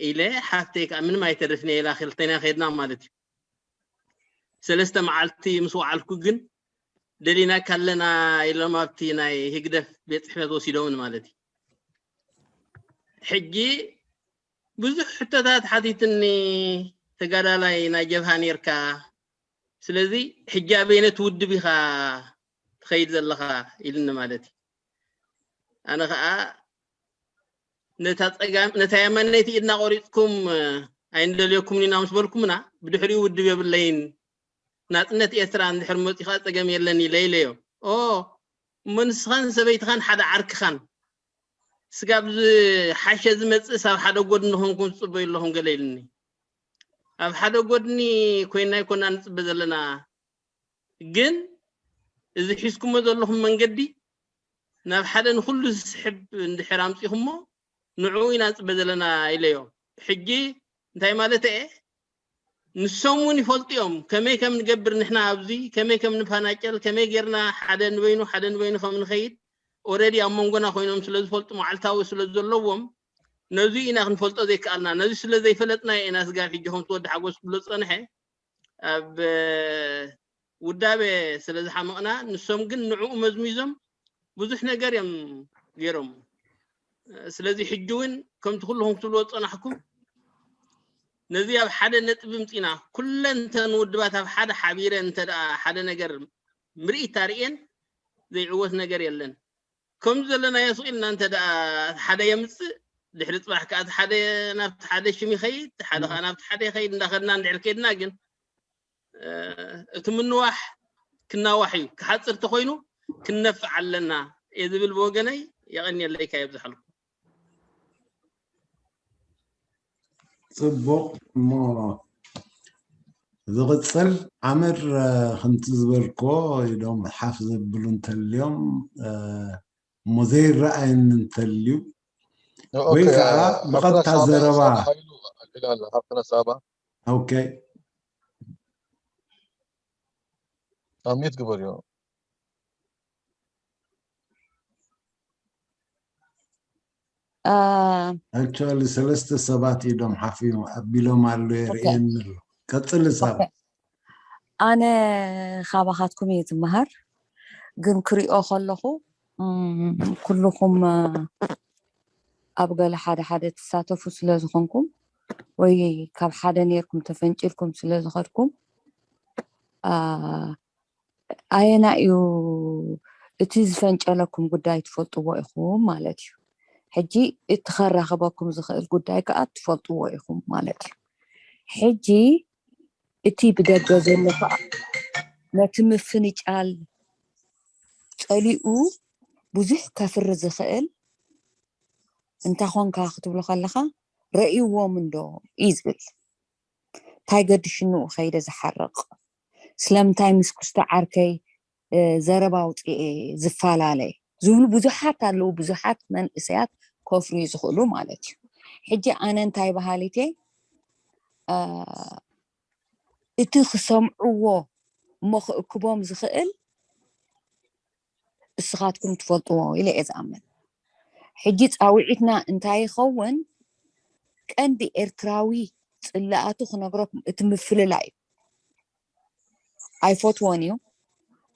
ኢለ ሓፍተይ ከዓ ምንም ኣይተርፍን ኢላ ክልተና ከድና ማለት እዩ። ሰለስተ መዓልቲ ምስ ወዓልኩ ግን ደሊናካ ኣለና ኢሎም ኣብቲ ናይ ህግደፍ ቤት ፅሕፈት ወሲዶምን ማለት እዩ። ሕጂ ብዙሕ ሕቶታት ሓቲትኒ፣ ተጋዳላይ ናይ ጀብሃ ነርካ፣ ስለዚ ሕጂ ኣበይነት ውድብ ኢኻ ትኸይድ ዘለኻ ኢልኒ ማለት እዩ። ኣነ ከዓ ነታ የማነይቲ ኢድና ቆሪፅኩም ኣይንደልየኩምን ኢና ምስ በልኩምና ብድሕሪኡ ውድብ የብለይን፣ ናፅነት ኤርትራ እንድሕር መፂኡ ከዓ ፀገም የለን ኢለ ኢለዮ። ኦ እሞ ንስኻን ሰበይትኻን ሓደ ዓርክኻን ስጋብ ዝሓሸ ዝመፅእስ ኣብ ሓደ ጎድኒ ኮንኩም ትፅበዩ ኣለኹም ገለ ኢልኒ። ኣብ ሓደ ጎድኒ ኮይና ኣይኮና ንፅበ ዘለና፣ ግን እዚ ሒዝኩሞ ዘለኹም መንገዲ ናብ ሓደ ንኩሉ ዝስሕብ እንድሕር ኣምፂኹሞ ንዕኡ ኢና ንፅበ ዘለና ኢለዮ። ሕጂ እንታይ ማለት እየ? ንሶም እውን ይፈልጡ እዮም ከመይ ከም ንገብር ንሕና ኣብዚ ከመይ ከም ንፈናጨል፣ ከመይ ጌርና ሓደ ንበይኑ ሓደ ንበይኑ ከም ንኸይድ። ኦረዲ ኣብ መንጎና ኮይኖም ስለ ዝፈልጡ መዓልታዊ ስለ ዘለዎም ነዚ ኢና ክንፈልጦ ዘይከኣልና። ነዚ ስለ ዘይፈለጥና ኢና ስጋብ ሕጂ ከምቲ ወዲ ሓጎስ ክብሎ ዝፀንሐ ኣብ ውዳበ ስለ ዝሓመቕና፣ ንሶም ግን ንዕኡ መዝሚዞም ብዙሕ ነገር እዮም ገይሮም። ስለዚ ሕጂ እውን ከምቲ ኩልኹም ክትብልዎ ዝፀናሕኩም ነዚ ኣብ ሓደ ነጥቢ ምፂና ኩለን እተን ውድባት ኣብ ሓደ ሓቢረን እንተ ደኣ ሓደ ነገር ምርኢት ኣርእየን ዘይዕወት ነገር የለን። ከምዚ ዘለናዮ ስቕ ኢልና እንተ ደኣ ሓደ የምፅእ ድሕሪ ፅባሕ ከዓ እቲ ሓደ ናብቲ ሓደ ሽም ይኸይድ፣ ሓደ ከዓ ናብቲ ሓደ ይኸይድ እንዳኸድና እንድሕር ከይድና ግን እቲ ምንዋሕ ክናዋሕ እዩ፣ ክሓፅር ተኮይኑ ክንነፍዕ ኣለና እየ ዝብል ብወገነይ። የቐንየለይ፣ ይብዝሓልኩም። ፅቡቕ እሞ ዝቕፅል ዓምር ከምቲ ዝበልኮ ኢዶም ሓፍ ዘብሉ እንተልዮም እሞ ዘይረኣየኒ እንተልዩ ወይ ከዓ ብቐጥታ ዘረባ ሓፍትና ሳባ ኦኬ ኣሚት ግበርዮ ኣክቹዋሊ ሰለስተ ሰባት ኢዶም ሓፊሙ ኣቢሎም ኣሎ የርእየኒ ኣሎ። ቀፅሊ ሳባ። ኣነ ካባኻትኩም እየ ዝመሃር፣ ግን ክሪኦ ከለኹ ኩልኹም ኣብ ገለ ሓደ ሓደ ትሳተፉ ስለ ዝኾንኩም ወይ ካብ ሓደ ነርኩም ተፈንጭልኩም ስለ ዝኸድኩም ኣየና እዩ እቲ ዝፈንጨለኩም ጉዳይ ትፈልጥዎ ኢኹም ማለት እዩ። ሕጂ እቲ ከራኽበኩም ዝኽእል ጉዳይ ከዓ ትፈልጥዎ ኢኹም ማለት እዩ። ሕጂ እቲ ብደገ ዘሎ ከዓ ነቲ ምፍንጫል ፀሊኡ ብዙሕ ከፍሪ ዝኽእል እንታይ ኾንካ ክትብሎ ከለኻ ረእይዎም እንዶ እዩ ዝብል። እንታይ ገድሽንኡ ከይደ ዝሓርቕ ስለምንታይ ምስ ኩስቲ ዓርከይ ዘረባ ኣውፅኤ ዝፈላለ ዝብሉ ብዙሓት ኣለዉ። ብዙሓት መንእሰያት ከፍርዩ ዝኽእሉ ማለት እዩ። ሕጂ ኣነ እንታይ በሃሊት እየ፣ እቲ ክሰምዕዎ እሞ ክእክቦም ዝኽእል እስኻትኩም ትፈልጥዎ ኢለ እየ ዝኣምን። ሕጂ ፃውዒትና እንታይ ይኸውን? ቀንዲ ኤርትራዊ ፅላኣቱ ክነግረኩም እቲ ምፍልላይ እዩ። ኣይፈትዎን እዩ።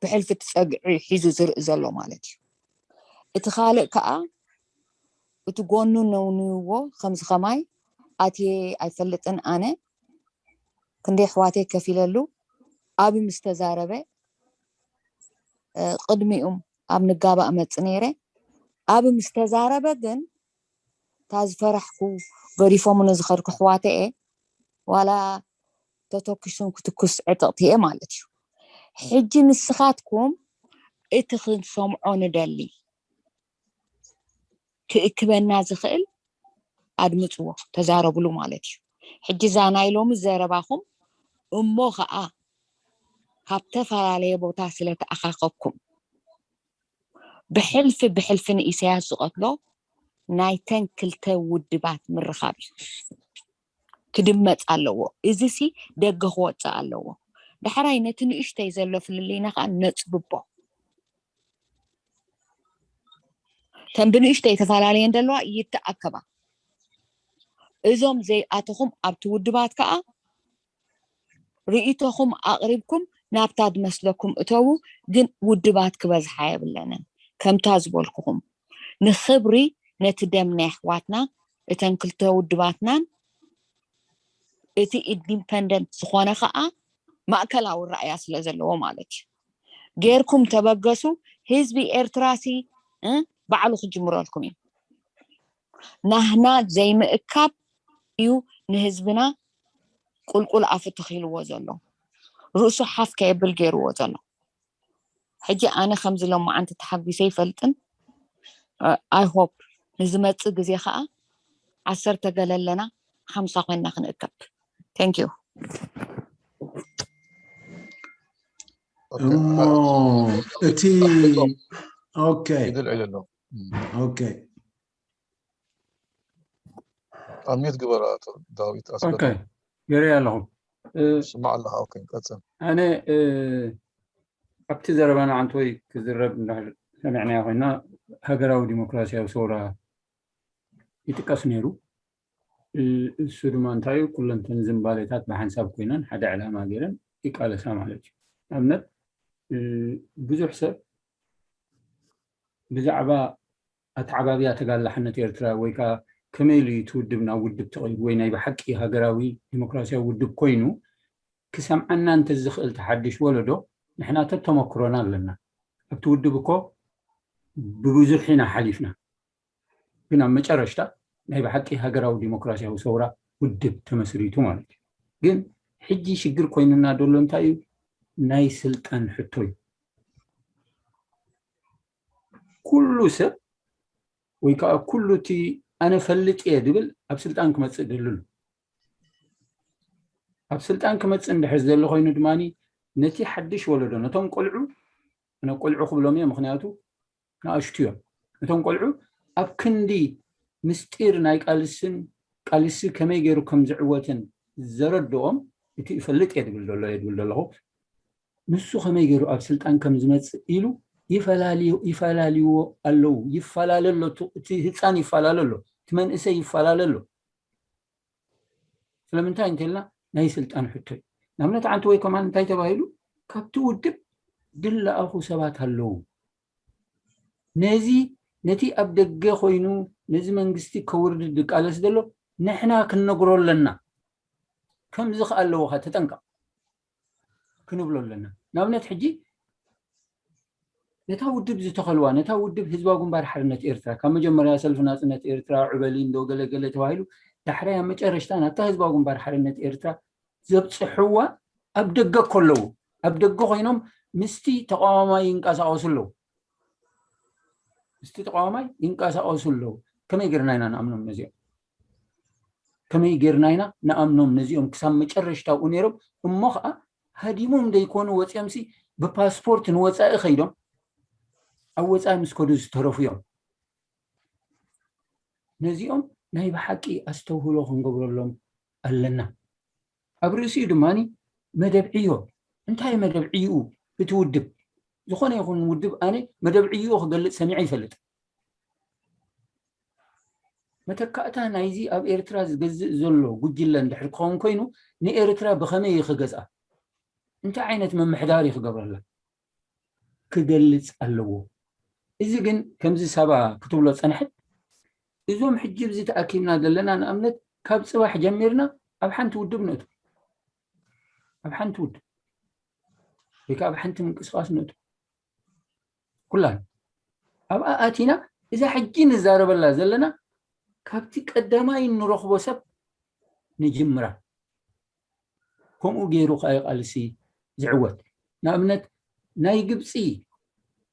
ብሕልፊ እቲ ፀግዒ ሒዙ ዝርኢ ዘሎ ማለት እዩ። እቲ ካልእ ከዓ እቲ ጎኑ ነውንይዎ ከምዚ ከማይ ኣትየ ኣይፈልጥን ኣነ ክንደይ ኣሕዋተይ ከፊለሉ ኣብ ምስ ተዛረበ ቅድሚኡም ኣብ ንጋባእ መፅ ነይረ ኣብ ምስ ተዛረበ ግን እታ ዝፈራሕኩ ገዲፎምኒ ዝኸድኩ ኣሕዋተየ ዋላ ተተኪሱን ክትኩስ ዕጥቕቲ እየ ማለት እዩ። ሕጂ ንስኻትኩም እቲ ክንሰምዖ ንደሊ ክእክበና ዝኽእል ኣድምፅዎ፣ ተዛረብሉ ማለት እዩ። ሕጂ እዛ ናይ ሎሚ ዘረባኹም እሞ ከዓ ካብ ተፈላለየ ቦታ ስለተኣኻኸብኩም ብሕልፊ ብሕልፊ ንኢሳያስ ዝቐትሎ ናይተን ክልተ ውድባት ምርኻብ እዩ። ክድመፅ ኣለዎ። እዚ ሲ ደገ ክወፅእ ኣለዎ። ዳሕራይ ነቲ ንእሽተይ ዘሎ ፍልልይና ከዓ ነፅብቦ። ተን ብንእሽተይ ተፈላለየን ዘለዋ ይተኣከባ። እዞም ዘይኣተኹም ኣብቲ ውድባት ከዓ ርእይቶኹም ኣቕሪብኩም ናብታ ዝመስለኩም እተዉ። ግን ውድባት ክበዝሓ የብለንን። ከምታ ዝበልኩኹም ንኽብሪ ነቲ ደም ናይ ኣሕዋትና እተን ክልተ ውድባትናን እቲ ኢንዲፐንደንት ዝኾነ ከዓ ማእከላዊ ራእያ ስለ ዘለዎ ማለት እዩ። ጌርኩም ተበገሱ። ህዝቢ ኤርትራ ሲ ባዕሉ ክጅምረልኩም እዩ። ናህና ዘይምእካብ እዩ ንህዝብና ቁልቁል ኣፉ ተኺልዎ ዘሎ፣ ርእሱ ሓፍ ከየብል ገይርዎ ዘሎ። ሕጂ ኣነ ከምዚ ሎማዓንቲ ተሓጒሰ ይፈልጥን። I hope ንዝመፅእ ግዜ ከዓ ዓሰርተ ገለ ኣለና፣ ሓምሳ ኮይንና ክንእከብ። Thank you። እሞ እቲ ኦኬ ይድልዕል ኣሎ። ኦኬ ኣሚት ግበር ኣቶ ዳዊት ኣስገዶ ኦኬ ገይረ ኣለኹ። እ፣ ስማዕ ኣለኻ። ኦኬ ቀጽል። ኣነ እ፣ ኣብቲ ዘረባና ዓንተወይ ክዝረብ እንድሕር ሰሚዕናዮ ኮይና ሃገራዊ ዲሞክራሲያዊ ሰውራ ይጥቀስ ነይሩ። እ፣ እሱ ድማ እንታይ እዩ? ኩለንተን ዝንባሌታት ብሓንሳብ ኮይነን ሓደ ዕላማ ገይረን ይቃለሳ ማለት እዩ። ንኣብነት እ፣ ብዙሕ ሰብ ብዛዕባ ኣተዓባብያ ተጋድሎ ሓርነት ኤርትራ ወይ ከዓ ከመይ ኢሉ እዩ እቲ ውድብ ናብ ውድብ ተቐይሩ ወይ ናይ ብሓቂ ሃገራዊ ዲሞክራሲያዊ ውድብ ኮይኑ ክሰምዓና እንተዝኽእል ተሓድሽ ወለዶ ንሕና ተተመክሮና ኣለና። ኣብቲ ውድብ እኮ ብብዙሕ ኢና ሓሊፍና። ግን ኣብ መጨረሽታ ናይ ብሓቂ ሃገራዊ ዲሞክራሲያዊ ሰውራ ውድብ ተመስሪቱ ማለት እዩ። ግን ሕጂ ሽግር ኮይኑና ዘሎ እንታይ እዩ? ናይ ስልጣን ሕቶ እዩ። ኩሉ ሰብ ወይ ከዓ ኩሉ እቲ ኣነ ፈልጥ እየ ዝብል ኣብ ስልጣን ክመፅእ ድልሉ ኣብ ስልጣን ክመፅእ እንድሕር ዘሎ ኮይኑ ድማ ነቲ ሓድሽ ወለዶ ነቶም ቆልዑ ኣነ ቆልዑ ክብሎም እየ ምክንያቱ ንኣሽቱ እዮም። እቶም ቆልዑ ኣብ ክንዲ ምስጢር ናይ ቃልስን ቃልሲ ከመይ ገይሩ ከም ዝዕወትን ዘረድኦም እቲ ይፈልጥ እየ ድብል ዘሎ እየ ድብል ዘለኹ ንሱ ከመይ ገይሩ ኣብ ስልጣን ከም ዝመፅእ ኢሉ ይፈላልዎ ኣለዉ። ይፈላለ ኣሎ፣ እቲ ህፃን ይፈላለ ኣሎ፣ እቲ መንእሰይ ይፈላለ ኣሎ። ስለምንታይ እንተልና ናይ ስልጣን ሕቶ እዩ። ንኣብነት ዓንተ ወይ ከማን እንታይ ተባሂሉ ካብቲ ውድብ ድለኣኹ ሰባት ኣለዉ። ነዚ ነቲ ኣብ ደገ ኮይኑ ነዚ መንግስቲ ከውርድ ዝቃለስ ዘሎ ንሕና ክንነግሮ ኣለና። ከምዚ ከ ኣለዎ ከ ተጠንቀቕ ክንብሎ ኣለና። ንኣብነት ሕጂ ነታ ውድብ ዝተኸልዋ ነታ ውድብ ህዝባዊ ግንባር ሓርነት ኤርትራ ካብ መጀመርያ ሰልፊ ናጽነት ኤርትራ ዑበሊ እንዶ ገለገለ ተባሂሉ ዳሕራይ ኣብ መጨረሽታ ናብታ ህዝባዊ ግንባር ሓርነት ኤርትራ ዘብፅሕዋ ኣብ ደገ ከለዉ ኣብ ደገ ኮይኖም ምስቲ ተቃዋማይ ይንቀሳቀሱ ኣለዉ ምስቲ ተቃዋማይ ይንቀሳቀሱ ኣለዉ ከመይ ጌርና ኢና ንኣምኖም ነዚኦም ከመይ ጌርና ኢና ንኣምኖም ነዚኦም ክሳብ መጨረሽታ ኣብኡ ነይሮም እሞ ከዓ ሃዲሞም ደይኮኑ ወፂኦም ሲ ብፓስፖርት ንወፃኢ ከይዶም ኣብ ወፃኢ ምስ ከዱ ዝተረፉ እዮም ነዚኦም ናይ ብሓቂ ኣስተውህሎ ክንገብረሎም ኣለና ኣብ ርእሲኡ ድማ መደብ ዕዮ እንታይ መደብ ዕይኡ እቲ ውድብ ዝኾነ ይኹን ውድብ ኣነ መደብ ዕይኡ ክገልፅ ሰሚዐ ይፈልጥ መተካእታ ናይዚ ኣብ ኤርትራ ዝገዝእ ዘሎ ጉጅለ እንድሕር ክኸውን ኮይኑ ንኤርትራ ብኸመይ እዩ ክገዝኣ እንታይ ዓይነት ምምሕዳር እዩ ክገብረላ ክገልፅ ኣለዎ እዚ ግን ከምዚ ሳባ ክትብሎ ፀንሐት እዞም ሕጂ ብዚ ተኣኪብና ዘለና ንኣብነት ካብ ፅባሕ ጀሚርና ኣብ ሓንቲ ውድብ ንእቱ ኣብ ሓንቲ ውድብ ወይ ከዓ ኣብ ሓንቲ ምንቅስቃስ ንእቱ ኩላን ኣብኣ ኣቲና እዛ ሕጂ ንዛረበላ ዘለና ካብቲ ቀዳማይ እንረኽቦ ሰብ ንጅምራ ከምኡ ገይሩ ከዓ ቃልሲ ዝዕወት ንኣብነት ናይ ግብፂ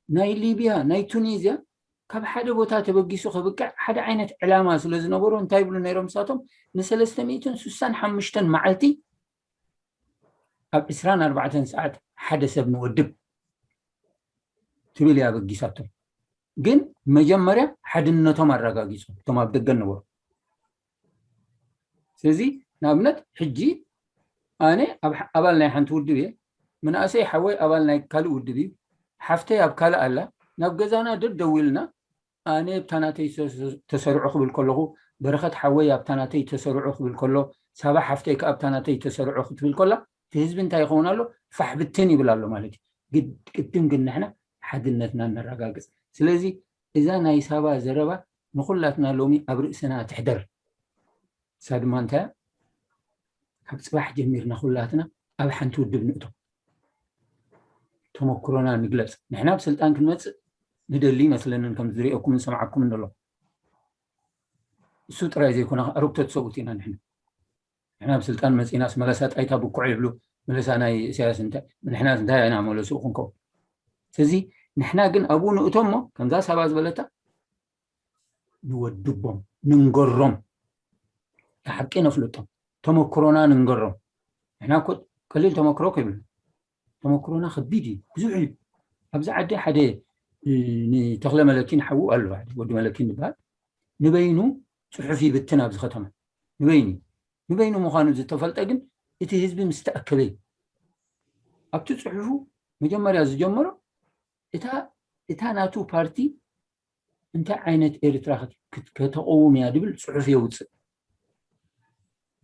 ናይ ሊብያ ናይ ቱኒዝያ ካብ ሓደ ቦታ ተበጊሱ ክብቅዕ ሓደ ዓይነት ዕላማ ስለ ዝነበሮ እንታይ ይብሉ ነይሮም ንሳቶም? ንሰለስተ ሚእትን ስሳን ሓሙሽተን መዓልቲ ኣብ ዕስራን ኣርባዕተን ሰዓት ሓደ ሰብ ንወድብ ትብል እያ ኣበጊሳቶም። ግን መጀመርያ ሓድነቶም ኣረጋጊጾም እቶም ኣብ ደገ ነበሩ። ስለዚ ንኣብነት ሕጂ ኣነ ኣብ- ኣባል ናይ ሓንቲ ውድብ እየ፣ ምንኣሰይ ሓወይ ኣባል ናይ ካልእ ውድብ እዩ፣ ሓፍተይ ኣብ ካልእ ኣላ፣ ናብ ገዛና ደድ ደዊልና ኣነ ኣብታ ናተይ ተሰርዑ ክብል ከለኹ፣ በረኸት ሓወይ ኣብታ ናተይ ተሰርዑ ክብል ከሎ፣ ሳባ ሓፍተይ ከኣ ኣብታ ናተይ ተሰርዑ ክትብል ከላ፣ እቲ ህዝቢ እንታይ ይኸውን ኣሎ? ፋሕ ብትን ይብል ኣሎ ማለት እዩ። ግድ- ቅድም ግን ንሕና ሓድነትና ነረጋግጽ። ስለዚ እዛ ናይ ሳባ ዘረባ ንኹላትና ሎሚ ኣብ ርእስና ትሕደር። እሳ ድማ እንታይ እያ? ካብ ጽባሕ ጀሚርና ኩላትና ኣብ ሓንቲ ውድብ ንእቶ። ተመክሮና ንግለጽ። ንሕና ኣብ ስልጣን ክንመጽእ ንደሊ ይመስለንን ከም ዝሪኦኩምን ዝሰምዓኩምን ዘሎ። እሱ ጥራይ ዘይኮነ ኣረግቶት ሰብኡት ኢና ንሕና። ንሕና ኣብ ስልጣን መጺናስ መለሳ ጣይታ ብኩዕ ይብሉ፣ መለሳ ናይ ኢሳያስ እንታይ ንሕና እንታይ ኢና መለስኡ ክንከውን። ስለዚ ንሕና ግን ኣብኡ ንእቶ እሞ ከምዛ ሳባ ዝበለታ ንወድቦም፣ ንንገሮም፣ ንሓቂ ነፍልጦም፣ ተመክሮና ንንገሮም። ንሕና እኮ ቀሊል ተመክሮ ከይብሉ ተመክሮና ከቢድ እዩ፣ ብዙሕ እዩ። ኣብዚ ዓዲ ሓደ ንተኽለ መለኪን ሓዉ ኣሎ፣ ወዲ መለኪን ዝበሃል ንበይኑ ፅሑፍ ይብትን ኣብዚ ከተማ ንበይኑ ንበይኑ ምዃኑ ዝተፈልጠ ግን እቲ ህዝቢ ምስ ተኣከበ እዩ። ኣብቲ ፅሑፉ መጀመርያ ዝጀመሮ እታ እታ ናቱ ፓርቲ እንታይ ዓይነት ኤርትራ ከተቕውም እያ ዝብል ፅሑፍ የውፅእ።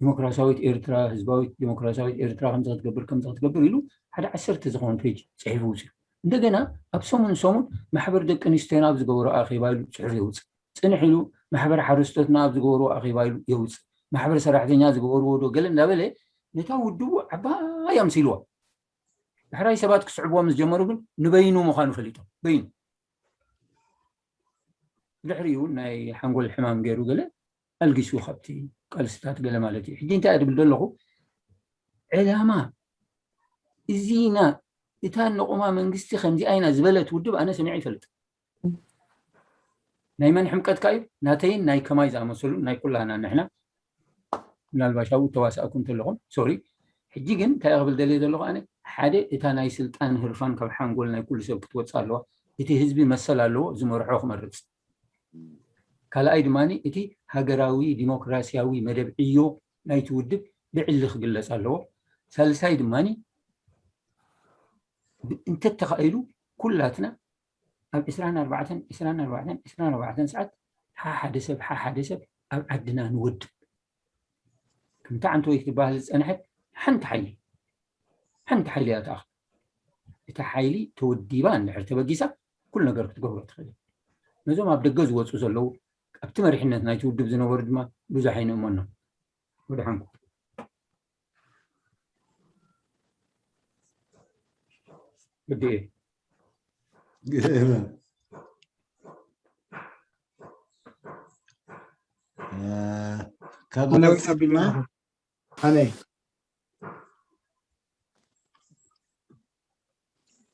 ዲሞክራሲያዊት ኤርትራ፣ ህዝባዊት ዲሞክራሲያዊት ኤርትራ ከምዚ ክትገብር ከምዚ ክትገብር ኢሉ ሓደ ዓሰርተ ዝኾኑ ፔጅ ፅሒፉ ውፅኡ። እንደገና ኣብ ሰሙን ሰሙን ማሕበር ደቂ ኣንስትዮና ኣብ ዝገበሮ ኣኼባ ኢሉ ፅሑፍ የውፅእ። ፅንሕ ኢሉ ማሕበር ሓረስቶትና ኣብ ዝገበርዎ ኣኼባ ኢሉ የውፅእ። ማሕበር ሰራሕተኛ ዝገበርዎ ዶ ገለ እንዳበለ ነታ ውድቡ ዓባይ ኣምሲልዋ። ዳሕራይ ሰባት ክስዕብዎ ምስ ጀመሩ ግን ንበይኑ ምዃኑ ፈሊጦም። በይኑ ድሕሪኡ ናይ ሓንጎል ሕማም ገይሩ ገለ ኣልጊሱ ካብቲ ቃልስታት ገለ ማለት እዩ። ሕጂ እንታይ እያ ድብል ዘለኹ? ዕላማ እዚና እታ ነቑማ መንግስቲ ከምዚኣ ኢና ዝበለት ውድብ ኣነ ሰሚዐ ይፈልጥ። ናይ መን ሕምቀትካ እዩ? ናተይን ናይ ከማይ ዝኣመሰሉ ናይ ኩላና ንሕና ምናልባሽ ኣብኡ ተዋሳእኩም እንተለኹም ሶሪ። ሕጂ ግን እንታይ ክብል ደልየ ዘለኹ ኣነ ሓደ እታ ናይ ስልጣን ህርፋን ካብ ሓንጎል ናይ ኩሉ ሰብ ክትወፅእ ኣለዋ። እቲ ህዝቢ መሰል ኣለዎ ዝመርሖ ክመርፅ። ካልኣይ ድማ እቲ ሃገራዊ ዲሞክራሲያዊ መደብ ዕዮ ናይቲ ውድብ ብዕሊ ክግለፅ ኣለዎ። ሳልሳይ ድማ እንተተኻኢሉ ኩላትና ኣብ ዕስራን ኣርባዕተን ዕስራን ኣርባዕተን ዕስራን ኣርባዕተን ሰዓት ሓሓደ ሰብ ሓሓደ ሰብ ኣብ ዓድና ንወድብ። ከምታ ዓንተወይ ክትበሃል ዝፀንሐት ሓንቲ ሓይሊ ሓንቲ ሓይሊ እያ ትኣኽል። እታ ሓይሊ ተወዲባ እንድሕር ተበጊሳ ኩሉ ነገር ክትገብሮ ትኽእል። ነዞም ኣብ ደገ ዝወፁ ዘለዉ ኣብቲ መሪሕነት ናይቲ ውድብ ዝነበሩ ድማ ብዙሕ ኣይንእመኖም። ወድሓንኩ። ግዲ እየ። ካብ ኣነ መለስ ኣቢልና ኣነ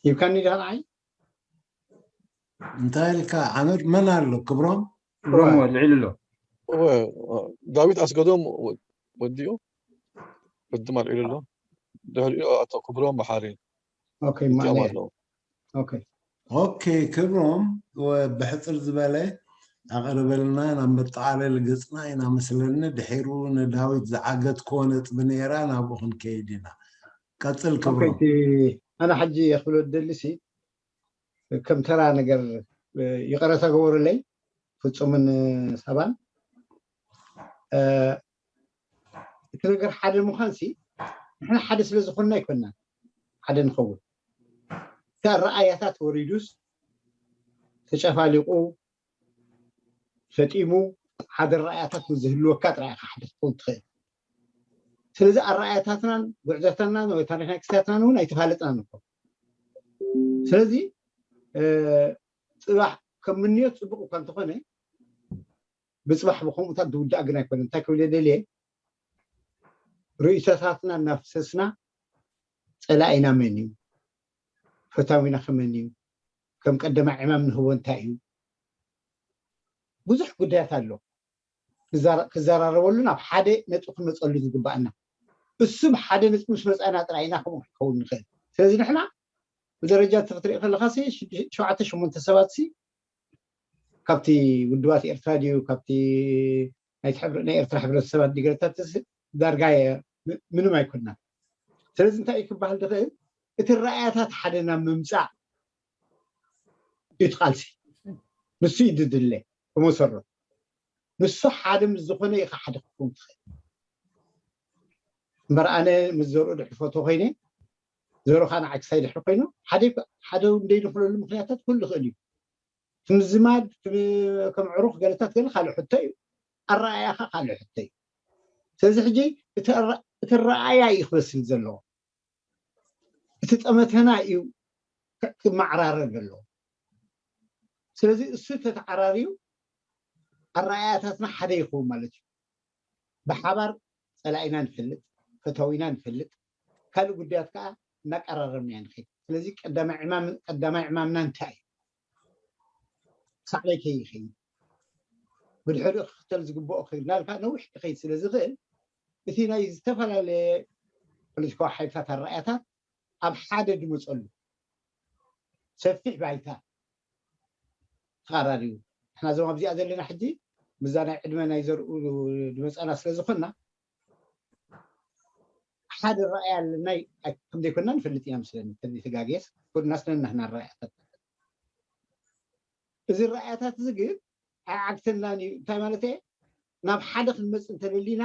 ሂብካኒ ዲኻ ንዓይ? እንታይ ኢልካ ዓመድ? መን ኣሎ? ክብሮም? ክብሮም ልዒሉ ኣሎ። እወ፣ ዳዊት ኣስገዶም ወዲኡ ቅድም ኣልዒሉ ኣሎ። ድሕሪኡ ኣቶ ክብሮም መሓሪ ኦኬ እዚኦም ማነ ኣለዉ። ኦኬ ኦኬ ክብሮም፣ ወ- ብሕፅር ዝበለ ኣቕርበልና፣ ናብ መጠቓለሊ ገፅና ኢና መስለኒ። ድሒሩ ንዳዊት ዝዓገትክዎ ነጥቢ ነይራ፣ ናብኡ ክንከይድ ኢና። ቀፅል ኦኬ ክብሮም። እቲ ኣነ ሕጂ ክብሎ ደልሲ ከም ተራ ነገር እ፣ ይቕረታ ገበሩለይ ፍፁምን እ፣ ሳባን እ፣ እቲ ነገር ሓደ ምዃንሲ ንሕና ሓደ ስለ ዝኾንና ኣይኮንና ሓደ ንኸውን። እቲ ኣረኣያታት ወሪዱስ ተጨፋሊቑ ሰጢሙ ሓደ ኣረኣያታት ምስ ዝህልወካ ጥራይ ኢኻ ሓደ ክትኸውን ትኽእል። ስለዚ ኣረኣያታትናን ጉዕዘታትናን ወይ ታሪኻዊ ክስታትናን እውን ኣይተፋለጥናን እኮ። ስለዚ እ፣ ፅባሕ ከም ምንዮት ፅቡቕ እኳ እንተኾነ ብፅባሕ ብከምኡታት ዝውዳእ ግን ኣይኮነን። እንታይ ክብል ደልየ ርእይቶታትና እናፍሰስና ፀላኢና መን እዩ? ፈታዊና ከመን እዩ? ከም ቀደማይ ዕማም ንህቦ እንታይ እዩ? ብዙሕ ጉዳያት ኣሎ ክዘራረበሉ ናብ ሓደ ነጥቢ ክንመፀሉ ዝግባኣና። እሱ ብሓደ ነጥቢ ምስ መፃና ጥራይ ኢና ከምኡ ክንከውን ንኽእል። ስለዚ ንሕና ብደረጃ ክትሪኦ ከለካ ሸውዓተ ሸሞንተ ሰባት ሲ ካብቲ ውድባት ኤርትራ ድዩ ካብቲ ናይ ኤርትራ ሕብረተሰባት ዲግረታት ዳርጋ ምንም ኣይኮንና። ስለዚ እንታይ እዩ ክበሃል ዝኽእል? እቲ ረኣያታት ሓደ ናብ ምምፃእ እዩ ቃልሲ። ንሱ እዩ ድድለ ብመሰረቱ። ንሱ ሓደ ምስ ዝኾነ ኢኻ ሓደ ክትከውን ትኽእል። እምበር ኣነ ምስ ዘርኡ ድሕሪ ፈቶ ኮይነ ዘርኡ ከዓ ንዓይ ክሳይ ድሕሪ ኮይኑ ሓደ ሓደ እንደይንኽለሉ ምክንያታት ኩሉ ይኽእል እዩ። ምዝማድ ከም ዕሩኽ ገለታት ገለ ካልእ ሕቶ እዩ። ኣረኣያኻ ካልእ ሕቶ እዩ። ስለዚ ሕጂ እቲ ረኣያ እዩ ክበስል ዘለዎ። እቲ ጠመተና እዩ ክመዓራረር ዘለዎ። ስለዚ እሱ ተተዓራርዩ ኣረኣያታትና ሓደ ይኸውን ማለት እዩ። ብሓባር ፀላኢና ንፈልጥ፣ ፈታዊና ንፈልጥ፣ ካልእ ጉዳያት ከዓ እናቀራረብና ኢና ንኸይድ። ስለዚ ቀዳማይ ዕማምና እንታይ እዩ? ሳዕበይ ከይኸይድ ብድሕሪኡ ክኽተል ዝግብኦ ከይድና ኢልካ ነዊሕ ክኸይድ ስለ ዝኽእል እቲ ናይ ዝተፈላለየ ፖለቲካዊ ሓይልታት ኣረኣያታት ኣብ ሓደ ድመፀሉ ሰፊሕ ባይታ ተቐራሪቡ ንሕና ዞም ኣብዚኣ ዘለና ሕጂ ምዛ ናይ ዕድመ ናይ ዘርኡ ድመፃና ስለ ዝኾንና ሓደ ረኣይ ኣለና። ከምዘይኮንና ንፈልጥ ኢና መስለኒ ተጋግየስ ኮድና ስለና ህና ረኣያታት እዚ ረኣያታት እዚ ግን ኣይዓግተናን እዩ። እንታይ ማለት እየ? ናብ ሓደ ክንመፅ እንተደሊና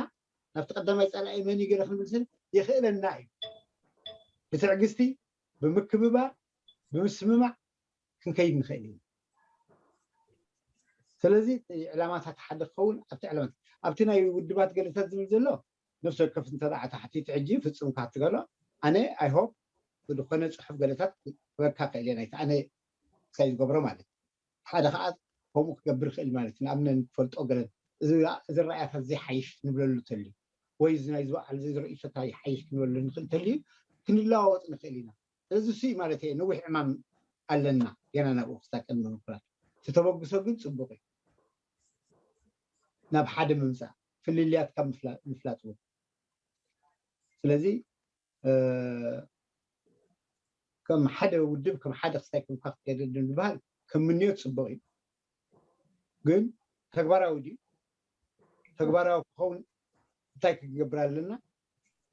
ናብቲ ቀዳማይ ፀላኢ መን ገለ ክንምልስን የኽእለና እዩ። ብትዕግስቲ፣ ብምክብባር፣ ብምስምማዕ ክንከይድ ንኽእል እዩ። ስለዚ ዕላማታት ሓደ ክኸውን ኣብቲ ዕላማት ኣብቲ ናይ ውድባት ገለታት ዝብል ዘሎ ነፍሲ ወከፍ እንተ ተሓቲቱ ሕጂ ፍፁም ካትገሎ ኣነ ኣይሆፕ ብዝኾነ ፅሑፍ ገለታት ክበካ ክእል እየ ናይቲ ኣነ ክሳይ ዝገብሮ ማለት ሓደ ከዓ ከምኡ ክገብር ይኽእል ማለት እዩ። ንኣብነት ንፈልጦ ገለ እዚ ረኣያታት ዘይሓይሽ ንብለሉ ተልዩ ወይ እዚ ናይ ዝበዓል እዚ ርእይቶታ ይሓይሽ ክንበሉ ንኽእል ተልዩ ክንለዋወጥ ንኽእል ኢና። ስለዚ እሱ ማለት እየ ነዊሕ ዕማም ኣለና ገና ናብኡ ክሳብ ቅድሚ ምፍራድ። እቲ ተበግሶ ግን ፅቡቅ እዩ። ናብ ሓደ ምምፃእ ፍልልያት ካብ ምፍላጥ እውን ስለዚ ከም ሓደ ውድብ ከም ሓደ ክስታይ ከም ካክቴድን ዝበሃል ከም ምንዮት ፅቡቅ እዩ ግን ተግባራዊ ድዩ ተግባራዊ ክኸውን እንታይ ክገብር ኣለና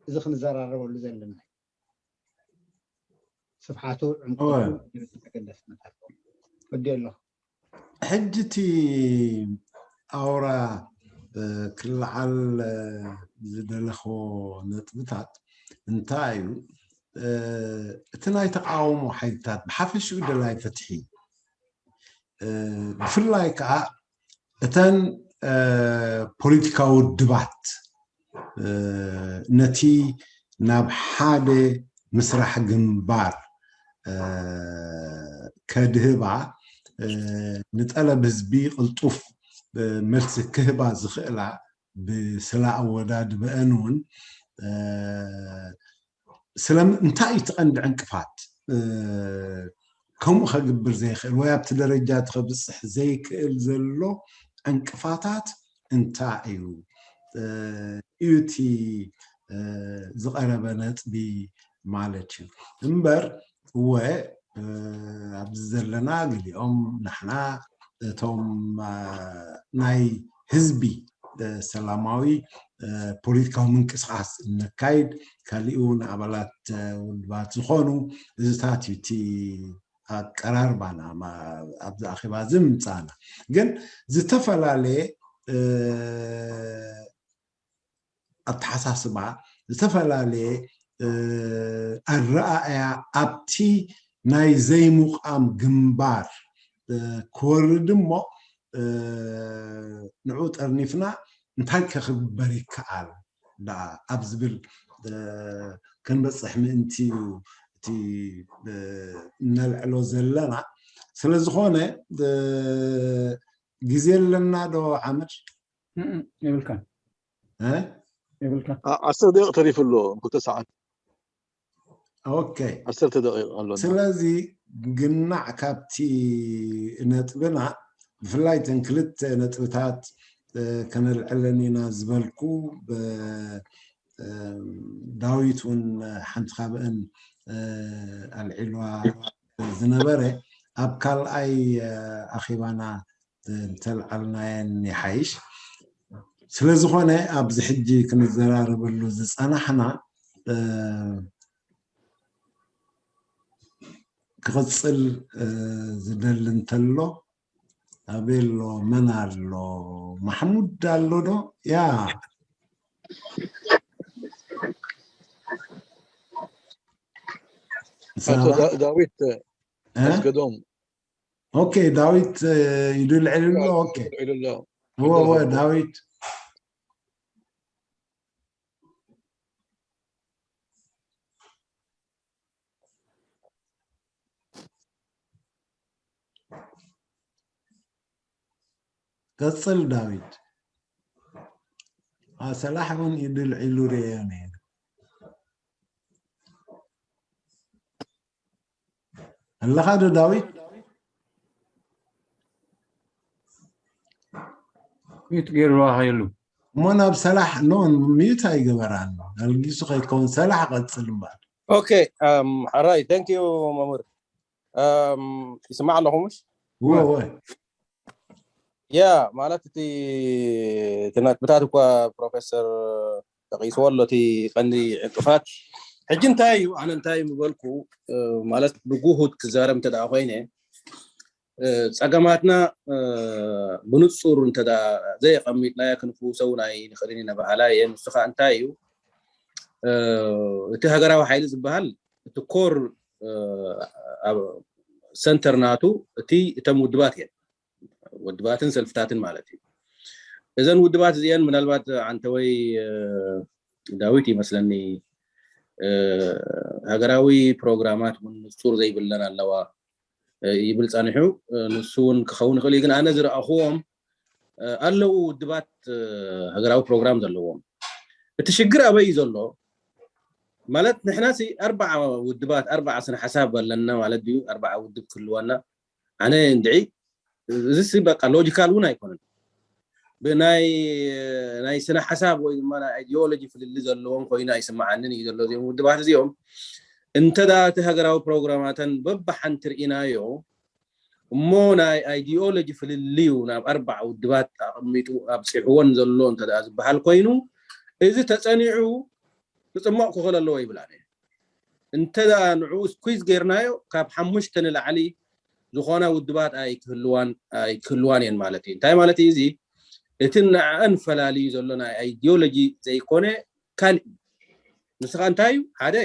እዚ ክንዘራረበሉ ዘለና ስፍሓቱ ዕምቆቱ ተገለስነት ኣለዎ ወዲ ኣለኹ ሕጂ እቲ ኣውራ ክለዓል ዝደለኽዎ ነጥብታት እንታይ እዩ እቲ ናይ ተቃውሞ ሓይልታት ብሓፈሽኡ ደላይ ፍትሒ ብፍላይ ከዓ እተን ፖለቲካዊ ውድባት ነቲ ናብ ሓደ ምስራሕ ግንባር ከድህባ ንጠለብ ህዝቢ ቅልጡፍ መልሲ ክህባ ዝኽእላ ብስላ ኣወዳድበአን እውን ስለምንታይ እዩ እቲ ቀንዲ ዕንቅፋት ከምኡ ከግብር ዘይኽእል ወይ ኣብቲ ደረጃ እቲ ከብፅሕ ዘይክእል ዘሎ ዕንቅፋታት እንታይ እዩ እዩ እቲ ዝቐረበ ነጥቢ ማለት እዩ እምበር እወ ኣብዚ ዘለና ገሊኦም ንሕና እቶም ናይ ህዝቢ ሰላማዊ ፖለቲካዊ ምንቅስቃስ እነካይድ ካሊኡ እውን ኣባላት ውድባት ዝኾኑ እዚታት እዩ እቲ ኣቀራርባና ኣብዚ ኣኼባ እዚ ምምፃእና ግን ዝተፈላለየ ኣተሓሳስባ ዝተፈላለየ ኣረኣእያ ኣብቲ ናይ ዘይምቋም ግንባር ክወርድ እሞ ንዑ ጠርኒፍና እንታይ ከክግበር ይከኣል ደኣ ኣብ ዝብል ክንበፅሕ ምእንቲ እዩ እቲ እነልዕሎ ዘለና ስለዝኾነ ግዜ ኣለና ዶ ዓምር የብልካን እ የብልካን ዓሰርተ ደቂቕ ተሪፉ ኣሎ ክልተ ሰዓት ኦኬ ዓሰርተ ደቂቕ ኣሎ ስለዚ ግናዕ ካብቲ ነጥብና ብፍላይ እተን ክልተ ነጥብታት ከነልዕለን ኢና ዝበልኩ፣ ዳዊት እውን ሓንቲ ካብአን ኣልዒልዋ ዝነበረ፣ ኣብ ካልኣይ ኣኼባና እንተልዓልናየን ይሓይሽ። ስለዝኾነ ኣብዚ ሕጂ ክንዘራረበሉ ዝፀናሕና ክቕፅል ዝደሊ እንተሎ፣ ኣበይ ኣሎ? መን ኣሎ? ማሕሙድ ኣሎ ዶ? ያ ኣቶ ዳ- ዳዊት ኣስገዶም ኦኬ፣ ዳዊት ኢዱ ልዕል ኣሎ። ኦኬ፣ ኢሉ ኣሎ። እወ እወ፣ ዳዊት ቀጽል ዳዊት። ሰላሕ እውን ኢዱ ልዒሉ ርእዮ ነይሩ። ኣለኻ ዶ ዳዊት? ሚዩት ገይሩ ኸይሉ እሞ ናብ ሰላሕ ኖ፣ ሚዩት ኣይገበራን ኣሎ። ኣልጊሱ ከይትከውን ሰላሕ ቀጽል እምበኣር። ኦኬ። ሕራይ፣ thank you መምህር። ይስማዕ ኣለኹ ምሽ? እወ እወ። ያ ማለት እቲ እቲ ነጥብታት እኳ ፕሮፌሰር ጠቒስዎ ኣሎ፣ እቲ ቀንዲ ዕንቅፋት። ሕጂ እንታይ እዩ፣ ኣነ እንታይ ምበልኩ፣ ማለት ብጉሁድ ክዛረብ እንተ ደኣ ኮይነ፣ ጸገማትና ብንጹር እንተ ደኣ ዘየቐሚጥናዮ ክንፍውሰው ናይ ንኽእልን ኢና በሃላ እየ። ንሱ ከዓ እንታይ እዩ፣ እቲ ሃገራዊ ሓይሊ ዝበሃል እቲ ኮር ሰንተር ናቱ እቲ እቶም ውድባት እየን፣ ውድባትን ሰልፍታትን ማለት እዩ። እዘን ውድባት እዚአን ምናልባት ዓንተወይ ዳዊት ይመስለኒ ሃገራዊ ፕሮግራማት እውን ንጹር ዘይብለን ኣለዋ ይብል ጸኒሑ። ንሱ እውን ክኸውን ይኽእል እዩ፣ ግን ኣነ ዝረኣኹዎም ኣለዉ ውድባት ሃገራዊ ፕሮግራም ዘለዎም። እቲ ሽግር ኣበይ እዩ ዘሎ ማለት፣ ንሕና ሲ ኣርባዓ ውድባት ኣርባዓ ስነ ሓሳብ ኣለና ማለት ድዩ? ኣርባዓ ውድብ ክህልወና ኣነ እንድዒ እዚ ሲ በቃ ሎጂካል እውን ኣይኮነን። ብናይ ናይ ስነ ሓሳብ ወይ ድማ ናይ ኣይዲዮሎጂ ፍልሊ ዘለዎም ኮይኑ ኣይስምዓንን እዩ ዘሎ። እዚኦም ውድባት እዚኦም እንተ ደኣ እቲ ሃገራዊ ፕሮግራማተን በብሓንቲ ርኢናዮ እሞ ናይ ኣይዲዮሎጂ ፍልልዩ ናብ ኣርባዓ ውድባት ኣቐሚጡ ኣብፂሕወን ዘሎ እንተ ደኣ ዝበሃል ኮይኑ እዚ ተፀኒዑ ክፅሞቕ ክኽእል ኣለዎ ይብል ኣነ። እንተ ደኣ ንዕኡ ስኩዝ ጌርናዮ ካብ ሓሙሽተ ንላዕሊ ዝኾና ውድባት ኣይክህልዋን ኣይክህልዋን እየን ማለት እዩ። እንታይ ማለት እዩ እዚ? እቲ ንዕአን ፈላልዩ ዘሎ ናይ ኣይዲዮሎጂ ዘይኮነ ካልእ እዩ። ንስኻ እንታይ እዩ? ሓደ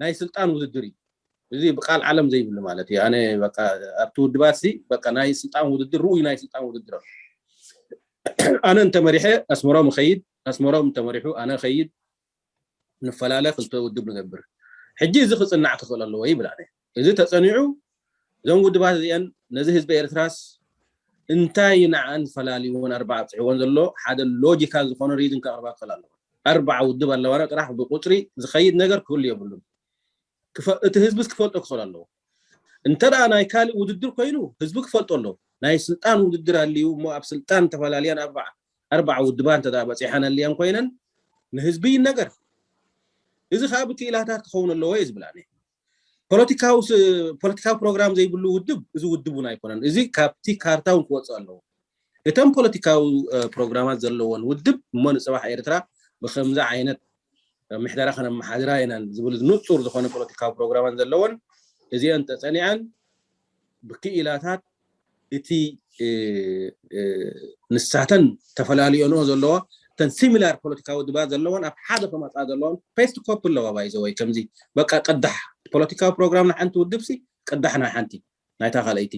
ናይ ስልጣን ውድድር እዩ። እዚ ብቃል ዓለም ዘይብሉ ማለት እዩ። ኣነ በቃ ኣብቲ ውድባት ሲ በቃ ናይ ስልጣን ውድድር ርኡይ ናይ ስልጣን ውድድር ኣሎ። ኣነ እንተመሪሐ ኣስመሮም እኸይድ፣ ኣስመሮም እንተመሪሑ ኣነ እኸይድ፣ ንፈላለ ክልተ ውድብ ንገብር። ሕጂ እዚ ክፅናዕ ክኽእል ኣለዎ ይብል ኣነ። እዚ ተፀኒዑ እዞም ውድባት እዚአን ነዚ ህዝቢ ኤርትራስ እንታይ ንዓን ፈላልይዎን ኣርባዓ ኣብፅሕዎን ዘሎ ሓደ ሎጂካል ዝኾነ ሪዝን ከቕርባ ክኽእል ኣለዎ። ኣርባዓ ውድብ ኣለዋና ጥራሕ ብቁፅሪ ዝኸይድ ነገር ክህሉ የብሉን። ክፈ- እቲ ህዝብስ ክፈልጦ ክኽእል ኣለዎ። እንተ ደኣ ናይ ካልእ ውድድር ኮይኑ ህዝቢ ክፈልጦ ኣለዎ። ናይ ስልጣን ውድድር ኣልዩ እሞ ኣብ ስልጣን ተፈላልያን ኣርባዓ ኣርባዓ ውድባት እንተ ደኣ በፂሓን ኣልያን ኮይነን ንህዝቢ ይነገር። እዚ ከዓ ብክኢላታት ክኸውን ኣለዎ እየ ዝብል ኣነ። ፖለቲካዊ ስ- ፖለቲካዊ ፕሮግራም ዘይብሉ ውድብ እዚ ውድብ እውን ኣይኮነን። እዚ ካብቲ ካርታ እውን ክወፅእ ኣለዎ። እተን ፖለቲካዊ ፕሮግራማት ዘለዎን ውድብ እሞ ንፅባሕ ኤርትራ ብከምዚ ዓይነት ምሕደራ ከነመሓድራ ኢና ዝብል ንፁር ዝኾነ ፖለቲካዊ ፕሮግራማት ዘለዎን እዚአን ተፀኒዐን ብክኢላታት እቲ ንሳተን ተፈላልዮንኦ ዘለዋ እተን ሲሚላር ፖለቲካዊ ውድባት ዘለወን ኣብ ሓደ ከመፃ ዘለወን ፔስት ኮፕ ኣለዋ ባይዘወይ ከምዚ በቃ ቅዳሕ ፖለቲካዊ ፕሮግራም ናይ ሓንቲ ውድብ ሲ ቅዳሕ ናይ ሓንቲ ናይታ ካልኣይቲ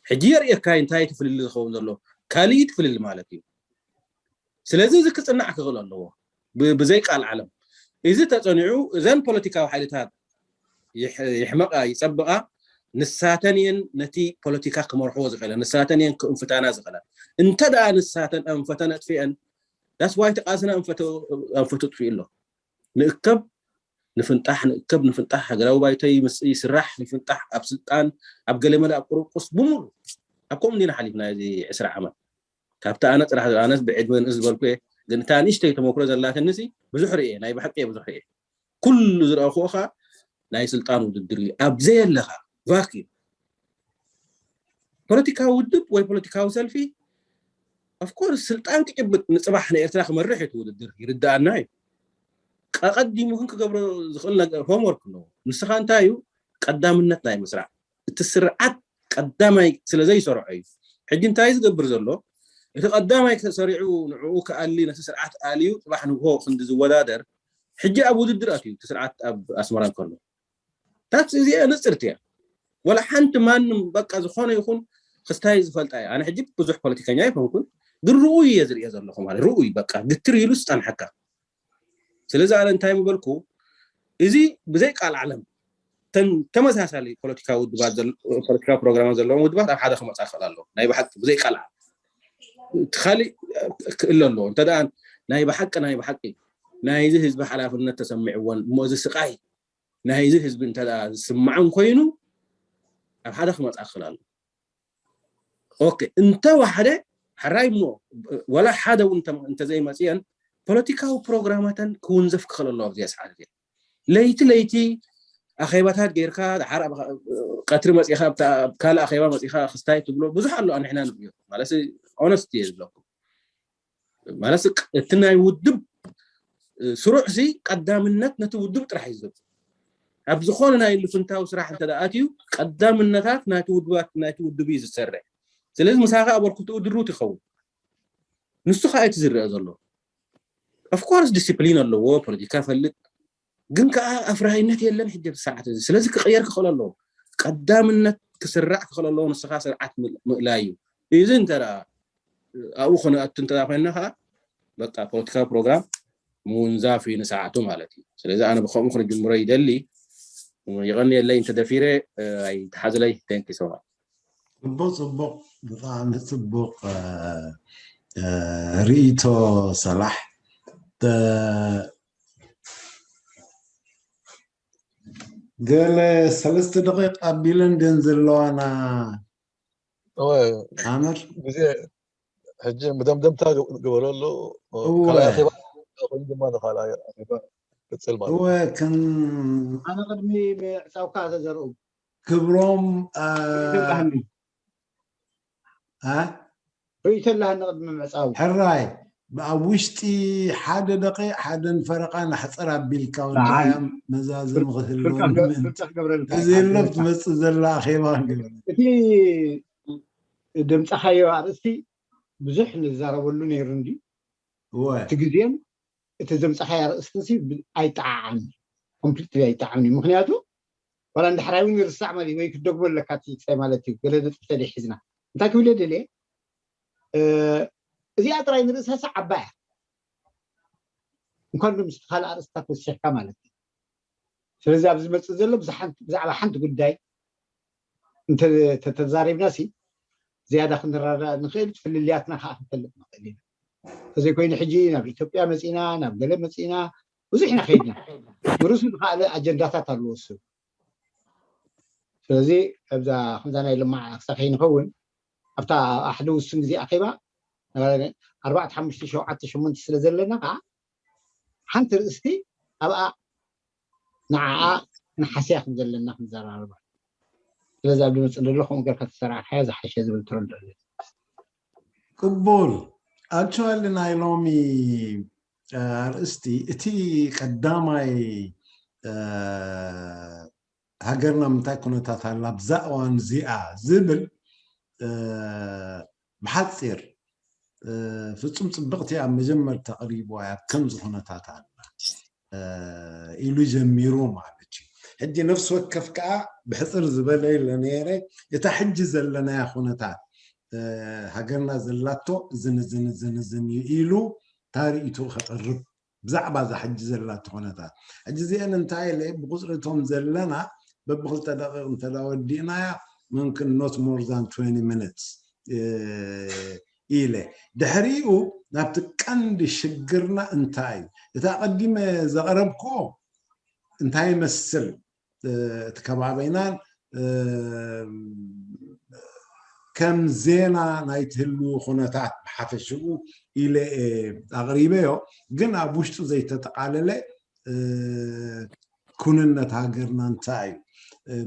ሕጂ የርእየካ እንታይ እቲ ፍልሊ ዝኸውን ዘሎ ካልእ እቲ ፍልሊ ማለት እዩ። ስለዚ እዚ ክፅናዕ ክኽእል ኣለዎ ብዘይ ቃል ዓለም። እዚ ተፀኒዑ እዘን ፖለቲካዊ ሓይልታት ይሕመቃ ይፀብቃ ንሳተን እየን ነቲ ፖለቲካ ክመርሕዎ ዝኽእለን ንሳተን እየን ክእንፍታና ዝኽእለን። እንተ ደኣ ንሳተን ኣንፈተን ኣጥፊአን that's why እቲ ቃልስና ኣንፈቱ ኣጥፊኡ ኣሎ። ንእከብ ንፍንጣሕ ንእከብ ንፍንጣሕ ሃገራዊ ባይቶ ይስራሕ ንፍንጣሕ ኣብ ስልጣን ኣብ ገለመለ ኣብ ቁርቁስ ብሙሉ ኣብ ከምኡ እንዲና ሓሊፍና እዚ ዕስራ ዓመት። ካብቲ ኣነ ጥራሕ ኣነስ ብዕድመ ንእስ ዝበልኩ እየ፣ ግን እታ ንእሽተይ ተመክሮ ዘላትኒ ሲ ብዙሕ ርእየ፣ ናይ ብሓቂ እየ ብዙሕ ርእየ። ኩሉ ዝረኣኹዎ ኸዓ ናይ ስልጣን ውድድር እዩ። ኣብ ዘየለኻ ቫክዩም ፖለቲካዊ ውድብ ወይ ፖለቲካዊ ሰልፊ ኦፍኮርስ ስልጣን ክጭብጥ ንፅባሕ ንኤርትራ ክመርሕ እቲ ውድድር ይርዳኣና እዩ። ቀቀዲሙ ግን ክገብሮ ዝኽእል ነገር ሆምወርክ ኣለዎ። ንስኻ እንታይ እዩ ቀዳምነት ናይ ምስራዕ እቲ ስርዓት ቀዳማይ ስለ ዘይሰርዖ እዩ። ሕጂ እንታይ ዝገብር ዘሎ እቲ ቀዳማይ ተሰሪዑ ንዕኡ ክኣሊ ነቲ ስርዓት ኣልዩ ፅባሕ ንግሆ ክንዲ ዝወዳደር ሕጂ ኣብ ውድድር ኣትዩ እቲ ስርዓት ኣብ ኣስመራ እንከሎ ታት እዚኣ ንፅርቲ እያ። ወላ ሓንቲ ማንም በቃ ዝኾነ ይኹን ክስታይ ዝፈልጣ እያ። ኣነ ሕጂ ብዙሕ ፖለቲከኛ ይኮንኩን ግን ርኡይ እየ ዝርእዮ ዘለኹ ማለት ርኡይ በቃ ግትር ኢሉ ዝፀንሐካ። ስለዚ ኣነ እንታይ ምበልኩ እዚ ብዘይ ቃል ዓለም ተን ተመሳሳሊ ፖለቲካዊ ውድባት ፖለቲካዊ ፕሮግራማት ዘለዎም ውድባት ኣብ ሓደ ክመፃ ክኽእል ኣለዎ ናይ ብሓቂ ብዘይ ቃል ዓለም እቲ ካሊእ ክእለ ኣለዎ እንተ ናይ ብሓቂ ናይ ብሓቂ ናይዚ ህዝቢ ሓላፍነት ተሰሚዕዎን እሞ እዚ ስቃይ ናይዚ ህዝቢ እንተ ዝስማዕን ኮይኑ ኣብ ሓደ ክመፃ ክኽእል ኣለዎ። ኦኬ እንተወሓደ ሕራይ እሞ ወላ ሓደ እውን እንተዘይመፅየን ፖለቲካዊ ፕሮግራማተን ክውንዘፍ ክኽእል ኣለዎ ኣብዚኣ ሰዓት እዚኣ ለይቲ ለይቲ ኣኼባታት ጌርካ ድሓር ቀትሪ መፂኻ ካልእ ኣኼባ መፂኻ ክስታይ ትብሎ ብዙሕ ኣሎ ንሕና ንሪኦ ማለት ኦነስት እየ ዝብለኩም ማለት እቲ ናይ ውድብ ስሩዕ ሲ ቀዳምነት ነቲ ውድብ ጥራሕ እዩ ዝህብ ኣብ ዝኾነ ናይ ልፍንታዊ ስራሕ እንተ ኣትዩ ቀዳምነታት ናይቲ ውድባት ናይቲ ውድብ እዩ ዝሰርዕ ስለዚ ምሳኻ ኣበርክትኡ ድሩት ይኸውን ንሱ ከዓ እቲ ዝረአ ዘሎ ኦፍኮርስ ዲስፕሊን ኣለዎ ፖለቲካ ፈልጥ ግን ከዓ ኣፍራይነት የለን ሕጂ ሰዓት እዚ ስለዚ ክቅየር ክኽእል ኣለዎ ቀዳምነት ክስራዕ ክኽእል ኣለዎ ንስኻ ስርዓት ምእላይ እዩ እዚ እንተ ኣብኡ ክነኣቱ እንተ ኮይንና ከዓ በቃ ፖለቲካዊ ፕሮግራም ምውንዛፍ እዩ ንሰዓቱ ማለት እዩ ስለዚ ኣነ ብከምኡ ክንጅምሮ ይደሊ ይቐንየለይ እንተደፊረ ኣይተሓዝለይ thank you so much ፅቡቅ ፅቡቅ ብጣዕሚ ፅቡቅ ርእይቶ ሰላሕ ገለ ሰለስተ ደቂቅ ኣቢለን ደን ዘለዋና ኣመር ግዜ ሕጂ መደምደምታ ግበረሉ ካልኣይ ኣኼባ ኮይኑ ድማ ንካልኣይ ኣኼባ ቅፅል ማለት እወ ከም ኣነ ቅድሚ ምዕፃውካ ተዘርኡ ክብሮም ርእይቶ ኣለሃኒ ቅድሚ ምዕፃው ሕራይ ኣብ ውሽጢ ሓደ ደቂቕ ሓደን ፈረቓን ኣሕፅር ኣቢልካ ወድዓም መዛዘሚ ክትህልወኒ ምእንቲ ተዘየሎ ትመፅእ ዘላ ኣኼባ ክገብር እቲ ደምፃኻዮ ኣርእስቲ ብዙሕ ንዛረበሉ ነይሩ እንዲ እቲ ግዜን እቲ ዘምፃኻዮ ኣርእስቲ ኣይጠዓዓም ኮምፕሊትሊ ኣይጠዓም እዩ ምክንያቱ ዋላ እንድሕራይ እውን ይርሳዕ ማለት ወይ ክትደግሞ ኣለካ እቲ ጸይ ማለት እዩ ገለ ነጥቢ ተደይ ሒዝና እንታይ ክብል ደልየ እዚኣ ጥራይ ንርእሳ ሰ ዓባያ እንኳን ዶ ምስቲ ካልእ ኣርእስታት ወሲሕካ ማለት እዩ ስለዚ ኣብዚ ዝመፅእ ዘሎ ብዛዕባ ሓንቲ ጉዳይ እንተተዛሪብና ሲ ዝያዳ ክንረዳእ ንኽእል ፍልልያትና ከዓ ክንፈልጥ ንኽእል ኢና ተዘይኮይኑ ሕጂ ናብ ኢትዮጵያ መፂና ናብ ገለ መፂና ብዙሕ ኢና ከይድና ንርእሱ ዝኸኣለ ኣጀንዳታት ኣለዎ እሱ ስለዚ ኣብዛ ከምዛ ናይ ልማዕ ክሳብ ከይንኸውን ኣብታ ሓደ ውሱን ግዜ ኣኼባ ኣርባዕተ ሓሙሽተ ሸውዓተ ሸሞንተ ስለ ዘለና ከዓ ሓንቲ ርእስቲ ኣብኣ ንዓኣ ንሓስያ ከም ዘለና ክንዘራርባ ስለዚ ኣብ ድመፅእ ዘሎ ከምኡ ገርካ ተሰራርሓያ ዝሓሸ ዝብል ትረድኦ ቅቡል actually ናይ ሎሚ ኣርእስቲ እቲ ቀዳማይ ሃገርና ምንታይ ኩነታት ኣላ ኣብዛ እዋን እዚኣ ዝብል ብሓፂር ፍፁም ፅብቕቲ ኣብ መጀመርታ ኣቕሪብዋ እያ ኣብ ከምዚ ኩነታት ኣላ ኢሉ ጀሚሩ ማለት እዩ ሕጂ ነፍሲ ወከፍ ከዓ ብሕፅር ዝበለ ኢለ ነይረ እታ ሕጂ ዘለናያ ኩነታት ሃገርና ዘላቶ ዝንዝንዝንዝን እዩ ኢሉ ታሪኢቱ ከቅርብ ብዛዕባ እዛ ሕጂ ዘላቶ ኩነታት ሕጂ እዚአን እንታይ ኢለ ብቁፅሪ እቶም ዘለና በብክልተ ደቂቅ እንተዳ ወዲእናያ ምምክን not more than twenty minutes ኢለ ድሕሪኡ ናብቲ ቀንዲ ሽግርና እንታይ እዩ እቲ ኣቀዲመ ዘቅረብክዎ እንታይ ይመስል እቲ ከባቢናን ከም ዜና ናይ ትህልው ኩነታት ብሓፈሽኡ ኢለ ኣቕሪበዮ። ግን ኣብ ውሽጡ ዘይተጠቓለለ ኩንነት ሃገርና እንታይ እዩ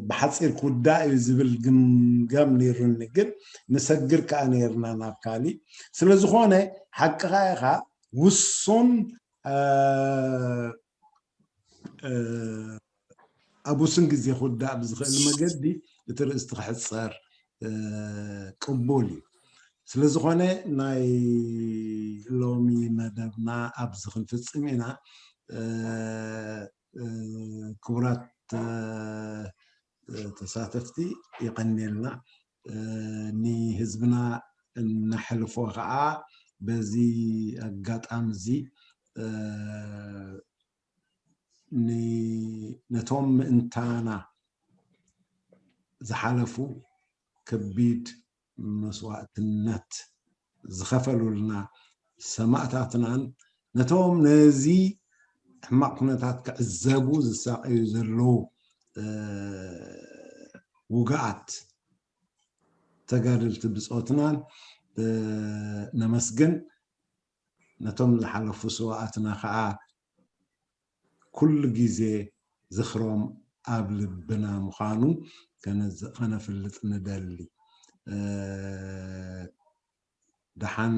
ብሓፂር ክውዳእ እዩ ዝብል ግምጋም ነይሩኒ። ግን ንሰግር ከዓ ነይርና ናብ ካሊእ። ስለዝኾነ ሓቅኻ ኢኻ፣ ውሱን ኣብ ውሱን ግዜ ክውዳእ ብዝኽእል መገዲ እቲ ርእስቲ ክሕፀር ቅቡል እዩ። ስለዝኾነ ናይ ሎሚ መደብና ኣብዚ ክንፍፅም ኢና። ክቡራት ተሳተፍቲ የቐንየልና። ንህዝብና እነሕልፎ ከዓ በዚ ኣጋጣሚ እዚ ነቶም ምእንታና ዝሓለፉ ከቢድ መስዋእትነት ዝኸፈሉልና ሰማእታትናን ነቶም ነዚ ሕማቕ ኩነታት ክዕዘቡ ዝሳቀዩ ዘለዉ ውግኣት ተጋደልቲ ብፆትናን ነመስግን። ነቶም ዝሓለፉ ስዋኣትና ከዓ ኩሉ ግዜ ዝኽሮም ኣብ ልብና ምዃኑ ከነፍልጥ ንደሊ። ደሓን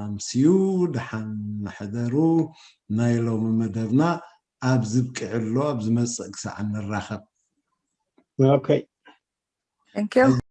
ኣምስዩ፣ ደሓን ሕደሩ። ናይ ሎሚ መደብና ኣብ ዝብቅዕ ኣሎ፣ ኣብ ዝመፅእ ክሳዕ ንራኸብ። Okay. Thank you.